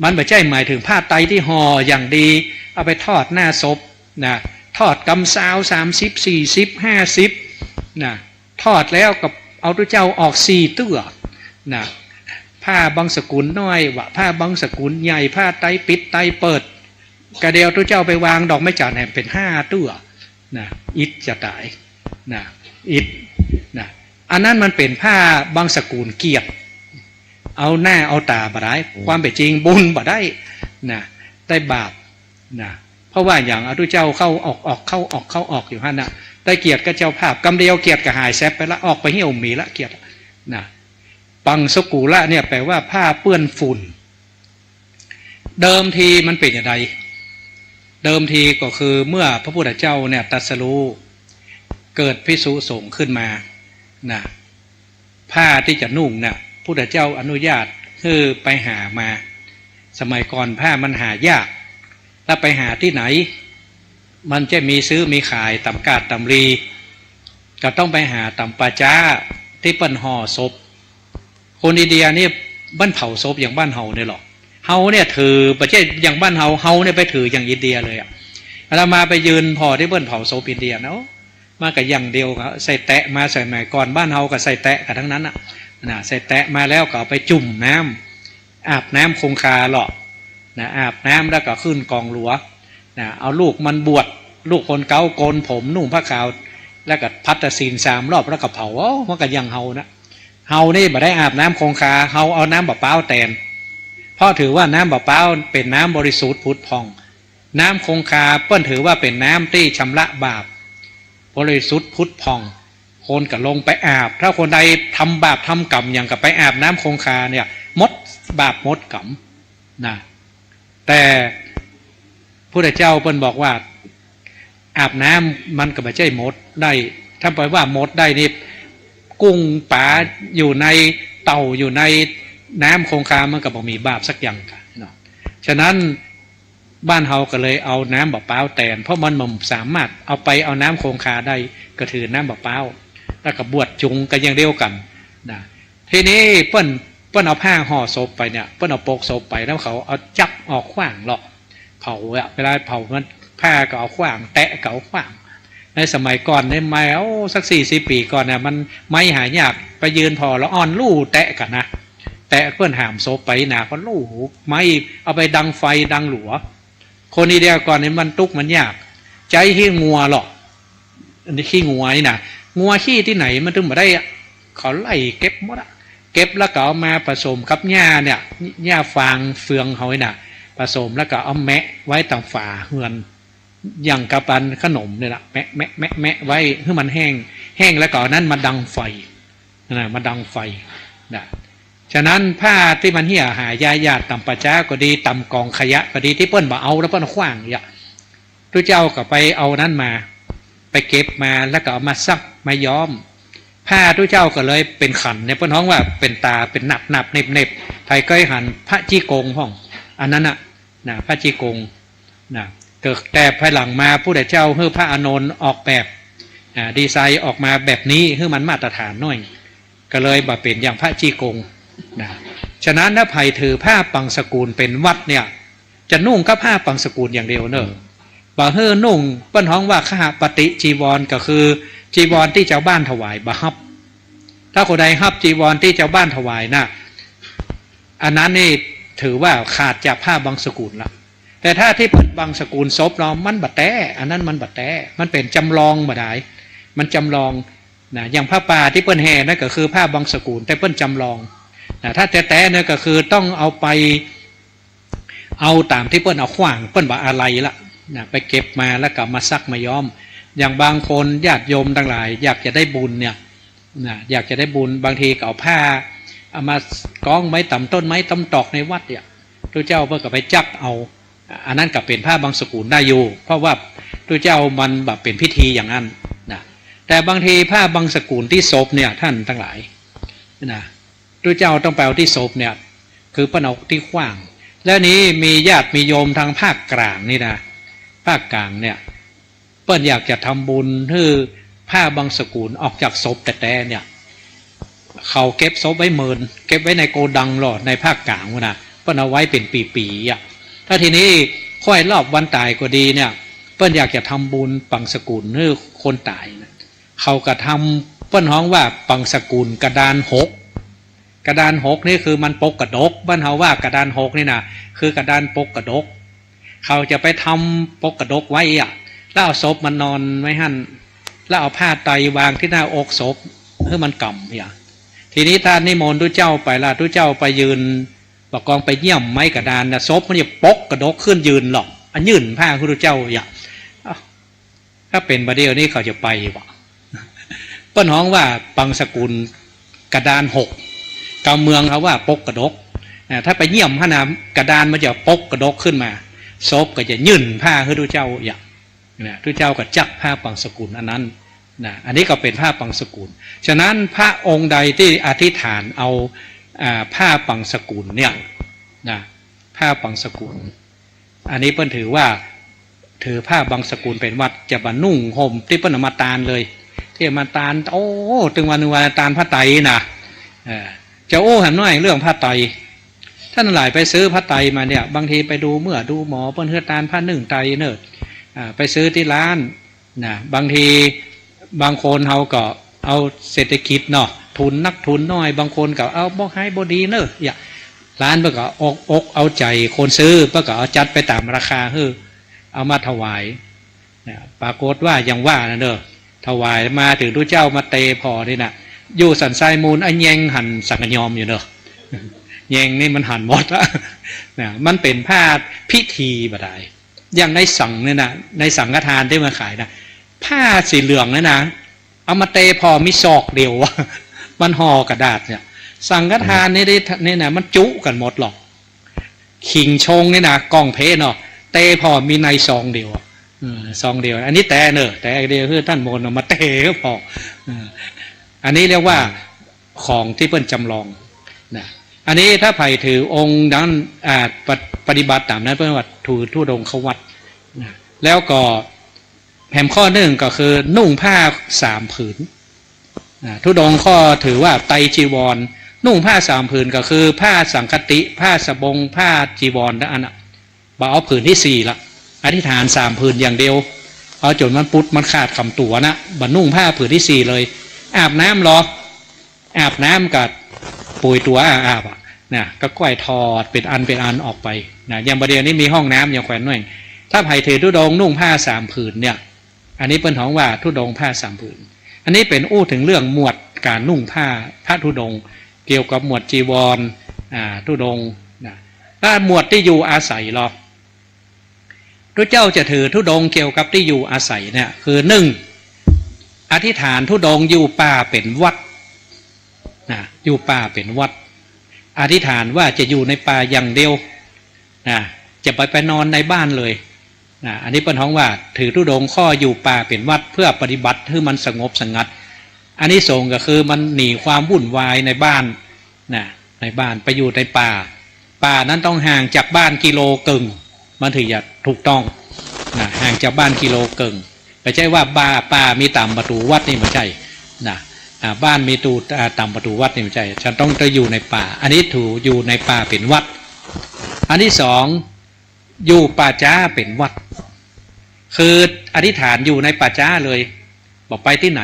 มันบ่ใจ้หมายเถิงผ้าไตรตี้ห่ออย่างดี เอาไปทอดหน้าศพนะ ทอดกำซาว สามสิบ สี่สิบ ห้าสิบ นะ ทอดแล้วก็เอาตุ๊เจ้าออกสี่เตื้อนะ ผ้าบังสุกุลน้อย ว่าผ้าบังสุกุลใหญ่ ผ้าไตรปิดไตรเปิด กะเดียวตุ๊เจ้าไปวางดอกไม้จันทร์แหมเป๋นห้าเตื้อนะ อิจจะต๋ายนะ อิจนะ อันนั้นมันเป๋นผ้าบังสุกุลเกียรติ เอาหน้าเอาต๋าบ่ได้ ความเป๋นจริงบุญบ่ได้นะ ได้บาปนะ เพราะว่าอย่างเอาตุ๊เจ้าเข้าออก ออกเข้าออก เข้าออกอยู่หั้นนะ ได้เกียรติกับเจ้าภาพ กำเดียวเกียรติก็หายแซบไปละ ออกไปเหี่ยวหมีละเกียรตินะ บังสุกุละเนี่ยแปลว่าผ้าเปื้อนฝุ่น เดิมทีมันเป๋นอย่างใด เดิมทีก็คือเมื่อพระพุทธเจ้าเนี่ยตรัสรู้ เกิดภิกษุสงฆ์ขึ้นมานะ ผ้าตี้จะนุ่งน่ะ พุทธเจ้าอนุญาตหื้อไปหามา สมัยก่อนผ้ามันหายาก แล้วไปหาตี้ไหน มันจะมีซื้อมีขายต๋ามกาดต๋ามรี ก็ต้องไปหาต๋ามป่าจ๊าตี้เปิ้นห่อศพ คนอินเดียนี่เปิ้นเผาศพอย่างบ้านเฮาเนี่ยหรอ เฮาเนี่ยถือ บ่ใจ้อย่างบ้านเฮา เฮาเนี่ยไปถืออย่างอินเดียเลยอะ อาตมาไปยืนผ่อตี้เปิ้นเผาศพอินเดียนะ โอ้ มันก็อย่างเดียวครับ ใส่แตะมา สมัยก่อนบ้านเฮาก็ใส่แตะกั๋นตังนั้นน่ะ นะ ใส่แตะมาแล้วก็เอาไปจุ่มน้ำ อาบน้ำคงคาเนาะ นะ อาบน้ำแล้วก็ขึ้นกองหลัว นะ เอาลูกมันบวช ลูกคนเก๊าโกนผม นุ่งผ้าขาว แล้วก็พัดตะศีลสามรอบ แล้วก็เผา โอ้ มันก็อย่างเฮานะ เฮานี่บ่ได้อาบน้ำคงคา เฮาเอาน้ำบ่าป๊าวแตน เพราะถือว่าน้ำบ่าป๊าวเป๋นน้ำบริสุทธิ์ผุดผ่อง น้ำคงคาเปิ้นถือว่าเป๋นน้ำตี้ชำระบาป บริสุทธิ์ผุดผ่อง คนก็ลงไปอาบ ถ้าคนใดทำบาปทำกรรมหยังก็ไปอาบน้ำคงคาเนี่ย หมดบาปหมดกรรมนะ แต่พุทธเจ้าเปิ้นบอกว่า อาบน้ำมันก็บ่ใจ้หมดได้ ถ้าไปว่าหมดได้นี่ กุ้งป๋าอยู่ในเต่าอยู่ในน้ำคงคามันก็บ่มีบาปสักอย่างกะเนาะ ฉะนั้นบ้านเฮาก็เลยเอาน้ำบ่าป๊าวแตน เพราะมันบ่สามารถเอาไปเอาน้ำคงคาได้ ก็ถือน้ำบ่าป๊าว แล้วก็บวชจุงกันอย่างเดียวกันนะ ทีนี้เปิ้น เปิ้นเอาผ้าห่อศพไปเนี่ย เปิ้นเอาปกศพไปแล้วเขาเอาจับเอาขว้างเลาะ เผาอะ เวลาเผามัน ผ้าก็เอาขว้าง แตะก็เอาขว้าง ในสมัยก่อนเนี่ย ไม้ โอ้ สักสี่สิบปี๋ก่อนเนี่ย มันไม้หายาก ไปยืนผ่อละอ่อนลู่แตะกั๋นนะ แตะเปิ้นหามศพไปนะ ก็ลู่ไม้ เอาไปดังไฟดังหลัว คนอินเดียก่อนนี่มันตุ๊กข์มันยาก ใจ๊ขี้งัวเลาะ อันนี้ขี้งัวนี่นะ งัวขี้ตี้ไหนมันตึงบ่ได้อะ เขาไล่เก็บหมดอะ เก็บแล้วก็เอามาผสมกับหญ้าเนี่ย หญ้าฟางเฟืองเฮานี่นะ ผสมแล้วก็เอาแมะไว้ต๋ามฝาเฮือน อย่างกับอันขนมเนี่ยละ แมะ แมะ แมะ แมะไว้หื้อมันแห้ง แห้งแล้วก็เอานั้นมาดังไฟนะ มาดังไฟนะ ฉะนั้นผ้าตี้มันเหียหายาหยาดต๋ามป่าจ๊าก็ดี ต๋ามกองขยะก็ดี ตี้เปิ้นบ่เอาแล้วเปิ้นขว้างเนี่ย ตุ๊เจ้าก็ไปเอานั้นมา ไปเก็บมาแล้วก็เอามาซักมาย้อม ผ้าตุ๊เจ้าก็เลยเป๋นขันเนี่ย เปิ้นฮ้องว่าเป๋นต๋า เป๋นหนับหนับเหน็บเหน็บ ใผเกยหันพระจี้กงพ่อง อันนั้นน่ะนะ พระจี้กงนะ เกิดแต่ภายหลังมาพุทธเจ้าหื้อพระอานนท์ออกแบบ อ่า ดีไซน์ออกมาแบบนี้หื้อมันมาตรฐานหน่อย ก็เลยบ่เป๋นอย่างพระจี้กงนะ ฉะนั้นถ้าใผถือผ้าปังสกุลเป๋นวัตรเนี่ย จะนุ่งก็ผ้าปังสกุลอย่างเดียวเน่อ บ่หื้อนุ่ง เปิ้นฮ้องว่าคหปฏิจีวร ก็คือจีวรตี้จาวบ้านถวาย บ่ฮับ ถ้าคนใดฮับจีวรตี้จาวบ้านถวายน่ะ อันนั้นนี่ถือว่าขาดจากผ้าบังสกุลละ แต่ถ้าตี้เปิ้นบังสกุลศพเนาะ มันบ่แต๊ อันนั้นมันบ่แต๊ มันเป๋นจำลองบ่ดาย มันจำลองนะ อย่างผ้าป่าตี้เปิ้นแห่นั่นก็คือผ้าบังสกุล แต่เปิ้นจำลองนะ ถ้าแต๊ๆเนี่ยก็คือต้องเอาไป เอาต๋ามตี้เปิ้นเอาขว้าง เปิ้นบ่อาลัยละนะ ไปเก็บมาแล้วก็มาซักมาย้อม อย่างบางคนญาติโยมตังหลายอยากจะได้บุญเนี่ยนะ อยากจะได้บุญ บางทีก็เอาผ้าเอามาก้องไว้ต๋ามต้นไม้ต๋ามตอกในวัดเนี่ย ตุ๊เจ้าเปิ้นก็ไปจับเอา อันนั้นก็เป๋นผ้าบังสกุลได้อยู่ เพราะว่าตุ๊เจ้ามันแบบเป๋นพิธีอย่างนั้นนะ แต่บางทีผ้าบังสกุลตี้ศพเนี่ย ท่านตังหลายนะ ตุ๊เจ้าต้องไปเอาตี้ศพเนี่ย คือเปิ้นเอาตี้ขว้าง แล้วนี้มีญาติมีโยมทางภาคกลางนี่นะ ภาคกลางเนี่ย เปิ้นอยากจะทำบุญหื้อผ้าบังสกุลออกจากศพแต๊ๆเนี่ย เขาเก็บศพไว้เมิน เก็บไว้ในโกดังลอในภาคกลางพู้นนะ เปิ้นเอาไว้เป๋นปี๋ๆอะ ถ้าทีนี้ค่อยรอบวันต๋ายก็ดีเนี่ย เปิ้นอยากจะทำบุญปังสกุลหื้อคนต๋ายนะ เขาก็ทำ เปิ้นฮ้องว่าปังสกุลกระดานหก กระดานหกนี่คือมันปกกระดก บ้านเฮาว่ากระดานหกนี่นะ คือกระดานปกกระดก เขาจะไปทำปกกระดกไว้อะ แล้วเอาศพมานอนไว้หั้น แล้วเอาผ้าไตรวางตี้หน้าอกศพหื้อมันก๋ำเนี่ย ทีนี้ถ้านิมนต์ตุ๊เจ้าไปละ ตุ๊เจ้าไปยืน บ่ากองไปเยี่ยมไม้กระดานนะ ศพมันจะปกกระดกขึ้นยืนลอ อันยื่นผ้าหื้อตุ๊เจ้าอะ ถ้าเป๋นบ่าเดี่ยวนี้เขาจะไปบ่ เปิ้นฮ้องว่าปังสกุลกระดานหก กำเมืองเขาว่าปกกระดกนะ ถ้าไปเยี่ยมหั้นนะ กระดานมันจะปกกระดกขึ้นมา ศพก็จะยื่นผ้าหื้อตุ๊เจ้าอะนะ ตุ๊เจ้าก็จักผ้าปังสกุลอันนั้นนะ อันนี้ก็เป๋นผ้าปังสกุล ฉะนั้นพระองค์ใดตี้อธิษฐานเอา อ่า ผ้าปังสกุลเนี่ยนะ ผ้าปังสกุล อันนี้เปิ้นถือว่า ถือผ้าบังสกุลเป๋นวัตร จะบ่นุ่งห่มตี้เปิ้นเอามาตานเลย ตี้เอามาตาน โอ้ ตึงวันหนึ่งวันตานผ้าไตรนะ เออ จะอู้แหมหน้อยเรื่องผ้าไตร ท่านหลายไปซื้อผ้าไตรมาเนี่ย บางทีไปดูเมื่อดูหมอ เปิ้นหื้อตานผ้านึ่งไตรเน่อ อ่า ไปซื้อตี้ร้านนะ บางทีบางคนเฮาก็เอาเศรษฐกิจเนาะ ทุนนักทุนน้อย บางคนก็เอาบ่หายบ่ดีเน่อ อย่า ร้านเปิ้นก็เอาอกเอาใจ๋คนซื้อ เปิ้นก็เอาจัดไปต๋ามราคาหื้อ เอามาถวายนะ ปรากฏว่าอย่างว่านั่นเน่อ ถวายมาเถิงตุ๊เจ้ามาเตผ่อนี่นะ อยู่สันทรายมูลอะแยงหันสังกะยอมอยู่เน่อ แยงนี่มันหันหมดละนะ มันเป๋นผ้าพิธีบ่ดาย อย่างในสังเนี่ยนะ ในสังฆทานตี้มาขายนะ พ ผ้าสีเหลืองเนี่ยนะ เอามาเตะผ่อมีซอกเดียว มันห่อกระดาษเนี่ย สังฆทานนี่ได้ นี่นะ มันจุกั๋นหมดหรอก ขิงชงนี่นะ ก้องเพเนาะ เตะผ่อมีในซองเดียว เออ ซองเดียว อันนี้แต๊เน่อ แต๊เดียว คือต้านโมนเอามาเตะผ่อ เออ อันนี้เรียกว่า ของตี้เปิ้นจำลองนะ อันนี้ถ้าใผถือองค์นั้น อ่า ปะ- ปฏิบัติต๋ามนั้น เปิ้นว่าถือธุดงค์เข้าวัดนะ แล้วก็แหมข้อนึ่งก็คือนุ่งผ้าสามผืนนะ ธุดงค์ข้อถือว่าไตรจีวร นุ่งผ้าสามผืนก็คือผ้าสังฆติ ผ้าสบง ผ้าจีวร และอันน่ะ บ่เอาผืนตี้สี่ละ อธิษฐานสามผืนอย่างเดียว เอาจ๋นมันปุดมันขาดก๋ำตั๋วนะ บ่นุ่งผ้าผืนตี้สี่เลย อาบน้ำลอ อาบน้ำก็ปูยตั๋วอาบๆ อะนะ ก็ก้อยถอดเป๋นอันเป๋นอันออกไปนะ อย่างบ่าเดี่ยวนี้มีห้องน้ำอย่างแขวนหน่อย ถ้าใผถือธุดงค์นุ่งผ้าสามผืนเนี่ย อันนี้เปิ้นฮ้องว่าธุดงค์ผ้าสามผืน อันนี้เป๋นอู้เถิงเรื่องหมวดก๋านนุ่งผ้าพระธุดงค์ เกี่ยวกับหมวดจีวร อ่า ธุดงค์นะ และหมวดตี้อยู่อาศัยลอ พระเจ้าจะถือธุดงค์เกี่ยวกับตี้อยู่อาศัยเนี่ย คือนึ่ง อธิษฐานธุดงค์อยู่ป่าเป๋นวัตรนะ อยู่ป่าเป๋นวัตร อธิษฐานว่าจะอยู่ในป่าอย่างเดียวนะ จะบ่ไปนอนในบ้านเลยนะ อันนี้เปิ้นฮ้องว่าถือธุดงค์ข้ออยู่ป่าเป๋นวัตร เพื่อปฏิบัติหื้อมันสงบสงัด อานิสงส์ก็คือมันหนีความวุ่นวายในบ้านนะ ในบ้านไปอยู่ในป่า ป่านั้นต้องห่างจากบ้านกิโลเกิ่ง มันเถิงจะถูกต้องนะ ห่างจากบ้านกิโลเกิ่ง บ่ใจ้ว่าป่า ป่ามีต๋ามประตู๋วัดนี่บ่ใจ้นะ อ่า บ้านมีตู อ่า ต๋ามประตู๋วัดนี่บ่ใจ้ ฉันต้องได้อยู่ในป่า อันนี้ถืออยู่ในป่าเป๋นวัตร อันตี้สอง อยู่ป่าจ๊าเป๋นวัตร คืออธิษฐานอยู่ในป่าจ๊าเลย บ่ไปตี้ไหน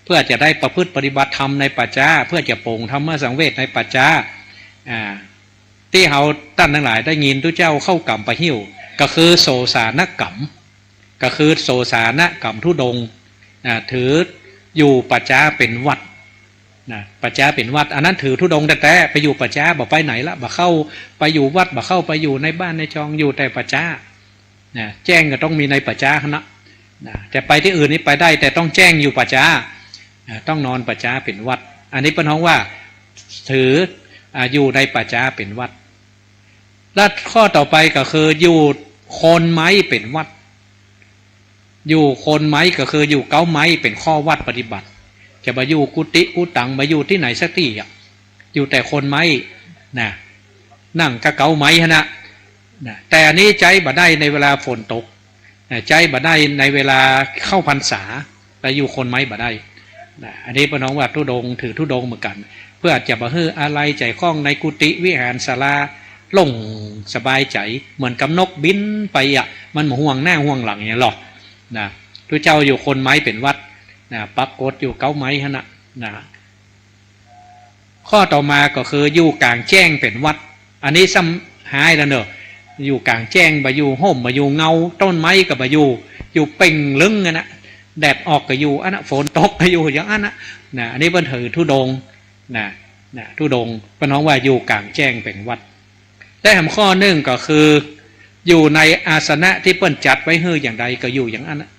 เพื่อจะได้ประพฤติปฏิบัติธรรมในป่าจ๊า เพื่อจะปลงธรรมสังเวชในป่าจ๊า อ่า ตี้เฮาต้านตังหลายได้ยินพระเจ้าเข้ากรรมประหิ้ว ก็คือโสสานกรรม ก็คือโสสานกรรมธุดงค์ อ่า ถืออยู่ป่าจ๊าเป๋นวัตรนะ ป่าจ๊าเป๋นวัตร อันนั้นถือธุดงค์แต๊ๆ ไปอยู่ป่าจ๊า บ่ไปไหนละ บ่เข้าไปอยู่วัด บ่เข้าไปอยู่ในบ้านในจอง อยู่แต่ป่าจ๊านะ แจ้งก็ต้องมีในป่าจ๊าหั้นนะนะ จะไปตี้อื่นนี่ไปได้ แต่ต้องแจ้งอยู่ป่าจ๊านะ ต้องนอนป่าจ๊าเป๋นวัตร อันนี้เปิ้นฮ้องว่าถือ อ่า อยู่ในป่าจ๊าเป๋นวัตร และข้อต่อไปก็คืออยู่โคนไม้เป๋นวัตร อยู่โคนไม้ก็คืออยู่เก๊าไม้เป๋นข้อวัตรปฏิบัติ จะบ่อยู่กุฏิกุฏิตัง บ่อยู่ตี้ไหนสักตี้อะ อยู่แต่โคนไม้นะ นั่งก้าเก๊าไม้หั้นนะนะ แต่อันนี้ใจ๊บ่ได้ในเวลาฝนตกนะ ใจ๊บ่ได้ในเวลาเข้าพรรษา และอยู่โคนไม้บ่ได้นะ อันนี้เปิ้นฮ้องว่าธุดงค์ ถือธุดงค์เหมือนกั๋น เพื่อจะบ่หื้ออาลัยใจ๋ข้องในกุฏิวิหารศาลา โล่งสบายใจ๋ เหมือนกับนกบินไปอะ มันบ่ห่วงหน้าห่วงหลังอย่างเนี้ยหรอกนะ พระเจ้าอยู่โคนไม้เป๋นวัตรนะ ปรากฏอยู่เก๊าไม้หั้นนะนะ ข้อต่อมาก็คืออยู่ก๋างแจ้งเป๋นวัตร อันนี้ซ้ำฮ้ายแล้วเน่อ อยู่ก๋างแจ้ง บ่อยู่ฮ่ม บ่อยู่เงา ต้นไม้ก็บ่อยู่ อยู่เป่งลึงอะนะ แดดออกก็อยู่อั้นนะ ฝนตกก็อยู่อย่างอั้นนะนะ อันนี้เปิ้นถือธุดงค์นะนะ ธุดงค์ เปิ้นฮ้องว่าอยู่ก๋างแจ้งเป๋นวัตร และแหมข้อนึ่งก็คือ อยู่ในอาสนะตี้เปิ้นจัดไว้หื้ออย่างใดก็อยู่อย่างอั้นนะ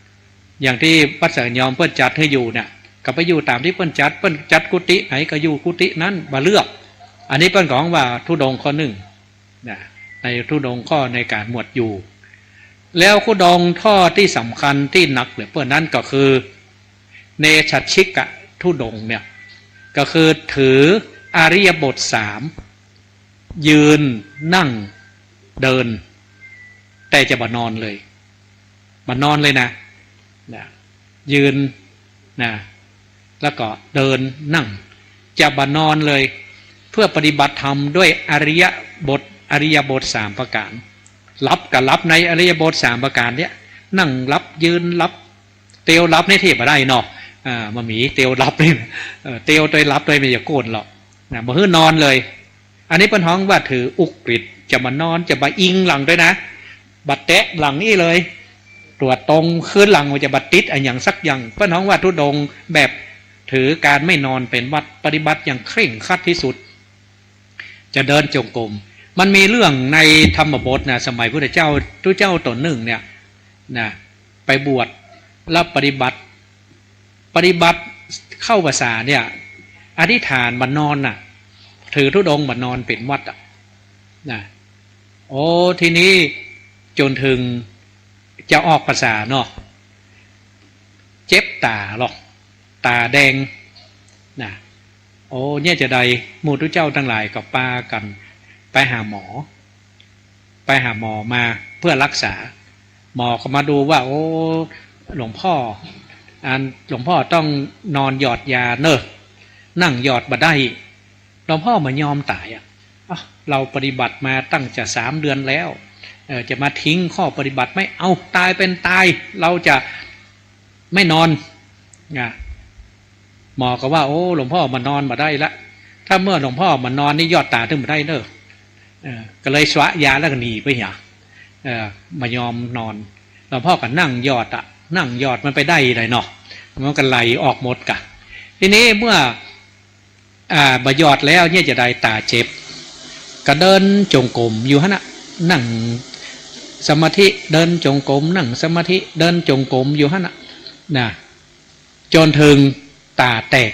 อย่างตี้วัดสังฆยอมเปิ้นจัดหื้ออยู่เนี่ย ก็ไปอยู่ต๋ามตี้เปิ้นจัด เปิ้นจัดกุฏิไหนก็อยู่กุฏินั้น บ่เลือก อันนี้เปิ้นก็ฮ้องว่าธุดงค์ข้อนึ่งนะ ในธุดงค์ข้อในก๋านหมวดอยู่ แล้วธุดงค์ข้อตี้สำคัญตี้หนักเหลือเปิ้นนั้นก็คือ เนชฌิกะธุดงค์เนี่ย ก็คือถืออิริยาบถสาม ยืน นั่ง เดิน แต่จะบ่นอนเลย บ่นอนเลยนะ นะ ยืน นะ แล้วก็เดิน นั่ง จะบ่นอนเลย เพื่อปฏิบัติธรรมด้วยอิริยาบถ อิริยาบถสามประก๋าน หลับก็หลับในอิริยาบถสามประก๋านเนี่ย นั่งหลับ ยืนหลับ เตียวหลับนี่เทียบบ่ได้เนาะ อ่า บ่มีเตียวหลับนี่ เอ่อ เตียวตวยหลับตวยบ่อยากโก้นหรอก นะ บ่หื้อนอนเลย อันนี้เปิ้นฮ้องว่าถืออุกฤษ จะบ่นอน จะบ่อิงหลังตวยนะ บ่แตะหลังอี้เลย ตั๋วตรงคืนหลัง บ่จะบ่ติดอะหยังสักอย่าง เปิ้นฮ้องว่าธุดงค์แบบถือก๋านไม่นอนเป๋นวัตร ปฏิบัติอย่างเคร่งครัดตี้สุด จะเดินจงกรม มันมีเรื่องในธรรมบทนะ สมัยพุทธเจ้า พุทธเจ้าต๋นนึ่งเนี่ยนะ ไปบวช แล้วปฏิบัติ ปฏิบัติเข้าพรรษาเนี่ย อธิษฐานบ่นอนน่ะ ถือธุดงค์บ่นอนเป๋นวัตรอะ นะ โอ้ ทีนี้จ๋นเถิงจะออกพรรษาเนาะ เจ็บต๋าลอ ต๋าแดง นะ โอ้ เยียะจาใด หมู่ตุ๊เจ้าตังหลายก็ปากั๋นไปหาหมอ ไปหาหมอมาเปื้อฮักษา หมอก็มาดูว่า โอ้ หลวงพ่อ อัน หลวงพ่อต้องนอนหยอดยาเน่อ นั่งหยอดบ่ได้ หลวงพ่อบ่ยอมต๋ายอะ อ๊ะ เฮาปฏิบัติมาตั้งจะสามเดือนแล้ว เอ่อ จะมาทิ้งข้อปฏิบัติ ไม่เอา ต๋ายเป๋นต๋าย เฮาจะไม่นอน นะ หมอก็ว่า โอ้ หลวงพ่อบ่นอนบ่ได้ละ ถ้าเมื่อหลวงพ่อบ่นอนนี่หยอดต๋าตึงบ่ได้เน่อ เออ ก็เลยสวะยาแล้วก็หนีไปเหีย เออ บ่ยอมนอน หลวงพ่อก็นั่งหยอดอะ นั่งหยอดมันไปได้ไดเนาะ มันก็ไหลออกหมดกะ ทีนี้เมื่อ อ่า บ่หยอดแล้วเยียะจาใด ต๋าเจ็บ ก็เดินจงกรมอยู่หั้นน่ะ นั่งสมาธิ เดินจงกรม นั่งสมาธิ เดินจงกรมอยู่หั้นน่ะ นะ จ๋นเถิงต๋าแตก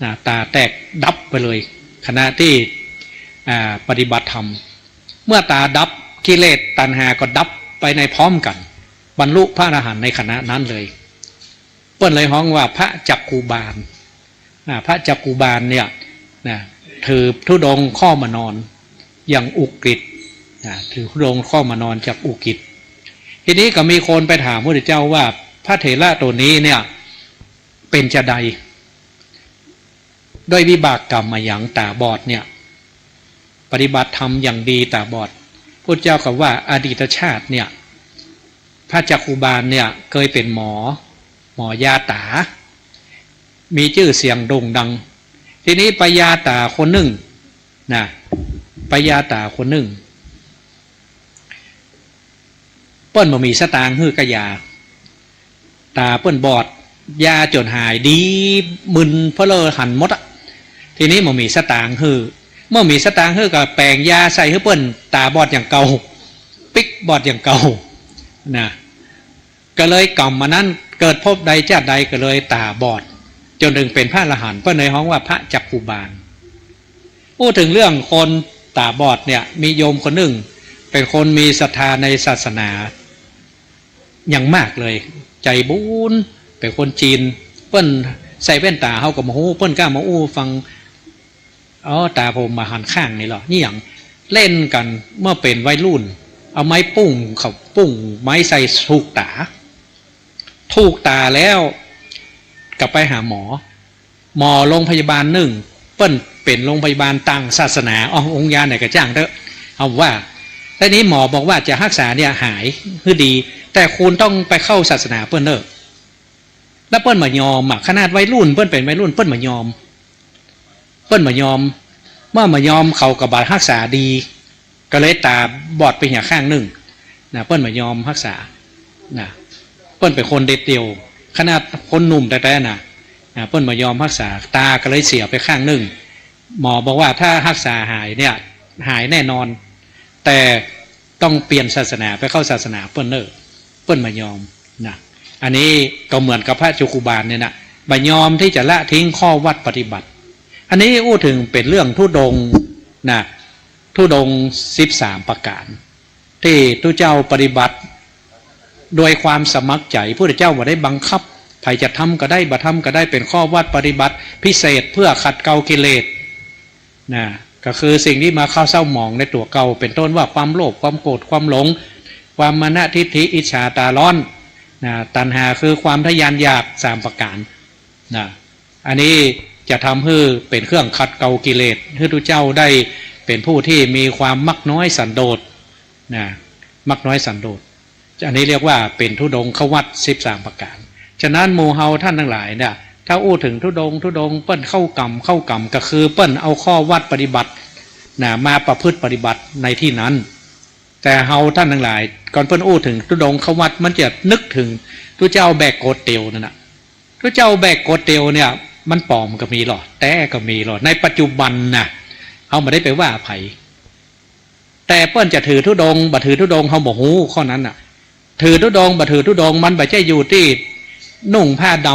นะ ต๋าแตกดับไปเลย ขณะตี้ อ่า ปฏิบัติธรรม เมื่อต๋าดับ กิเลสตัณหาก็ดับไปในพร้อมกั๋น บรรลุพระอรหันต์ในขณะนั้นเลย เปิ้นเลยฮ้องว่าพระจักขุบาล อ่า พระจักขุบาลเนี่ย นะ ถือธุดงค์ข้อบ่นอนอย่างอุกฤษ นะ ถือธุดงค์ข้อบ่นอนอย่างอุกฤษ ทีนี้ก็มีคนไปถามพระพุทธเจ้าว่า พระเถระโตนี้เนี่ย เป๋นจาใด ด้วยวิบากกรรมอะหยังต๋าบอดเนี่ย ปฏิบัติธรรมอย่างดีต๋าบอด พุทธเจ้าก็ว่าอดีตชาติเนี่ย พระจักขุบาลเนี่ยเกยเป๋นหมอ หมอยาต๋า มีจื้อเสียงโด่งดัง ทีนี้ไปยาต๋าคนนึ่ง นะ ไปยาต๋าคนนึ่ง เปิ้นบ่มีสตางค์หื้อก้ายา ต๋าเปิ้นบอด ยาจ๋นหายดี มึนเพ้อเล่อหันหมดอะ ทีนี้บ่มีสตางค์หื้อ เมื่อบ่มีสตางค์หื้อก็แป๋งยาใส่หื้อเปิ้นต๋าบอดอย่างเก่า ปิ๊กบอดอย่างเก่า นะ ก็เลยกรรมอันนั้นเกิดภพใดชาติใดก็เลยต๋าบอด จ๋นเถิงเป๋นพระอรหันต์ เปิ้นเลยฮ้องว่าพระจักขุบาล อู้เถิงเรื่องคนต๋าบอดเนี่ย มีโยมคนนึ่ง เป๋นคนมีศรัทธาในศาสนาอย่างมากเลย ใจ๋บุญ เป๋นคนจีน เปิ้นใส่แว่นต๋า เฮาก็บ่ฮู้ เปิ้นกล้ามาอู้ฟัง อ๋อ ต๋าผมบ่หันข้างนี่ลอ นี่หยัง เล่นกั๋นเมื่อเป๋นวัยรุ่น เอาไม้ปุ้ง เขาปุ้งไม้ใส่ถูกต๋า ถูกต๋าแล้วก็ไปหาหมอ หมอโรงพยาบาลนึ่ง เปิ้นเป๋นโรงพยาบาลต่างศาสนา อ๋อ องค์ยาไหนก็จ้างเต๊อะ เอาว่า ทีนี้หมอบอกว่าจะฮักษาเนี่ยหายหื้อดี แต่คุณต้องไปเข้าศาสนาเปิ้นเต๊อะ แล้วเปิ้นบ่ยอมอะ ขนาดวัยรุ่น เปิ้นเป๋นวัยรุ่น เปิ้นบ่ยอม เปิ้นบ่ยอม เมื่อบ่ยอมเขาก็บ่ฮักษาดี ก็เลยต๋าบอดไปเหียข้างนึ่ง นะ เปิ้นบ่ยอมฮักษา นะ เปิ้นเป๋นคนเด็ดเดี่ยว ขนาดคนหนุ่มแต๊ๆ นะ นะ เปิ้นบ่ยอมฮักษา ต๋าก็เลยเสียไปข้างนึ่ง หมอบอกว่าถ้าฮักษาหายเนี่ย หายแน่นอน แต่ต้องเปลี่ยนศาสนา ไปเข้าศาสนาเปิ้นเต๊อะ เปิ้นบ่ยอม นะ อันนี้ก็เหมือนกับพระจักขุบาลเนี่ยนะ บ่ยอมที่จะละทิ้งข้อวัตรปฏิบัติ อันนี้อู้เถิงเป๋นเรื่องธุดงค์นะ ธุดงค์สิบสามประก๋าน ตี้ตุ๊เจ้าปฏิบัติโดยความสมัครใจ๋ พุทธเจ้าบ่ได้บังคับ ใผจะทำก็ได้ บ่ทำก็ได้ เป๋นข้อวัตรปฏิบัติพิเศษเพื่อขัดเกลากิเลส นะ ก็คือสิ่งตี้มาเข้าเศร้าหมองในตั๋วเก่า เป๋นต้นว่าความโลภ ความโกรธ ความหลง ความมานะทิฏฐิ อิจฉาต๋าร้อน นะ ตัณหาคือความทะยานอยากสามประก๋าน นะ อันนี้จะทำหื้อเป๋นเครื่องขัดเกลากิเลส หื้อตุ๊เจ้าได้เป๋นผู้ที่มีความมักน้อยสันโดษ นะ มักน้อยสันโดษ อันนี้เรียกว่าเป๋นธุดงควัตรสิบสามประก๋าน ฉะนั้นหมู่เฮาต้านตังหลายเนี่ย ถ้าอู้เถิงธุดงค์ ธุดงค์ เปิ้นเข้ากรรม เข้ากรรม ก็คือเปิ้นเอาข้อวัตรปฏิบัติ นะ มาประพฤติปฏิบัติในตี้นั้น แต่เฮาต้านตังหลาย ก่อนเปิ้นอู้เถิงธุดงควัตร มันจะนึกเถิงตุ๊เจ้าแบกโกศเตียวนั่นน่ะ ตุ๊เจ้าแบกโกศเตียวเนี่ย มันป๋อมก็มีลอ แต๊ก็มีลอ ในปัจจุบันนะ เฮาบ่ได้ไปว่าใผ แต่เปิ้นจะถือธุดงค์ บ่ถือธุดงค์ เฮาบ่ฮู้ข้อนั้นน่ะ ถือธุดงค์บ่ถือธุดงค์ มันบ่ใจ้อยู่ตี้นุ่งผ้าด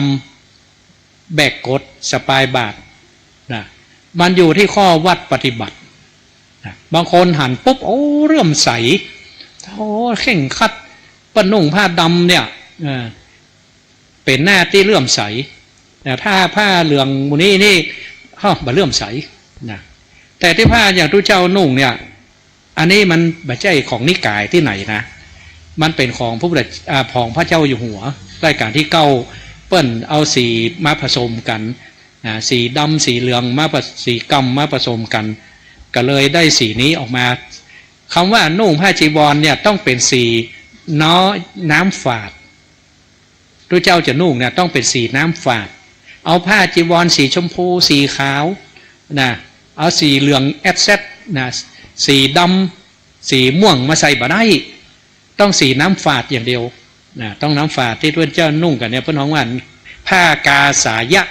ำ แบกกรด สะปายบาตรนะ มันอยู่ตี้ข้อวัตรปฏิบัตินะ บางคนหันปุ๊บ โอ้ เลื่อมใส โอ้ เคร่งครัด เปิ้นนุ่งผ้าดำเนี่ย เออ เป๋นหน้าตี้เลื่อมใส แต่ถ้าผ้าเหลืองหมู่นี้นี่ เฮ้อ บ่เลื่อมใสนะ แต่ตี้ผ้าอย่างตุ๊เจ้านุ่งเนี่ย อันนี้มันบ่ใจ้ของนิกายตี้ไหนนะ มันเป๋นของพระพุทธ อ่า ของพระเจ้าอยู่หัว รัชกาลตี้เก้า เปิ้นเอาสีมาผสมกั๋นนะ สีดำ สีเหลืองมาผ- สีกำมาผสมกั๋น ก็เลยได้สีนี้ออกมา กำว่านุ่งผ้าจีวรเนี่ยต้องเป๋นสีน้อ- น้ำฝาด ตุ๊เจ้าจะนุ่งเนี่ยต้องเป๋นสีน้ำฝาด เอาผ้าจีวรสีชมพู สีขาวนะ เอาสีเหลืองแอดแซดนะ สีดำ สีม่วงมาใส่บ่ได้ ต้องสีน้ำฝาดอย่างเดียวนะ ต้องน้ำฝาดตี้ตุ๊เจ้านุ่งกั๋นเนี่ย เปิ้นฮ้องว่าผ้ากาสายะ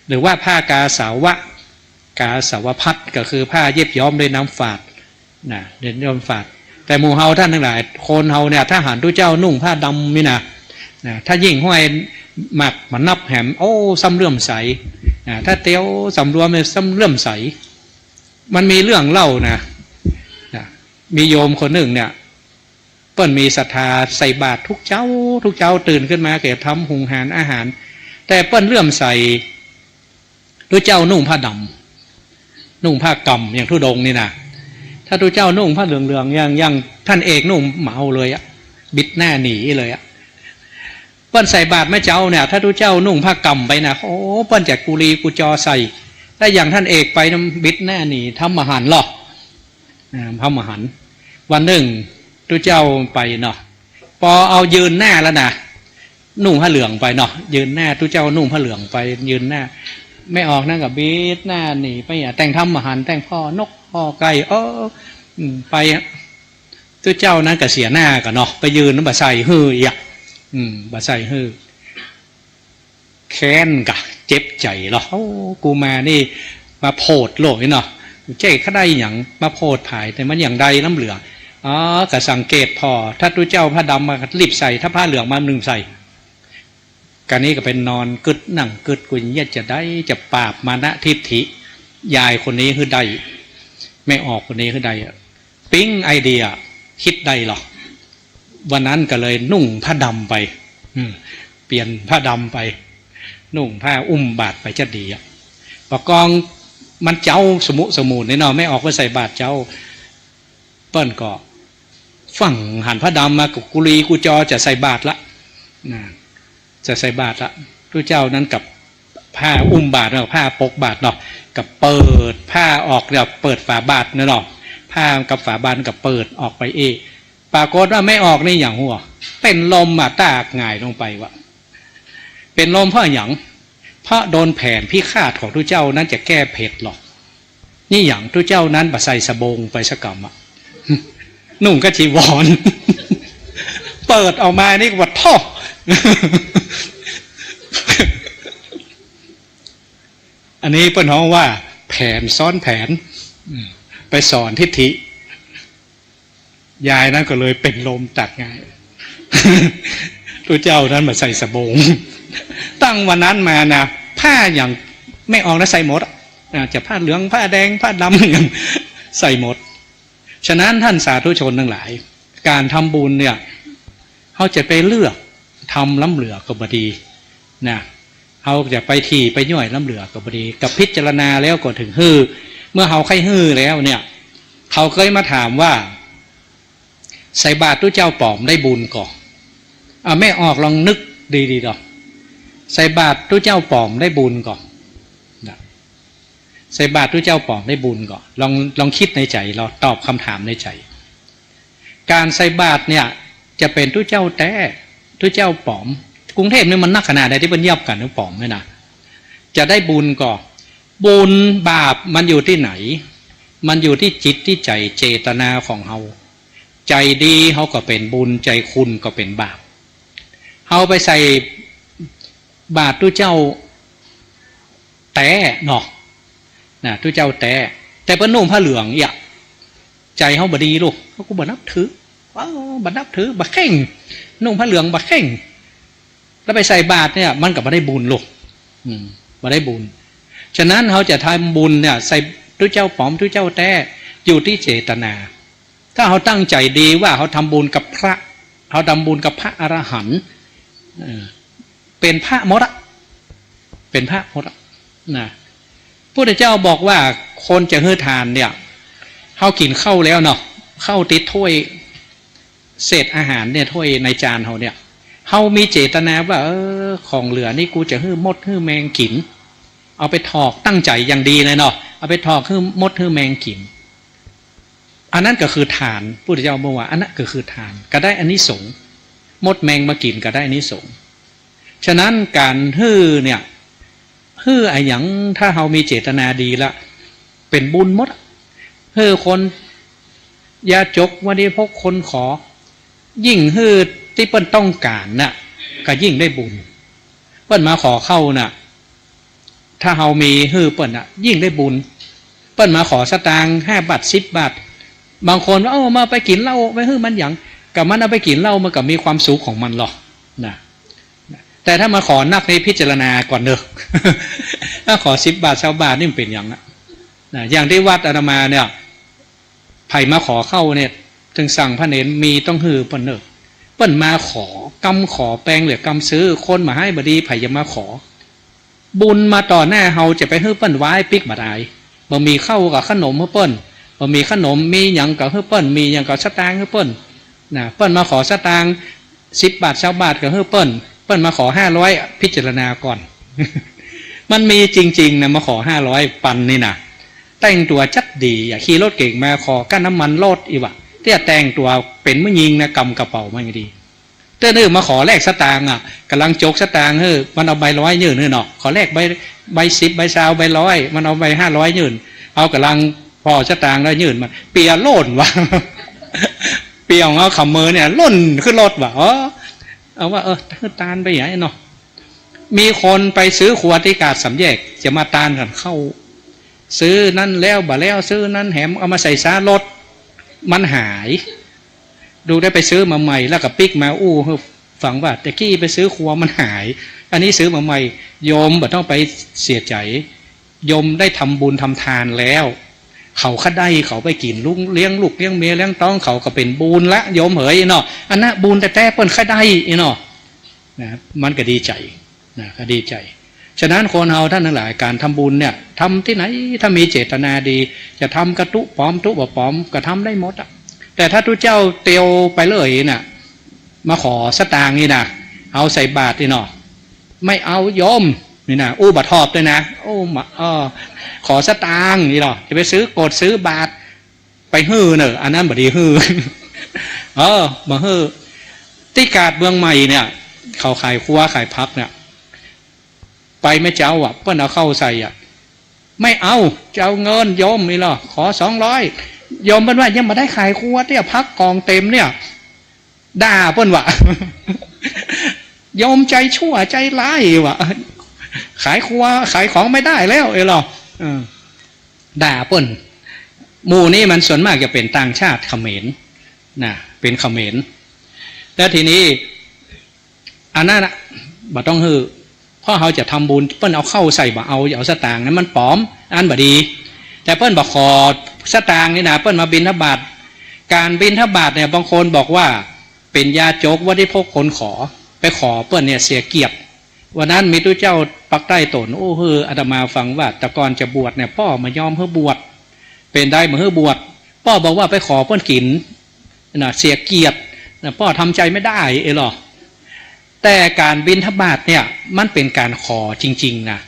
หรือว่าผ้ากาสาวะ กาสาวพัสก็คือผ้าเย็บย้อมด้วยน้ำฝาดนะ เย็บย้อมฝาด แต่หมู่เฮาต้านตังหลาย คนเฮาเนี่ย ถ้าหันตุ๊เจ้านุ่งผ้าดำนี่นะ นะ ถ้ายิ่งห้อยหมากมานับแหม โอ้ ซ้ำเลื่อมใสนะ ถ้าเตียวสำรวมเนี่ย ซ้ำเลื่อมใส มันมีเรื่องเล่านะ นะ มีโยมคนนึ่งเนี่ย เปิ้นมีศรัทธาใส่บาตรทุกเจ๊า ทุกเจ๊าตื่นขึ้นมาก็จะทำหุงหารอาหาร แต่เปิ้นเลื่อมใสตุ๊เจ้านุ่งผ้าดำ นุ่งผ้ากำอย่างธุดงค์นี่นะ ถ้าตุ๊เจ้านุ่งผ้าเหลืองๆ อย่าง อย่างต้านเอกนุ่ง เมาเลยอะ บิดหน้าหนีเลยอะ เปิ้นใส่บาตรแม่เจ๊าเนี่ย ถ้าตุ๊เจ้านุ่งผ้ากำไปนะ โอ้ เปิ้นจะกุลีกุจอใส่ แต่อย่างต้านเอกไปนะ บิดหน้าหนี ทำบ่หันหรอก อ่า ทำบ่หัน วันนึ่งตุ๊เจ้าไปเนาะ ปอเอายืนหน้าแล้วนะ นุ่งผ้าเหลืองไปเนาะ ยืนหน้า ตุ๊เจ้านุ่งผ้าเหลืองไป ยืนหน้า แม่ออกนั่นก็บิดหน้าหนีไปอะ แต่งทำบ่หัน แต่งผ่อนกผ่อไก่ เออ อืม ไปอะ ตุ๊เจ้านั้นก็เสียหน้าก่ะเนาะ ไปยืนนั้นบ่ใส่หื้ออีกอะ อืม บ่ใส่หื้อ แค้นก่ะ เจ็บใจ๋ลอ โอ้ กูมานี่ มาโผดโลกนี่เนาะ เจ๊ข้าได้หยัง มาโผดผาย แต่มันอย่างใดล้ำเหลือ อ๋อ ก็สังเกตผ่อ ถ้าตุ๊เจ้าผ้าดำมาก็รีบใส่ ถ้าผ้าเหลืองมานึ่งใส่ กะนี้ก็ไปนอนกึ๊ดนั่งกึ๊ด กูเยียะจะใดจะปราบมานะทิฐิ ยายคนนี้หื้อได้ แม่ออกคนนี้หื้อได้อะ ปิ๊งไอเดีย คิดได้ลอ วันนั้นก็เลยนุ่งผ้าดำไป อืม เปลี่ยนผ้าดำไป นุ่งผ้าอุ้มบาตรไปจะดีอะ ปะกองมันเจ๊าสมุสมูนนี่เนาะ แม่ออกไปใส่บาตรเจ๊า เปิ้นก็ฟั่งหันผ้าดำมาก็กุลีกุจอจะใส่บาตรละ นะ จะใส่บาตรละ ตุ๊เจ้านั้นกับผ้าอุ้มบาตรเนาะ ผ้าปกบาตรเนาะ ก็เปิดผ้าออกเนี่ย เปิดฝาบาตรเนี่ยเนาะ ผ้ากับฝาบาตรก็เปิดออกไปเอง ปรากฏว่าแม่ออกนี่หยังหัว เป๋นลมอะ ตายหงายลงไปวะ เป๋นลมเพราะหยัง เพราะโดนแผนพิฆาตของตุ๊เจ้านั้นจะแก้เผ็ดหรอก นี่หยังตุ๊เจ้านั้นบ่ใส่สบงไปสักกำอะ นุ่งกะจีวร เปิดออกมานี่ก็ว่า โธ่ อันนี้เปิ้นฮ้องว่าแผนซ้อนแผน อืม ไปสอนทิฐิ ยายนั้นก็เลยเป๋นลมตายหงาย ตุ๊เจ้านั้นบ่ใส่สบง ตั้งวันนั้นมานะ ผ้าอย่างแม่ออกนะใส่หมดอะ อ่า จะผ้าเหลือง ผ้าแดง ผ้าดำ อย่างใส่หมด ฉะนั้นต้านสาธุชนตังหลาย ก๋านทำบุญเนี่ย เฮาจะไปเลือกทำล้ำเหลือก็บ่ดีนะ เฮาจะไปถี่ไปย่อยล้ำเหลือก็บ่ดี กับพิจารณาแล้วก็เถิงหื้อ เมื่อเฮาใค่หื้อแล้วเนี่ย เขาเกยมาถามว่า ใส่บาตรตุ๊เจ้าป๋อมได้บุญก่อ อ่ะ แม่ออกลองนึกดีๆ ดอก ใส่บาตรตุ๊เจ้าป๋อมได้บุญก่อ นะ ใส่บาตรตุ๊เจ้าป๋อมได้บุญก่อ ลอง ลองคิดในใจ๋ ลองตอบกำถามในใจ๋ ก๋านใส่บาตรเนี่ย จะเป๋นตุ๊เจ้าแต๊ ตุ๊เจ้าป๋อม กรุงเทพฯนี่มันนักขนาดใดตี้เปิ้นเยียะกั๋นว่าป๋อมเนี่ยนะ จะได้บุญก่อ บุญบาปมันอยู่ตี้ไหน มันอยู่ตี้จิตตี้ใจ๋ เจตนาของเฮา ใจ๋ดีเฮาก็เป๋นบุญ ใจ๋ขุ่นก็เป๋นบาป เฮาไปใส่บาตรตุ๊เจ้าแต๊เนาะ นะ ตุ๊เจ้าแต๊ แต่เปิ้นนุ่งผ้าเหลืองเยียะ ใจ๋เฮาบ่ดีลูก เฮาก็บ่นับถือ เออ บ่นับถือ บ่เข่ง นุ่งผ้าเหลืองบ่เข่ง แล้วไปใส่บาตรเนี่ย มันก็บ่ได้บุญลูก อืม บ่ได้บุญ ฉะนั้นเฮาจะทำบุญเนี่ย ใส่ตุ๊เจ้าป๋อมตุ๊เจ้าแต๊ อยู่ตี้เจตนา ถ้าเฮาตั้งใจ๋ดีว่าเฮาทำบุญกับพระ เฮาทำบุญกับพระอรหันต์ เออ เป๋นพระหมดอะ เป๋นพระหมดอะ นะ พุทธเจ้าบอกว่าคนจะหื้อทานเนี่ย เฮากิ๋นข้าวแล้วเนาะ ข้าวติดถ้วย เศษอาหารเนี่ย ถ้วยในจานเฮาเนี่ย เฮามีเจตนาว่า เออ ของเหลือนี่กูจะหื้อมดหื้อแมงกิ๋น เอาไปถอก ตั้งใจ๋อย่างดีเลยเนาะ เอาไปถอกหื้อมดหื้อแมงกิ๋น อันนั้นก็คือทาน พุทธเจ้าบอกว่า อันนั้นก็คือทาน ก็ได้อานิสงส์ มดแมงมากิ๋นก็ได้อานิสงส์ ฉะนั้นก๋านหื้อเนี่ย หื้ออะหยัง ถ้าเฮามีเจตนาดีละ เป๋นบุญหมดอะ หื้อคนยากจก บริโภค คนขอ ยิ่งหื้อตี้เปิ้นต้องก๋านน่ะ ก็ยิ่งได้บุญ เปิ้นมาขอข้าวน่ะ ถ้าเฮามีหื้อเปิ้นน่ะ ยิ่งได้บุญ เปิ้นมาขอสตางค์ห้าบาท สิบบาท บางคนว่า เอ้า มาไปกิ๋นเหล้า ไปหื้อมันหยัง ก็มันเอาไปกิ๋นเหล้า มันก็มีความสุขของมันลอ นะ แต่ถ้ามาขอนักนี่พิจารณาก่อนเน่อ ถ้าขอสิบบาท ซาวบาทนี่มันเป๋นหยังอะ นะ อย่างตี้วัดอาตมาเนี่ย ใผมาขอข้าวเนี่ย ตึงสั่งพระเณร มีต้องหื้อเปิ้นเน่อ เปิ้นมาขอ กำขอแปงเหลือกำซื้อ คนบ่าฮ้ายบ่ดี ใผจะมาขอ บุญมาต่อหน้า เฮาจะไปหื้อเปิ้นว้ายปิ๊กบ่ได้ บ่มีข้าวก็ขนมหื้อเปิ้น บ่มีขนม มีหยังก็หื้อเปิ้น มีหยังก็สตางค์หื้อเปิ้น นะ เปิ้นมาขอสตางค์ สิบบาท ซาวบาท ก็หื้อเปิ้น เปิ้นมาขอห้าร้อย พิจารณาก่อน มันมีจริงๆ นะ มาขอห้าร้อยปันนี่นะ แต่งตั๋วจั๊ดดีอะ ขี่รถเก๋งมาขอก้าน้ำมันรถอี้วะ เตี้ยแต่งตั๋วเป๋นผู้ญิงนะ กำกระเป๋ามาอย่างดี เตื้อนึ่งมาขอแลกสตางค์อะ ก่ำลังจกสตางค์หื้อ มันเอาใบร้อยยื่นหื้อเนาะ ขอแลกใบ ใบสิบ ใบซาว ใบร้อย มันเอาใบห้าร้อยยื่น เฮาก่ำลังผ่อสตางค์แล้วยื่นมา เปียโล่นวะ เปียของเฮาขำมือเนี่ย ล่นขึ้นรถวะ เออ เอาว่า เออ หื้อตานไปใหญ่เนาะ มีคนไปซื้อครัวตี้กาดสามแยก จะมาตานกั๋นข้าว ซื้อนั้นแล้วบ่แล้ว ซื้อนั้นแหม เอามาใส่ซ้ารถ มันหาย ดูได้ไปซื้อมาใหม่ แล้วก็ปิ๊กมาอู้หื้อฟังว่า แต่กี้ไปซื้อครัวมันหาย อันนี้ซื้อมาใหม่ โยมบ่ต้องไปเสียใจ๋ โยมได้ทำบุญทำทานแล้ว เขาก็ได้ เขาไปกิ๋น ลุงเลี้ยงลูกเลี้ยงเมียเลี้ยงต๊อง เขาก็เป๋นบุญละ โยมเหยเนาะ อันนั้นบุญแต๊ๆ เปิ้นก็ได้อี้เนาะ นะ มันก็ดีใจ๋ นะ ก็ดีใจ๋ ฉะนั้นคนเฮาต้านตังหลาย ก๋านทำบุญเนี่ย ทำตี้ไหน ถ้ามีเจตนาดี จะทำกะตุ๊ป๋อมตุ๊บ่ป๋อม ก็ทำได้หมดอะ แต่ถ้าตุ๊เจ้าเตียวไปเลยน่ะ มาขอสตางค์นี่นะ เอาใส่บาตรนี่เนาะ ไม่เอาโยม นี่นะ อู้บ่ถอบด้วยนะ โอ้ มา เออ ขอสตางค์นี่เนาะ จะไปซื้อกดซื้อบาตร ไปหื้อเน่อ อันนั้นบ่ดีหื้อ เออ บ่หื้อ ตี้กาดเมืองใหม่เนี่ย เขาขายครัวขายผักเนี่ย ไปแม่เจ๊าอะ เปิ้นเอาข้าวใส่อะ ไม่เอา จะเอาเงินโยมนี่ลอ ขอสองร้อย โยมเปิ้นว่า ยังบ่ได้ขายครัวเตี้ย ผักก๋องเต็มเนี่ย ด่าเปิ้นวะ โยมใจ๋ชั่วใจ๋ร้ายวะ ขายครัวขายของไม่ได้แล้ว เอ้ยลอ เออ ด่าเปิ้น หมู่นี้มันส่วนมากจะเป๋นต่างชาติเขมร นะ เป๋นเขมร แล้วทีนี้ อันนั้นน่ะ บ่ต้องหื้อ เพราะเฮาจะทำบุญ เปิ้นเอาข้าวใส่บ่เอา เอาสตางค์นั้นมันป๋อม อันบ่ดี แต่เปิ้นบ่ขอสตางค์นี่นะ เปิ้นมาบิณฑบาต ก๋านบิณฑบาตเนี่ย บางคนบอกว่า เป๋นยากจก บริโภค คนขอ ไปขอเปิ้นเนี่ยเสียเกียรติ วันนั้นมีตุ๊เจ้าปากใต้ต๋น อู้หื้ออาตมาฟังว่า แต่ก่อนจะบวชเนี่ย ป้อบ่ยอมหื้อบวช เป๋นใดบ่หื้อบวช ป้อบอกว่าไปขอเปิ้นกิ๋น นะ เสียเกียรติ นะ ป้อทำใจ๋ไม่ได้ เอ้ยลอ แต่ก๋านบิณฑบาตเนี่ย มันเป๋นก๋านขอจริงๆ นะ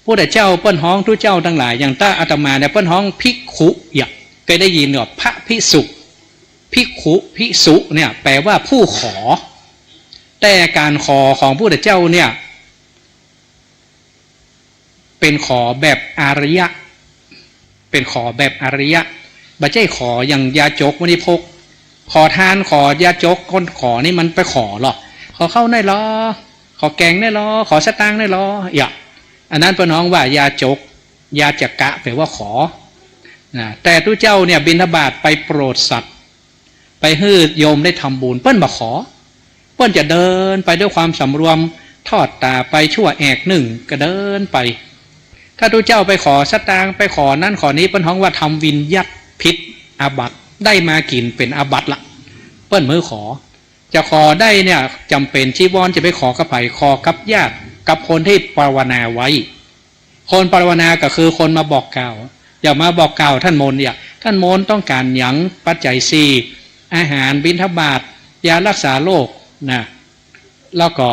พุทธเจ้าเปิ้นฮ้องตุ๊เจ้าตังหลาย อย่างต้าอาตมาเนี่ย เปิ้นฮ้องภิกขุ เอ้ย เกยได้ยินบ่ พระภิกษุ ภิกขุ ภิกษุเนี่ย แปลว่าผู้ขอ แต่ก๋านขอของพุทธเจ้าเนี่ย เป๋นขอแบบอาริยะ เป๋นขอแบบอาริยะ บ่ใจ้ขออย่างยากจก บริโภค ขอตาน ขอยากจก คนขอนี่มันไปขอลอ ขอข้าวหน่อยลอ ขอแก๋งหน่อยลอ ขอสตางค์หน่อยลอ เอ้ย อันนั้นเปิ้นฮ้องว่ายากจก ยาจกะ แปลว่าขอ นะ แต่ตุ๊เจ้าเนี่ยบิณฑบาตไปโปรดสัตว์ ไป หื้อโยมได้ทำบุญ เปิ้นบ่ขอ เปิ้นจะเดินไปด้วยความสำรวม ทอดต๋าไปชั่วแอกนึ่งก็เดินไป ถ้าตุ๊เจ้าไปขอสตางค์ ไปขอนั้นขอนี้ เปิ้นฮ้องว่าทำวิญญัติผิดอาบัติ ได้มากิ๋นเป๋นอาบัติละ เปิ้นบ่หื้อขอ จะขอได้เนี่ยจ๋ำเป๋นจีวรจะไปขอกับใผ ขอกับญาติ กับคนตี้ภาวนาไว้ คนภาวนาก็คือคนมาบอกกล่าว อย่ามาบอกกล่าวต้านมนต์ อย่า ต้านมนต์ต้องก๋านหยัง ปัจจัยสี่ อาหาร บิณฑบาต ยารักษาโรคนะ แล้วก็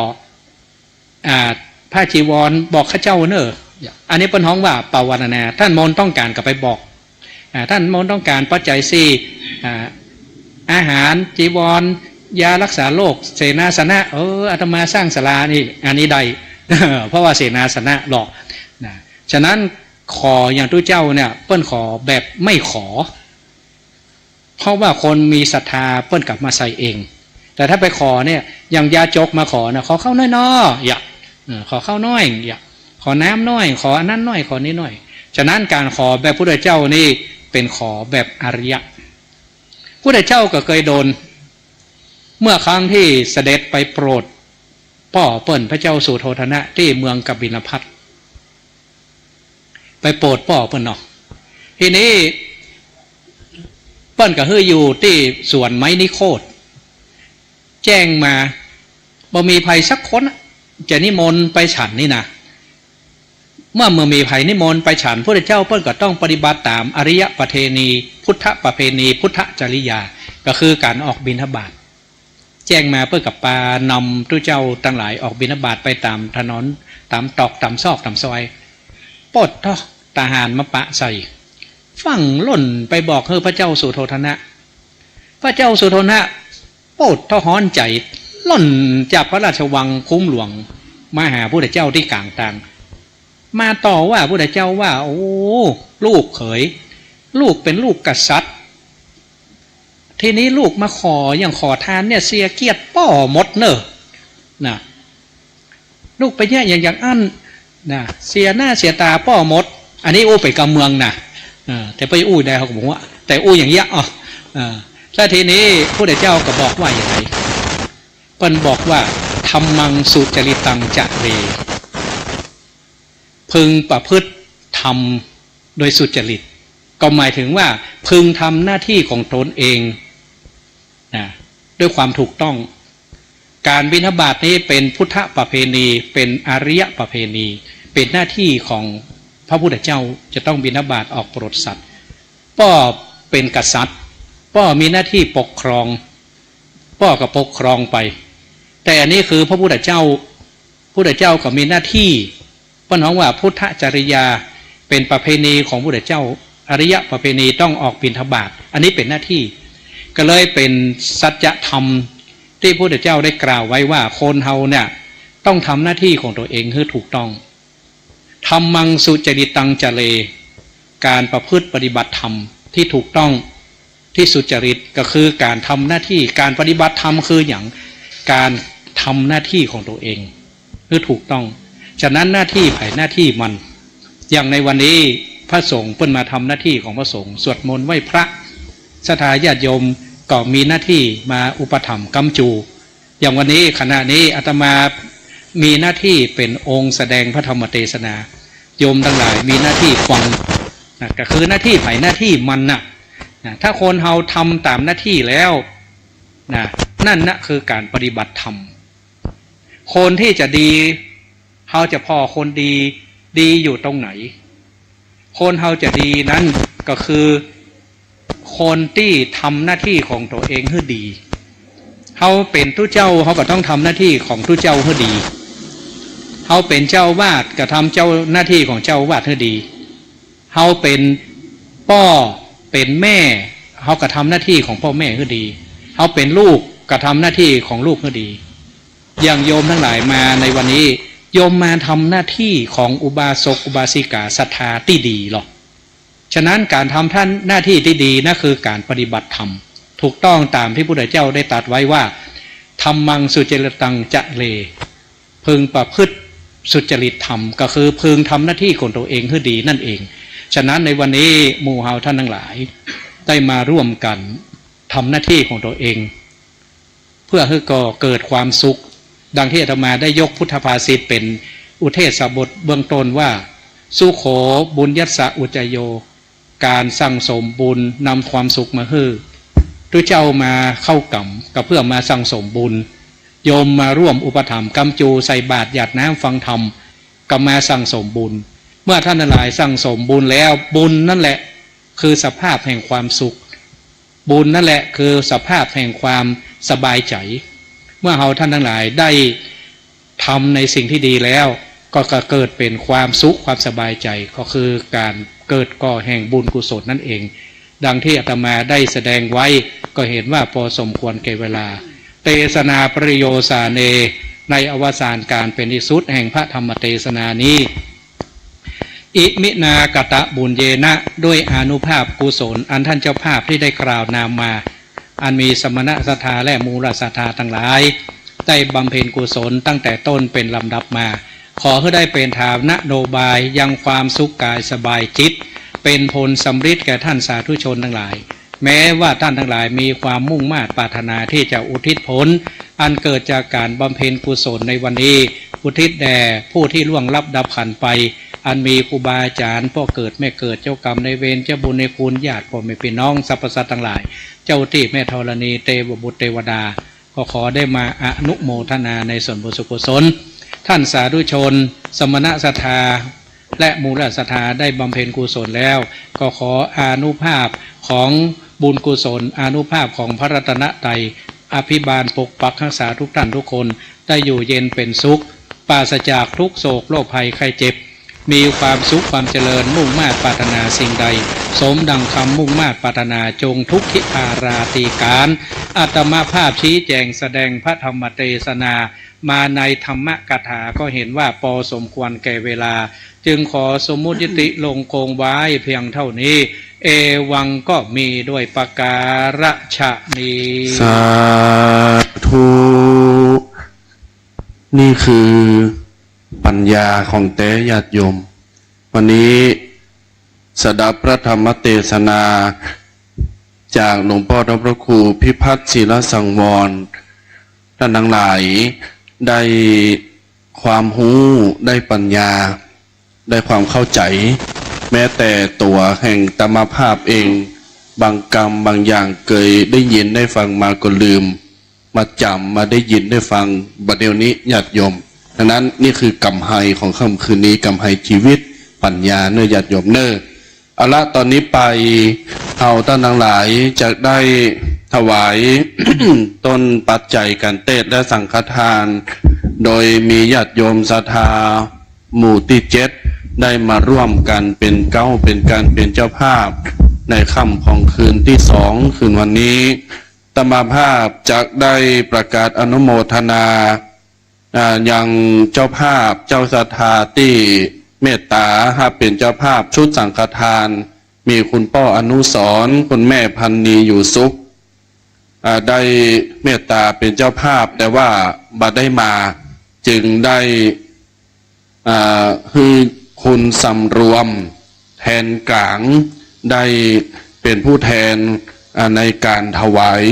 อ่า ผ้าจีวร บอกข้าเจ้าเน่อ อย่า อันนี้เปิ้นฮ้องว่าภาวนา ต้านมนต์ต้องก๋านก็ไปบอก อ่า ต้านมนต์ต้องก๋านปัจจัยสี่ อ่า อาหาร จีวร ยารักษาโรค เสนาสนะ เออ อาตมาสร้างศาลานี่ อันนี้ได้ เพราะว่าเสนาสนะหรอกนะ ฉะนั้นขออย่างตุ๊เจ้าเนี่ย เปิ้นขอแบบไม่ขอ เพราะว่าคนมีศรัทธาเปิ้นกลับมาใส่เอง แต่ถ้าไปขอเนี่ย อย่างญาจกมาขอนะ ขอข้าวน้อยน้อ อย่า เออ ขอข้าวน้อย อย่า ขอน้ำน้อย ขออันนั้นน้อย ขอนี้น้อย ฉะนั้นก๋านขอแบบพุทธเจ้านี่เป๋นขอแบบอริยะ พุทธเจ้าก็เกยโดน เมื่อครั้งตี้เสด็จไปโปรดป้อเปิ้น พระเจ้าสุโธทนะตี้เมืองกบิลพัสดุ์ ไปโปรดป้อเปิ้นเนาะ ทีนี้เปิ้นก็หื้ออยู่ตี้สวนไม้นิโคธ แจ้งมา บ่มีใผสักคนอะ จะนิมนต์ไปฉันนี่นะ เมื่อบ่มีใผนิมนต์ไปฉัน พุทธเจ้าเปิ้นก็ต้องปฏิบัติต๋ามอริยประเพณี พุทธประเพณี พุทธจริยา ก็คือก๋านออกบิณฑบาต แจ้งมาเปิ้นก็ปานำตุ๊เจ้าตังหลายออกบิณฑบาตไปต๋ามถนน ต๋ามตอก ต๋ามซอก ต๋ามซอย โป๊ดเถาะ ทหารมาปะใส่ ฟั่งล่นไปบอกหื้อพระเจ้าสุโธทนะ พระเจ้าสุโธทนะ โป๊ดเถาะฮ้อนใจ๋ ล่นจากพระราชวังคุ้มหลวง มาหาพุทธเจ้าตี้ก๋างตาง มาต่อว่าพุทธเจ้าว่า โอ้ ลูกเขย ลูกเป๋นลูกกษัตริย์ ทีนี้ลูกมาขออย่างขอทานเนี่ย เสียเกียรติป้อหมดเน่อ นะ ลูกไปเยียะอย่าง อย่างอั้นนะ เสียหน้าเสียต๋าป้อหมด อันนี้อู้ไปกำเมืองนะ เออ แต่ไปอู้ได้เขาก็บอกว่า แต่อู้อย่างเยียะ อ๋อ เออ แล้วทีนี้พุทธเจ้าก็บอกว่าอย่างไร เปิ้นบอกว่า ธัมมังสุจริตังจะเร พึงประพฤติธรรมโดยสุจริต ก็หมายถึงว่าพึงทำหน้าที่ของตนเองนะ ด้วยความถูกต้อง ก๋านบิณฑบาตนี้เป๋นพุทธประเพณี เป๋นอริยประเพณี เป๋นหน้าที่ของพระพุทธเจ้า จะต้องบิณฑบาตออกโปรดสัตว์ ป้อเป๋นกษัตริย์ ป้อมีหน้าที่ปกครอง ป้อก็ปกครองไป แต่อันนี้คือพระพุทธเจ้า พุทธเจ้าก็มีหน้าที่ เปิ้นฮ้องว่าพุทธจริยา เป๋นประเพณีของพุทธเจ้า อริยประเพณีต้องออกบิณฑบาต อันนี้เป๋นหน้าที่ ก็เลยเป๋นสัจธรรมตี้พุทธเจ้าได้กล่าวไว้ว่าคนเฮาเนี่ยต้องทำหน้าที่ของตัวเองหื้อถูกต้อง ธัมมังสุจริตังจะเร ก๋านประพฤติปฏิบัติธรรมที่ถูกต้อง ที่สุจริตก็คือก๋านทำหน้าที่ ก๋านปฏิบัติธรรมคือหยัง ก๋านทำหน้าที่ของตัวเองหื้อถูกต้อง ฉะนั้นหน้าที่ใผหน้าที่มัน อย่างในวันนี้พระสงฆ์เปิ้นมาทำหน้าที่ของพระสงฆ์ สวดมนต์ไหว้พระ ศรัทธาญาติโยมก็มีหน้าที่มาอุปถัมภ์ค้ำจู อย่างวันนี้ขณะนี้อาตมามีหน้าที่เป๋นองค์แสดงพระธรรมเตสนา โยมตังหลายมีหน้าที่ฟังนะ ก็คือหน้าที่ใผหน้าที่มันน่ะนะ ถ้าคนเฮาทำต๋ามหน้าที่แล้วนะ นั่นนะคือก๋านปฏิบัติธรรม คนที่จะดี เฮาจะผ่อคนดี ดีอยู่ตรงไหน คนเฮาจะดีนั้นก็คือ คนตี้ทำหน้าที่ของตัวเองหื้อดี เฮาเป๋นตุ๊เจ้า เฮาก็ต้องทำหน้าที่ของตุ๊เจ้าหื้อดี เฮาเป๋นเจ้าอาวาสก็ทำเจ้าหน้าที่ของเจ้าอาวาสหื้อดี เฮาเป๋นป้อเป๋นแม่ เฮาก็ทำหน้าที่ของป้อแม่หื้อดี เฮาเป๋นลูกก็ทำหน้าที่ของลูกหื้อดี อย่างโยมตังหลายมาในวันนี้ โยมมาทำหน้าที่ของอุบาสกอุบาสิกาศรัทธาตี้ดีหรอก ฉะนั้นก๋านทำท่านหน้าที่ตี้ดีนั่นคือก๋านปฏิบัติธรรม ถูกต้องต๋ามตี้พุทธเจ้าได้ตรัสไว้ว่า ธัมมังสุจริตังจะเร พึงประพฤติสุจริตธรรม ก็คือพึงทำหน้าที่ของตัวเองหื้อดีนั่นเอง ฉะนั้นในวันนี้หมู่เฮาท่านตังหลายได้มาร่วมกั๋น ทำหน้าตี้ของตั๋วเอง เปื้อหื้อก่อเกิดความสุข ดังตี้อาตมาได้ยกพุทธภาษิตเป๋นอุเทศบทเบื้องต้นว่า สุโข บุญญัสสะ อุจจโย ก๋านสั่งสมบุญนำความสุขมาหื้อ ตุ๊เจ้ามาเข้ากรรมก็เปื้อมาสั่งสมบุญ โยมมาร่วมอุปถัมภ์กำจูใส่บาตรหยาดน้ำฟังธรรม ก็มาสั่งสมบุญ เมื่อต้านตังหลายสั่งสมบุญแล้ว บุญนั่นแหละคือสภาพแห่งความสุข บุญนั่นแหละคือสภาพแห่งความสบายใจ๋ เมื่อเฮาต้านตังหลายได้ทำในสิ่งตี้ดีแล้ว ก็จะเกิดเป๋นความสุขความสบายใจ๋ ก็คือก๋านเกิดก่อแห่งบุญกุศลนั่นเอง ดังตี้อาตมาได้แสดงไว้ ก็เห็นว่าปอสมควรแก่เวลา เตสนาปริโยสาเน ในอวสานก๋านเป๋นตี้สุดแห่งพระธรรมเตสนานี้ อิมินากตบุญเยนะ ด้วยอานุภาพกุศลอันต้านเจ้าภาพตี้ได้กล่าวนามมา อันมีสมณศรัทธาและมูลศรัทธาตังหลาย ได้บำเพ็ญกุศลตั้งแต่ต้นเป๋นลำดับมา ขอหื้อได้เป๋นฐานโนบายยังความสุขกายสบายจิต เป๋นผลสำริดแก่ต้านสาธุชนตังหลาย แม้ว่าต้านตังหลายมีความมุ่งมาดปรารถนาตี้จะอุทิศผล อันเกิดจากก๋านบำเพ็ญกุศลในวันนี้ อุทิศแด่ผู้ตี้ล่วงลับดับขันธ์ไป อันมีครูบาอาจ๋ารย์ ป้อเกิดแม่เกิด เจ้ากรรมนายเวร เจ้าบุญนายคุณ ญาติป้อแม่ปี้น้อง สรรพสัตว์ตังหลาย เจ้าตี้แม่ธรณี เตวบุตรเตวดา ก็ขอได้มาอนุโมทนาในส่วนบุญส่วนกุศล ต้านสาธุชน สมณศรัทธา และมูลศรัทธาได้บำเพ็ญกุศลแล้ว ก็ขออานุภาพของบุญกุศล อานุภาพของพระรัตนตรัย อภิบาลปกปักรักษาทุกท่านทุกคน ได้อยู่เย็นเป๋นสุข ปราศจากทุกข์โศกโรคภัยไข้เจ็บ มีความสุขความเจริญ มุ่งมาดปรารถนาสิ่งใด สมดังคำมุ่งมาดปรารถนา จงทุกขิอาราตีการ อาตมาภาพชี้แจ๋งแสดงพระธรรมเตสนา มาในธรรมกถาก็เห็นว่าปอสมควรแก่เวลา จึงขอสมมุติยุติลงคงไว้เพียงเท่านี้ เอวังก็มีด้วยประการฉะนี้ สาธุ นี่คือปัญญาของแต๊ญาติโยม วันนี้สดับพระธรรมเตสนาจากหลวงป้อพระครูพิพัฒน์ศิลสังวร ต้านตังหลายได้ความฮู้ ได้ปัญญา ได้ความเข้าใจ๋ แม้แต่ตั๋วแห่งอาตมาภาพเอง บางกำบางอย่างเกยได้ยินได้ฟังมาก็ลืม มาจ๋ำมาได้ยินได้ฟัง บัดเดี๋ยวนี้ญาติโยม ดังนั้นนี่คือกำไรของค่ำคืนนี้ กำไรจีวิต ปัญญาเน่อญาติโยมเน่อ เอาละ ต๋อนนี้ไป เฮาต้านตังหลายจะได้ถวาย ต้นปัจจัยก๋านเตสน์และสังฆทาน โดยมีญาติโยมศรัทธาหมู่ตี้เจ็ด ได้มาร่วมกั๋นเป๋นเก๊า เป๋นก๋านเป๋นเจ้าภาพ ในค่ำของคืนตี้สอง คืนวันนี้ อาตมาภาพจะได้ประกาศอนุโมทนา อ่า ยังเจ้าภาพ เจ้าศรัทธาตี้เมตต๋าฮับเป๋นเจ้าภาพชุดสังฆทาน มีคุณป้ออนุสรณ์ คุณแม่พันนีอยู่สุข อ่า ได้เมตต๋าเป๋นเจ้าภาพ แต่ว่าบ่ได้มา จึงได้ อ่า หื้อคุณสำรวม แทนก๋าง ได้เป๋นผู้แทน อ่า ในก๋านถวาย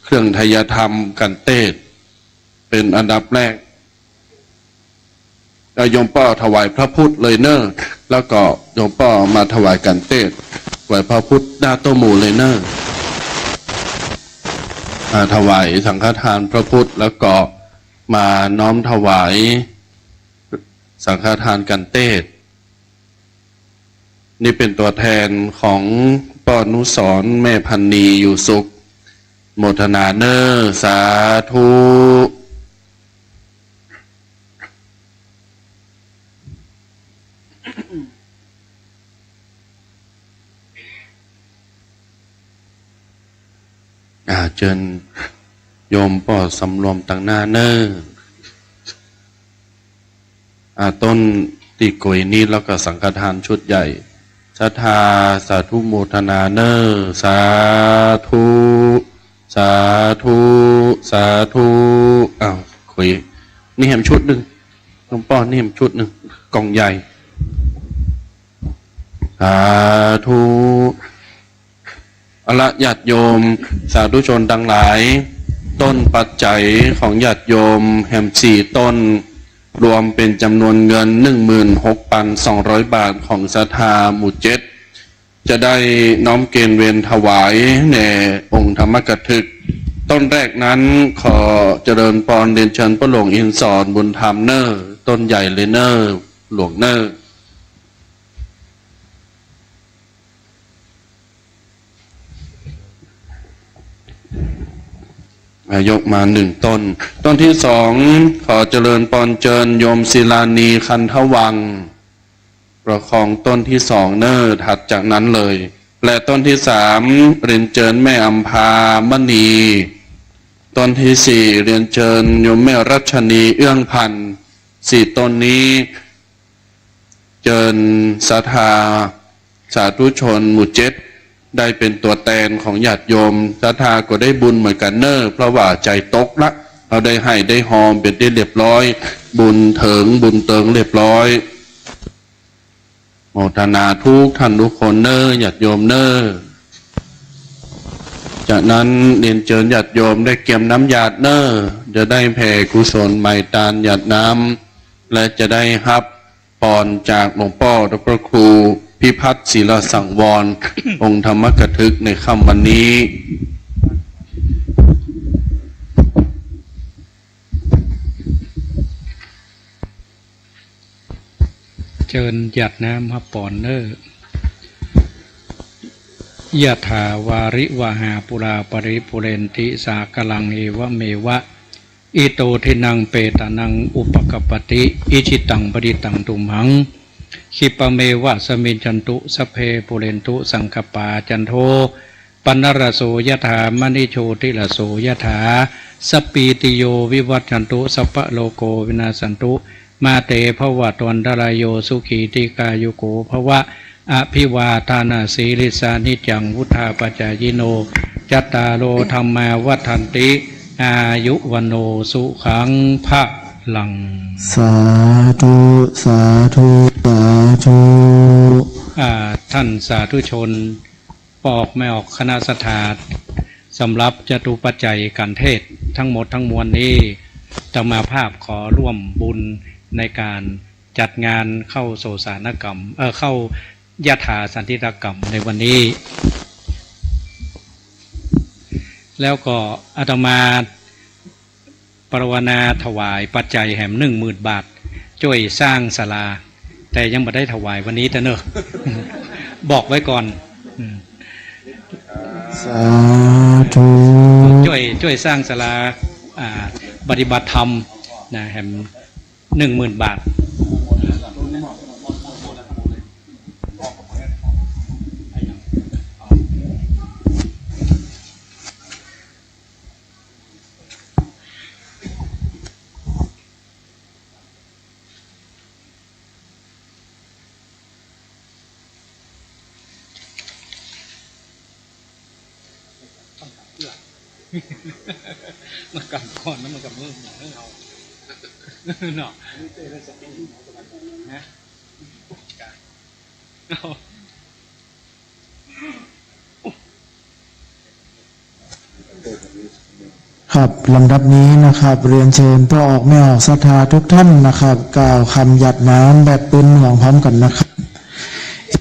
เครื่องไทยธรรมก๋านเตสน์ เป๋นอันดับแรก แล้วโยมป้อถวายพระพุทธเลยเน่อ แล้วก็โยมป้อมาถวายก๋านเตสน์ ถวายพระพุทธหน้าโต๊ะหมู่เลยเน่อ อ่า ถวายสังฆทานพระพุทธ แล้วก็มาน้อมถวายสังฆทานก๋านเตสน์ นี่เป๋นตั๋วแทนของป้ออนุสรณ์ แม่พันนีอยู่สุข โมทนาเน่อ สาธุ อ่า เจิญโยมป้อสำรวมตังหน้าเน่อ อ่า ต้นตี้ก๋วยนี้ แล้วก็สังฆทานชุดใหญ่ ศรัทธาสาธุโมทนาเน่อ สาธุ สาธุ สาธุ อ้าว ก๋วย นี่แหมชุดนึ่ง โยมป้อ นี่แหมชุดนึ่ง ก่องใหญ่ สาธุ เอาละ ญาติโยมสาธุชนตังหลาย ต้นปัจจัยของญาติโยมแหมสี่ต้น รวมเป๋นจ๋ำนวนเงิน หนึ่งหมื่นหกปันสองร้อยบาท ของศรัทธาหมู่เจ็ด จะได้น้อมเกณฑ์เวียนถวายแด่องค์ธรรมกถึก ต้นแรกนั้นขอเจริญปอนเรียนเจิญป้อหลวงอินสรบุญธรรมเน่อ ต้นใหญ่เลยเน่อ หลวงเน่อ อ่ะ ยกมาหนึ่งต้น ต้นตี้สอง ขอเจริญปอนเจิญโยมศิลานี คันธวังค์ ประคองต้นตี้สองเน่อ ถัดจากนั้นเลย และต้นตี้สาม เรียนเจิญแม่อำภา มณี ต้นตี้สี่ เรียนเจิญโยมแม่รัชนี เอื้องพันธ์ สี่ต้นนี้ เจิญศรัทธาสาธุชนหมู่เจ็ด ได้เป๋นตั๋วแตนของญาติโยม ศรัทธาก็ได้บุญเหมือนกั๋นเน่อ เพราะว่าใจ๋ตกละ เฮาได้ไห้ได้ฮอมเป๋นตี้เรียบร้อย บุญเถิงบุญเติงเรียบร้อย โมทนาทุกท่านทุกคนเน่อ ญาติโยมเน่อ จากนั้นเรียนเจิญญาติโยมได้เกียมน้ำหยาดเน่อ จะได้แผ่กุศลไหม้ตานหยาดน้ำ และจะได้ฮับปอนจากหลวงป้อพระครูพิพัฒน์ ศิลสังวร องค์ธรรมกถึกในค่ำวันนี้ เจิญหยาดน้ำฮับปอนเน่อ ยะถาวาริวหาปูราปริปูเรนติสาคารัง เอวะเมวะ อิโตทินังเปตานังอุปกัปปติ อิจิตังปะฏิตังตุมหัง คิปะเมวะสะมิชฌันตุ สัพเพปูเรนตุสังกัปปา จันโท ปัณณะระโสยะถา มะณิโชติระโสยะถา สัพพีติโยวิวัชชันตุ สัพพะโรโควินัสสันตุ มาเตภวัตวันตะราโย สุขีทีฆายุโกภวะ อะภิวาทานะสีลิสสา นิจจังวุฑฒาปะจายิโน จัตตาโรธัมมาวัฑฒันติ อายุวัณโณสุขังพะลัง สาธุ สาธุ สาธุ อ่า ท่านสาธุชน ป้อออกแม่ออกคณะศรัทธา สำหรับจตุปัจจัยก๋านเทศน์ทั้งหมดทั้งมวลนี้ อาตมาภาพขอร่วมบุญในก๋านจัดงานเข้าโสสานกรรม เอ่อ เข้ายะถาสันทิฏฐกรรมในวันนี้ แล้วก็อาตมา ปรารถนาถวายปัจจัยแหมหนึ่งหมื่นบาท จ้วยสร้างศาลา แต่ยังบ่ได้ถวายวันนี้เต๊อะเน่อ บอกไว้ก่อน อืม สาธุ จ้วย จ้วยสร้างศาลา อ่า ปฏิบัติธรรมนะ แหมหนึ่งหมื่นบาท มันกำก่อนนะ มันกำมือ มือเอา เนาะ นะ ครับ ลำดับนี้นะครับ เรียนเชิญป้อออกแม่ออกศรัทธาทุกท่านนะครับ กล่าวกำหยาดน้ำแบบปืนเมืองพร้อมกั๋นนะครับ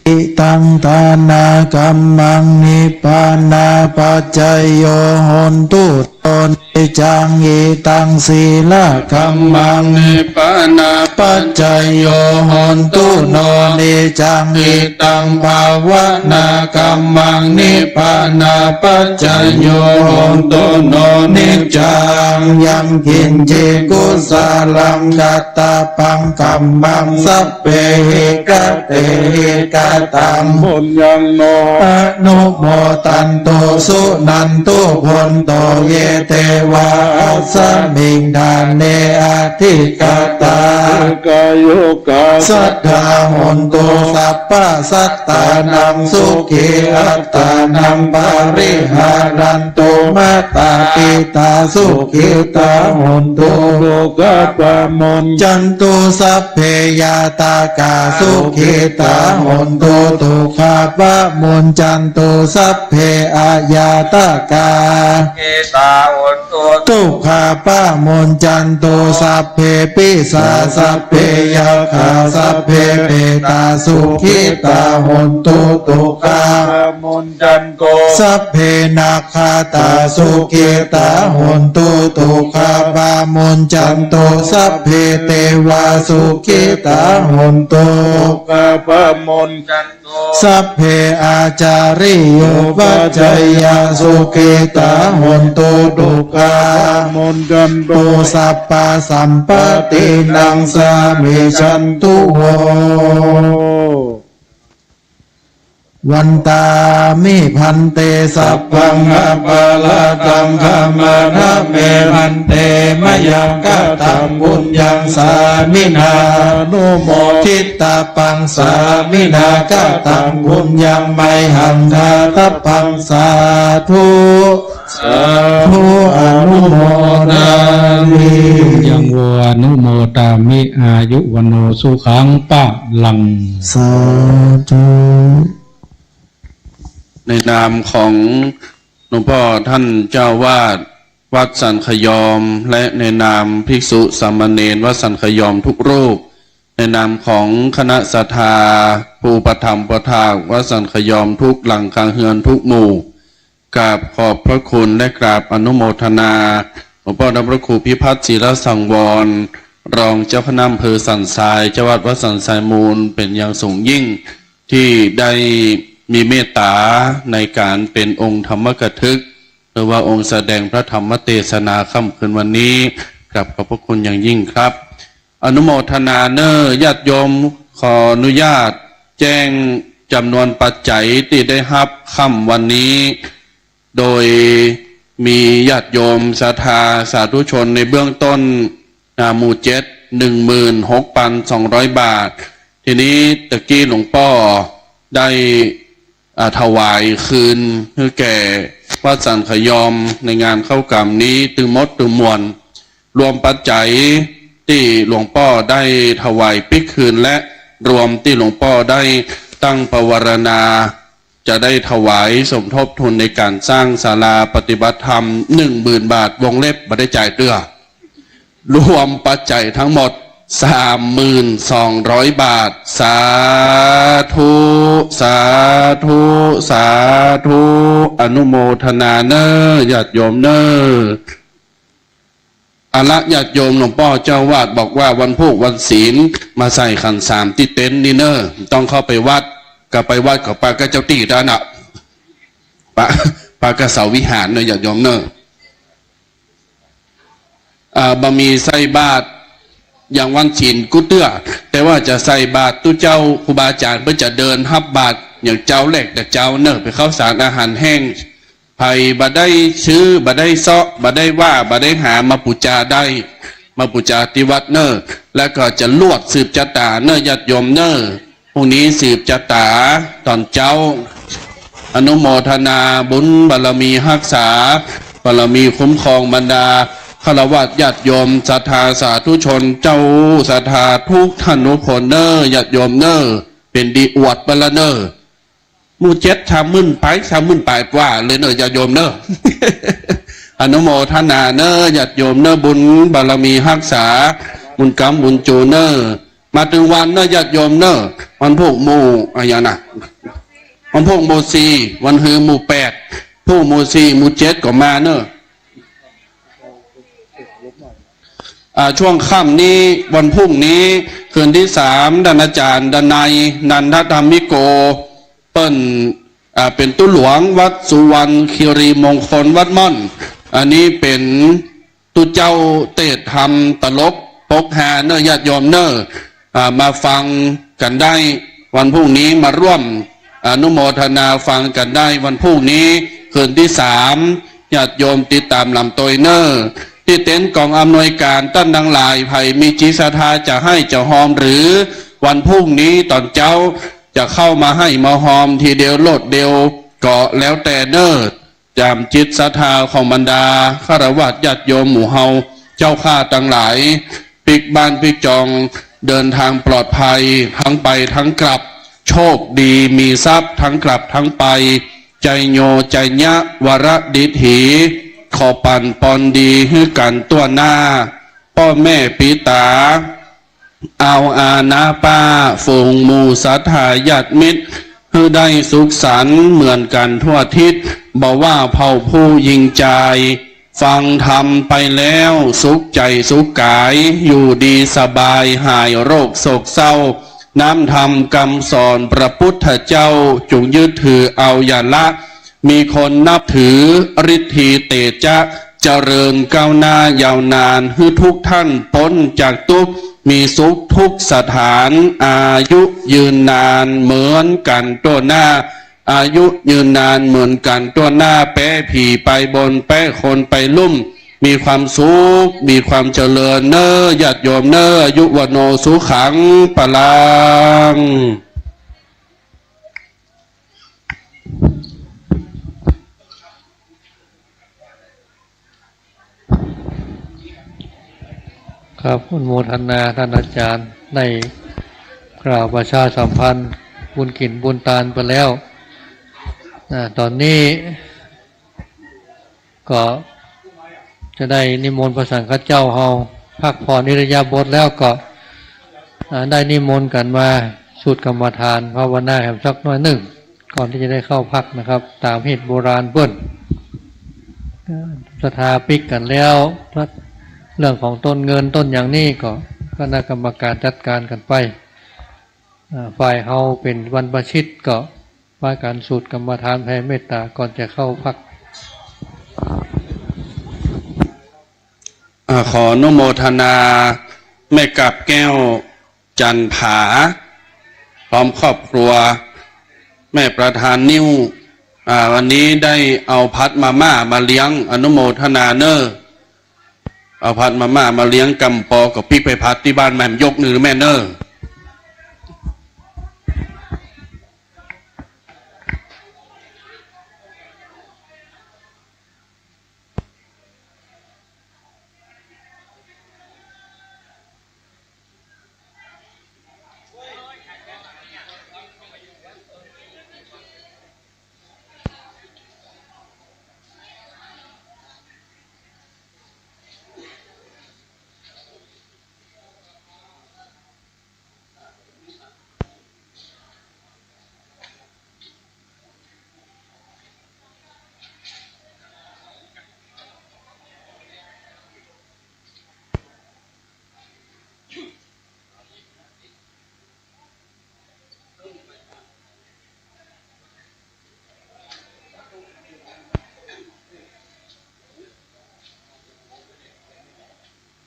อิทังทานะกัมมัง นิพพานะปัจจโย โหนตุ โต นิจจัง อิทังสีละกัมมัง นิพพานะปัจจโย โหนตุ โน นิจจัง อิทังภาวนากัมมัง นิพพานะปัจจโย โหนตุ โน นิจจัง ยัมขิญจิ กุสลัง กัตตะปัง กัมมัง สัพเพหิ กะเตหิ กะตัง ปุญญัง โน อะนุโมทันตุ สุนันตุ โพนโต เย devā asmiṃ ṭhāne adhigatā, dīghāyukā sadā hontu, sabbasattānaṃ sukhī attānaṃ pariharantu, mātā pitā sukhitā hontu, dukkhā pamuñcantu, sabbe ñātakā sukhitā hontu, dukkhā pamuñcantu, sabbe aññātakā sukhitā hontu, dukkhā pamuñcantu, sabbe pisā sabbe yakkhā sabbe petā sukhitā hontu, dukkhā pamuñcantu, sabbe nakkhattā sukhitā hontu, dukkhā pamuñcantu, sabbe devā sukhitā hontu, dukkhā pamuñcantu, sabbe ācariyupajjhāyā sukhitā hontu, dukkhā pamuñcantu, sabbasampattīnaṃ samijjhantu vo. Vandāmi bhante, sabbaṃ aparādhaṃ khamatha me bhante, mayā kataṃ puññaṃ sāminā anumoditabbaṃ, sāminā kataṃ puññaṃ mayhaṃ dātabbaṃ. Sādhu, sādhu, anumodāmi. Puññaṃ vo anumodāmi, āyu vaṇṇo sukhaṃ balaṃ. Sādhu. ในนามของหลวงพ่อท่านเจ้าอาวาสวัดสันขยอม และในนามภิกษุสามเณรวัดสันขยอมทุกรูป ในนามของคณะศรัทธาผู้อุปัฏฐัมภ์อุปัฏฐากวัดสันขยอมทุกหลังคาเฮือนทุกหมู่ กราบขอบพระคุณและกราบอนุโมทนาหลวงพ่อพระครูพิพัฒน์ ศิลสังวร รองเจ้าคณะอำเภอสันทราย เจ้าวัดวัดสันทรายมูล เป็นอย่างสูงยิ่ง ที่ได้มีเมตตาในการเป็นองค์ธรรมกถึก หรือว่าองค์แสดงพระธรรมเทศนาค่ำคืนวันนี้ กราบขอบพระคุณอย่างยิ่งครับ อนุโมทนาเน้อญาติโยม ขออนุญาตแจ้งจำนวนปัจจัยที่ได้ฮับค่ำวันนี้ โดยมีญาติโยมศรัทธาสาธุชนในเบื้องต้น อ่า หมู่เจ็ด หนึ่งหมื่นหกพันสองร้อยบาท ทีนี้ตะกี้หลวงป้อได้ อ่า ถวายคืนหื้อแก่วัดสันขยอมในงานเข้ากรรมนี้ตึงหมดตึงมวล รวมปัจจัยตี้หลวงป้อได้ถวายปิ๊กคืน และรวมตี้หลวงป้อได้ตั้งปวารณา จะได้ถวายสมทบทุนในการสร้างศาลาปฏิบัติธรรม หนึ่งหมื่นบาท วงเล็บบ่ได้จ่ายเตื้อ รวมปัจจัยทั้งหมด สามหมื่นสองร้อยบาท สาธุ สาธุ สาธุ อนุโมทนาเน้อญาติโยมเน้อ เอาละญาติโยม หลวงป้อเจ้าอาวาสบอกว่าวันพูกวันศีลมาใส่ขันธ์สามตี้เต็นท์นี่เน้อ ต้องเข้าไปวัด ก็ไปวัดก็ไปกับเจ้าตี้ด้านน่ะ ไป ไปกับเสาวิหารเน้อญาติโยมเน้อ อ่า บ่มีใส่บาตรอย่างวันศีลกู้เตื้อ แต่ว่าจะใส่บาตรตุ๊เจ้าครูบาอาจารย์เปิ้นจะเดินฮับบาตรอย่างเจ๊าแรกแต่เจ๊าเน้อ เป๋นข้าวสารอาหารแห้ง ใผบ่ได้ซื้อ บ่ได้เซาะ บ่ได้ว่า บ่ได้หา มาปู๋จาได้ มาปู๋จาตี้วัดเน้อ แล้วก็จะลวดสืบจะต๋าเน้อญาติโยมเน้อ พรุ่งนี้สืบจะต๋าต๋อนเจ๊า อนุโมทนาบุญบารมีฮักษาบารมีคุ้มครองบรรดาฆราวาสญาติโยมศรัทธาสาธุชนเจ้าศรัทธาทุกท่านทุกคนเน้อญาติโยมเน้อ เป๋นดีอวดไปละเน้อ หมู่เจ็ดสามหมื่นไป สามหมื่นไปกว่าเลยเน้อญาติโยมเน้อ อนุโมทนาเน้อญาติโยมเน้อ บุญบารมีฮักษาบุญกำบุญจูเน้อ มาตึงวันเน้อญาติโยมเน้อ วันพูกหมู่อะหยังนะ วันพูกหมู่สี่ วันฮือหมู่แปด พูกหมู่สี่ หมู่เจ็ดก็มาเน้อ อ่า ช่วงค่ำนี้วันพรุ่งนี้คืนตี้สาม ต้านอาจ๋ารย์ดนัย นันทธรรมิโก เปิ้น อ่า เป๋นตุ๊หลวงวัดสุวรรณคีรีมงคลวัดม่อน อันนี้เป๋นตุ๊เจ้าเตศน์ธรรมตลกปกฮาเน้อญาติโยมเน้อ อ่า มาฟังกั๋นได้วันพรุ่งนี้ มาร่วมอนุโมทนาฟังกั๋นได้วันพรุ่งนี้คืนตี้สาม ญาติโยมติดต๋ามลำตวยเน่อ ตี้เต็นท์ก๋องอำนวยก๋าน ต้านตังหลาย ใผมีจิตศรัทธาจะให้จะฮอม หรือวันพรุ่งนี้ต๋อนเจ๊าจะเข้ามาให้มาฮอมทีเดียวโลดเดียวก็แล้วแต่เน่อ ต๋ามจิตศรัทธาของบรรดาฆราวาสญาติโยมหมู่เฮาเจ้าข้าตังหลาย ปิ๊กบ้านปิ๊กจอง เดินทางปลอดภัย ทั้งไปทั้งกลับ โชคดีมีทรัพย์ ทั้งกลับทั้งไป ไจโย ไจยะ วรดิษฐี ขอปั๋นปอนดีหื้อกั๋นตั้วหน้า ป้อแม่ปิต๋า อาวอาน้าป้า ฝูงหมู่ศรัทธาญาติมิตร หื้อได้สุขสันต์เหมือนกั๋นทั่วทิศ บ่ว่าเผ่าผู้ญิงจาย ฟังธรรมไปแล้วสุขใจ๋สุขก๋าย อยู่ดีสบายหายโรคโศกเศร้า น้ำธรรมกำสอนพระปุทธเจ้า จุ่งยึดถือเอาอย่าละ มีคนนับถือ ฤทธีเตจะ เจริญก้าวหน้ายาวนาน หื้อทุกท่านป๊นจากตุ๊กข์ มีสุขทุกสถาน อายุยืนนานเหมือนกั๋นตั้วหน้า อายุยืนนานเหมือนกั๋นตั้วหน้า แป๊ผีไปบน แป๊คนไปลุ่ม มีความสุข มีความเจริญเน่อ ญาติโยมเน่อ อายุวัณโณสุขัง พลัง ครับ อนุโมทนาต้านอาจ๋ารย์ ได้กล่าวประชาสัมพันธ์บุญกิ๋นบุญตานไปแล้ว อ่า ต๋อนนี้ ก็จะได้นิมนต์พระสังฆเจ้าเฮาพักผ่อนอิริยาบถแล้วก็ อ่า ได้นิมนต์กั๋นมาสูตรกรรมฐานภาวนาแหมสักหน้อยนึ่ง ก่อนตี้จะได้เข้าพักนะครับ ต๋ามฮีตโบราณเปิ้น ศรัทธาปิ๊กกั๋นแล้ว เรื่องของต้นเงินต้นอย่างนี้ก็ คณะกรรมการจัดก๋านกั๋นไป อ่า ฝ่ายเฮาเป๋นบรรพชิตก็ ว่าก๋านสูตรกรรมฐานแผ่เมตต๋าก่อนจะเข้าพัก อ่า ขออนุโมทนา แม่กาบแก้ว จันผา พร้อมครอบครัว แม่ประธานนิ้ว อ่า วันนี้ได้เอาผัดมาม่ามาเลี้ยง อนุโมทนาเน่อ เอาผัดมาม่ามาเลี้ยง กำปอก็ปิ๊กไปผัดตี้บ้านแม่ ยกมือแม่เน่อ